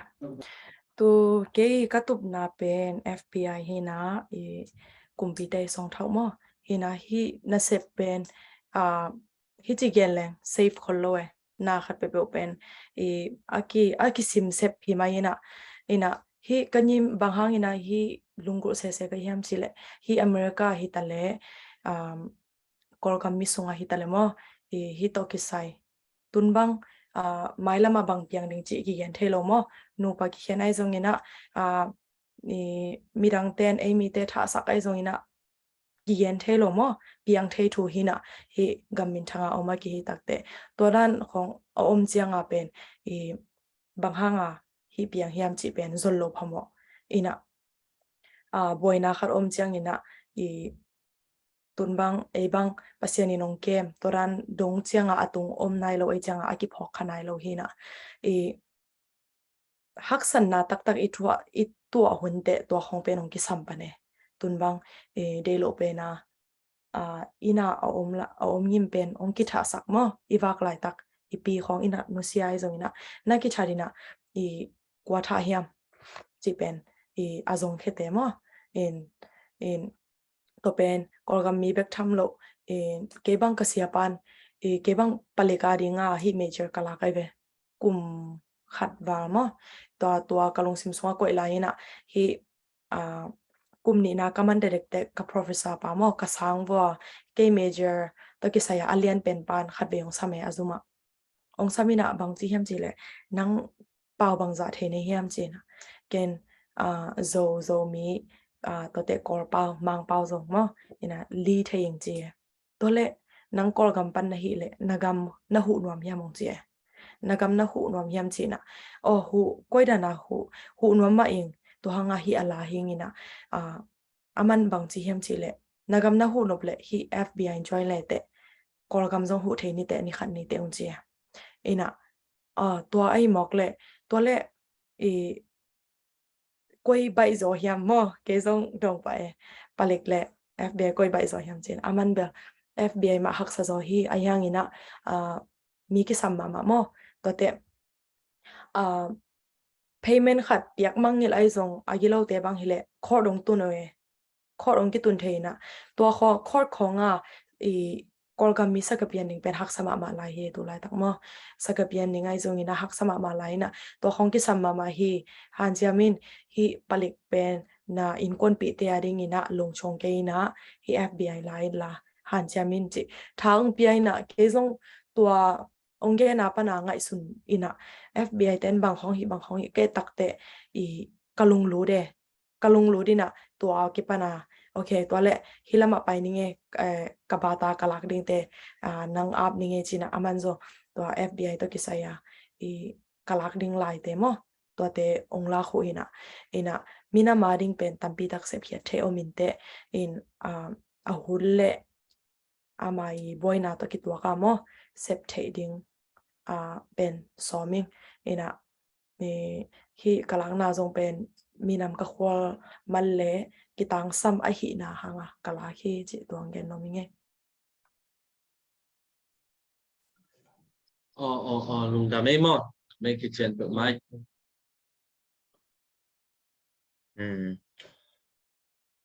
Tu kei ka tupna pen F B I hi inah i kumpite i song thauh maw? Hi inah hih nasep pen hi ci gen leng safe khol lo e. Na khat peuhpeuh pen i a ki a kisim sep hi mai inah inah hih ka nim bang hang inah hih lunggulh sese ka hiam cih leh hih America hi ta le Kawlgam mi sungah hi ta le maw? Hih tawh kisai tun bang mailamah bang piang ding cih kigen thei lo maw? Nupa kikhen ai zong inah midangte in ei mite thahsak ai zong inah kigen thei lo maw? Piang thei thu hi inah hih gam minthang a om a kihi takte tua dan khong a om cianga pen bang hanga hih piang hiam cih pen zol lo phamawh inah buaina khat om ciang inah Tun bang, ei bang Pasian in hong kem, tua dan dong cianga a tung om nai lo, ei cianga a kiphawk kha nai lo hi na. I haksatna taktak i tuah, i tuah hun teh tua khong pen hong kisam pan e. Tun bang, i dei lo pen a, a, ina a om la, a om ngim pen hong kithahsak maw, i vak laitak, i pi khong ina nusia i zong ina, na kithat ina, i kua thah hiam, ci pen, i a zong khete maw, in, in, tua pen, Kawlgam mi bek tham lo, i kei bang ka sia pan, i kei bang palik a dinga hi major ka lak ai ve. Kum khat val maw. Tua, tua ka lungsim sunga koih lai ina, hi, a, kum nihna ka man dedek teh ka professor pa maw, ka sang vua, kei major, tua kisai a lian pen pan khat vei hong sam e a zuma. Hong sam ina bang ci hiam ci leh, nang pau bangzah thei nei hiam ci ina. Ken, a, Zo, Zomi, a, tua teh Kawl pau, Mang pau zong maw, ina li thei ing ci e. Tua leh nang Kawlgam pan na hih leh, na gam na huh nuam hiam hong ci e. Na gam na huh nuam hiam ci ina. Aw, huh, koi dan a huh, huh nuam mah ing, tua hanga hih a la hing ina, a, a man bang ci hiam ci leh, na gam na huh nop leh, hih F B I in join le teh, Kawlgam zong huh thei ni teh, ni khat ni teh hong ci e. Ina, a, tua ahi mawk leh, tua leh, i, koi baih zaw hiam maw, kei zong dong pah e, palik leh F B I koi baih zaw hiam ci ina, a man bel F B I mah haksa zaw hi, a hiang ina, a, mi kisam mahmah maw, tua teh, a, payment khat piak mangngilh ai zong a gilo te bang hi leh, court hong tun o e, court hong kitun thei ina, tua kho-, court khong a, i, Kawlgam mi sakapian ding pen haksa mahmah lai hi tu laitak maw. Sakapian ding ai zong ina haksa mahmah lai ina, tua khong kisam mahmah hi, hanciam in, hi palik pen na innkuanpihte a ding ina lungchong kei ina, hi F B I lai la, hanciam in ci. Tha hong pia ina, kei zong tua hong gen a pan a ngaihsun ina, F B I ten bang khong hi, bang khong hi, kei tak teh, i, ka lunglut e. Ka lunglut ina, tua kipan a, ok, tua leh, hi lamah pai ning e, eh, ka bata ka lak ding te, a, nang ap ning e ci ina, a man zaw, tua F B I tua kisai a, i, ka lak ding lai te maw, tua te hong lak huh ina, ina, minam a ding pen tampi tak sep hiat thei om in teh, in, a, a hun leh, ama i buaina tawh kituak a maw, sep theih ding, a, pen sawm ing. Ina, i, hi ka lakna zong pen minam ka khual man le kitangsam ahihna hanga ka lak hi cih tuang gen nuam ing e. Aw, aw, aw, lungdam ei maw. Mei kician peuh mai. Hmm.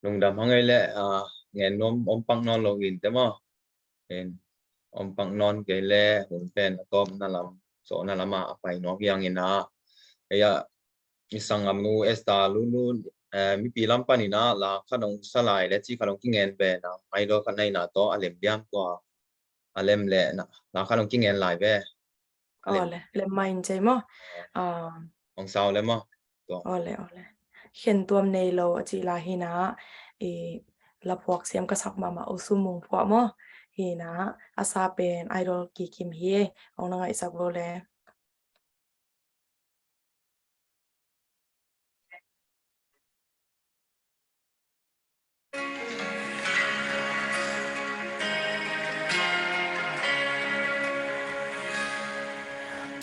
Lungdam hang ei leh, ah, ngen nuam om pak nawn lo in te maw. En, om pak nawn kei leh, hun pen a tawpna lam, sawhna lam ah a pai nuam hi hang ina. Ei a, i sanggam nu Esther Lun Lun, eh, mipi lam pan ina, la khat hong sa lai leh, ci khat hong kingen ve na, idol khat na ina tawh, a lem diam tua, a lem leh na, la khat hong kingen lai ve. A lem. Aw le, lem mai in cei maw. Ah. Hong sau le maw. Tua. Aw le, aw le. Khen tuam nei lo a cih lai hi na, i la phuak siam ka sak mahmah U Sum Mung Phuah maw. Hi na, a sa pen idol Kikim hi, hong na ngaihsak lo le.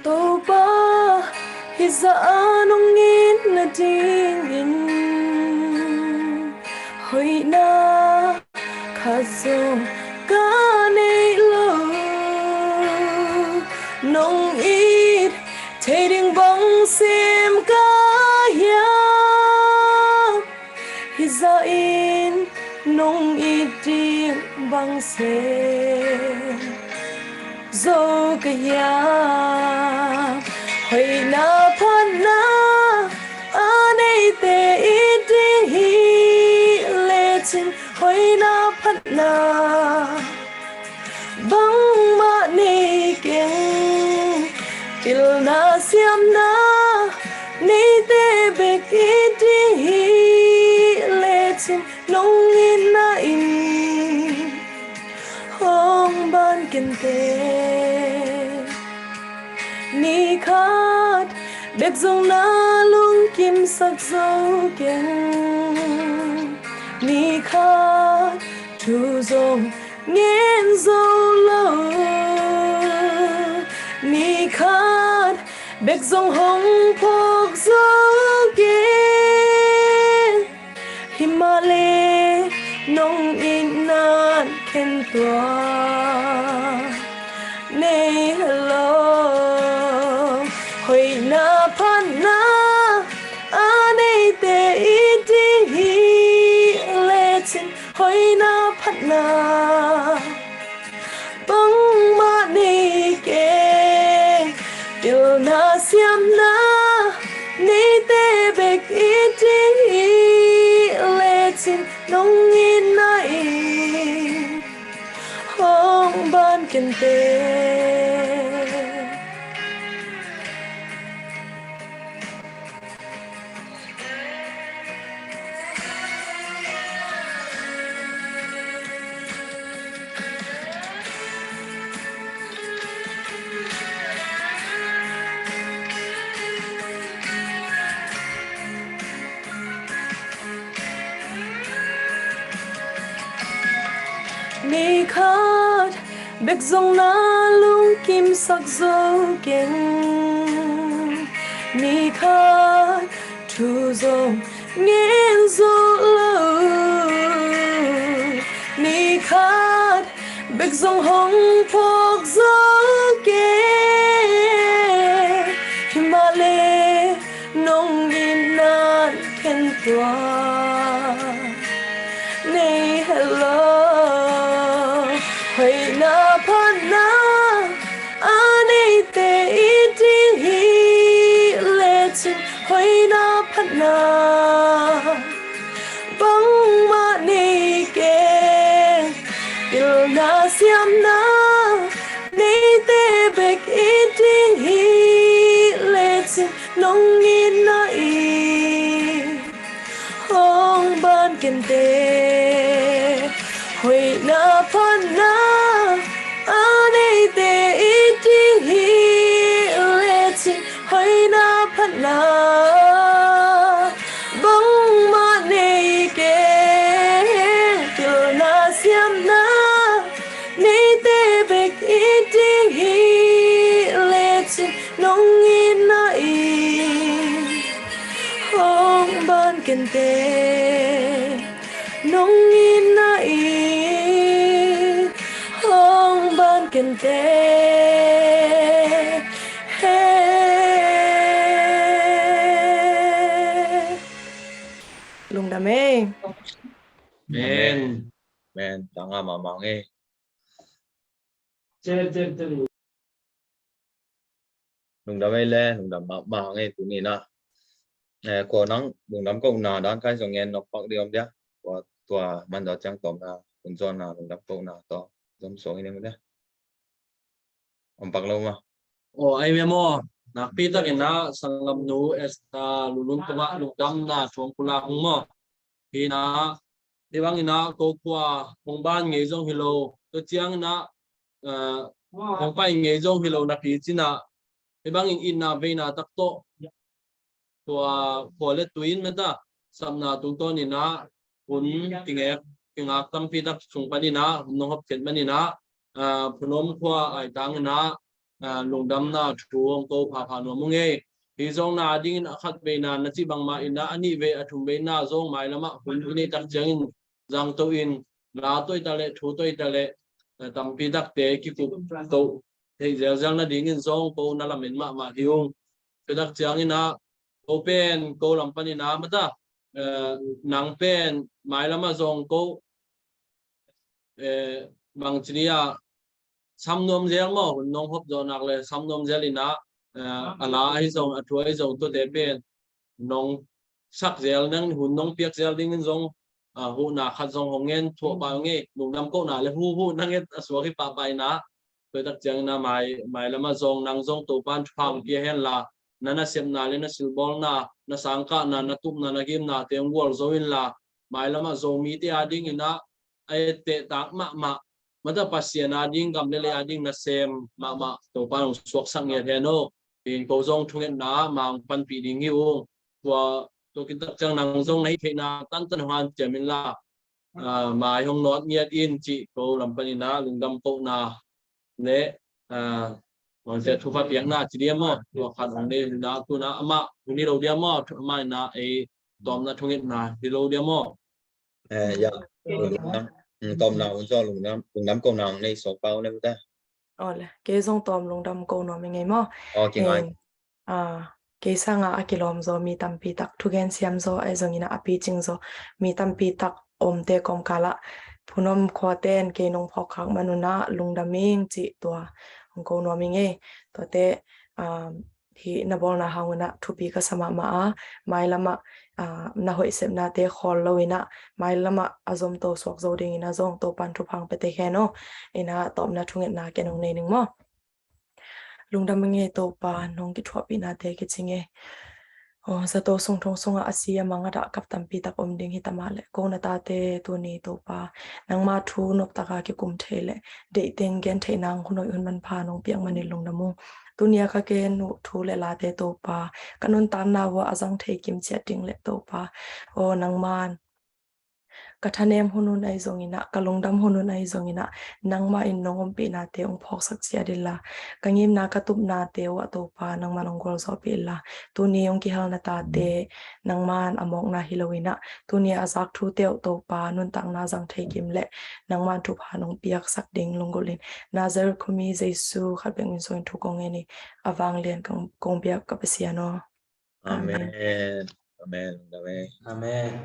Topa, hih zah a nong it nadingin hoihna khat zong ka neih lo. Nong it thei ding bang sem ka hiam? Hih zah in nong it ding bang sem zo ka hiam? Hoihna phatna a neite it ding hi lecin, hoihna phatna bangmah nei keng. Pilna siamna neite bek it ding hi lecin, nong itna in hong ban kente. Ni khat bek zong na lungkimsak zo keng. Ni khat thu zong ngen zo lo, ni khat bek zong hong phawk zo keng. Himahleh nong itna in khen tua nei hi lo. Hoihna phatna a neite i ding hi lecin, hoihna phatna bangmah nei keng. Pilna siamna neite bek i ding hi lecin, nong itna in hong ban kenteh. Ni khat bek zong na lungkimsak zo keng. Ni khat thu zong ngen zo lo, ni khat bek zong hong phawk zo keng. Himahleh nong itna in khen tua nei hi lo. Hoihna phatna a neite i ding hi lecin, hoihna phatna bangmah nei keng. Pilna siamna neite bek i ding hi lecin, nong itna in hong ban kenteh. Hoihna phatna a neite i ding hi lecin, hoihna phatna bangmah nei keng. Pilna siamna neite bek i ding hi lecin, nong itna in hong ban kenteh. Nong itna in hong ban kenteh. He. Lungdam ei. Amen. Amen. Tangah mahmah ei. Lungdam ei le, lungdam mahmah ei tuni na. Eh, kua nang lungdam kohna dan kai zong ngen nop pak dih om dia. Kua tua man dawh ciang tawm na, kun zawn na lungdam kohna tawh zom suang i ning dia. Om pak lo maw? Aw, ai mia maw? Nakpi takin na sanggamnu Esther Lulun tungah lungdamna thu hong pulak hong maw? Hi na, hi bangin na ko khua hong ban ngei zong hi lo. Tua ciangin na, eh, hong pai ngei zong hi lo napi cin na, hi bangin itna veina tak tawh tua khua le tui in mata sapna tungtawn in na hun kingek kingak tampi tak sung panin na hun nong hop khet manin na, ah, Phunom khua ai tangin na, ah, lungdamna thu hong ko phapha nuam ung ei. Hi zong na dingin a khat veina na cih bangmah in na a nih vei a thum veina zong mailamah hun i neih tak ciangin zangto in la tawh i ta leh thu tawh i ta leh, eh, tampi takte kikup to theih zelzel nadingin zong ko na lamen mahmah hi ung. Tua tak ciangin ah ko pen ko lam panin ah mata, eh, nang pen mailamah zong ko, eh, bangci ni ah sam nuam zel maw, hun nong hop zawh nak le sam nuam zel in ah, eh, a la ahi zong a thu ahi zong tuate pen nong sak zel nang hun nong piak zel dingin zong, ah, huhna khat zong hong ngen thuah pah ung ei. Lungdam kohna le huhu na nget a suak hi pahpah in ah, tua tak ciangin ah mai, mailamah zong nang zong Topan thupha hong pia hen la, na nasepna le na silbawlna, na sangkahna, na tupna, na gimnate hong gualzo in la, mailamah Zomite a dingin ah a ettehtak mahmah, mata Pasian a ding, gam le lei a ding nasem mahmah Topan hong suaksak ngiat hen aw. Pen ko zong thungetna ah ma hong panpih ding hi ung. Tua, tua khit tak ciang nang zong na hih theihna tantan hong hanciam in la, ah, mai hong nawt ngiat in cih ko lam panin ah lungdam kohna le, ah, mangsia thupha piakna ci diam maw? Tua khat hong nei in ah tu-in ah amah hong hi lo diam maw? Amah in ah ei tawpna thungetna hi lo diam maw? Eh, ya. Lungdam, mm, tawpna hong zaw lungdam, lungdam kohna hong nei Sawkpa uh le uh ta. Aw le, kei zong tawm lungdam ko nuam ing ei maw? Aw, kingai. Em, ah, kei sangin a kilawm zaw mi tampi tak, thugen siam zaw ahi zongin ah a picing zaw mi tampi tak omte kawmkal ah Phunom khuate in kei nong phawk khak man un ah lungdam ing cih tua hong ko nuam ing ei. Tuate, ah, hih na bawlna hang un ah thupi ka sa mahmah a, mailam ah, ah, na hoih sepnate khawl lo in ah mailam ah a zomto suak zo dingin ah zong Topa'n thupha hong pia ta hen aw. In ah tawpna thungetna ken hong nei ning maw? Lungdam ing ei Topa, nong kithuahpihnate kici ing ei. Aw, zato sung thong sungah a si a mang a dahkap tampi tak om ding hi ta mah leh ko na tate tuni Topa, nangma thu noptaka kikum thei leh deih teng gen theih nang hun hoih hun manpha nong piak manin lungdam ung. Tuni a ka gen uh thu le late Topa, ka nuntakna uh ah a zang thei kim ciat ding leh Topa, aw, nangman ka thanem hun hun ahi zongin ah, ka lungdam hun hun ahi zongin ah, nangmah in nong ompihnate hong phawksak ciat inla, ka ngimna ka tupnate uh ah Topa, nangman hong gualzawhpih inla, tuni hong kihel na tate nangman a mawkna hi lo in ah, tuni a zak thute uh Topa, nuntakna zang thei kim leh nangman thupha nong piaksak ding lunggulh in, Nazareth khuami Jesu khat bek min suangin thu kong ngen hi, a vanglian kong, kong biak ka Pasian aw. Amen. Amen. Amen. Amen.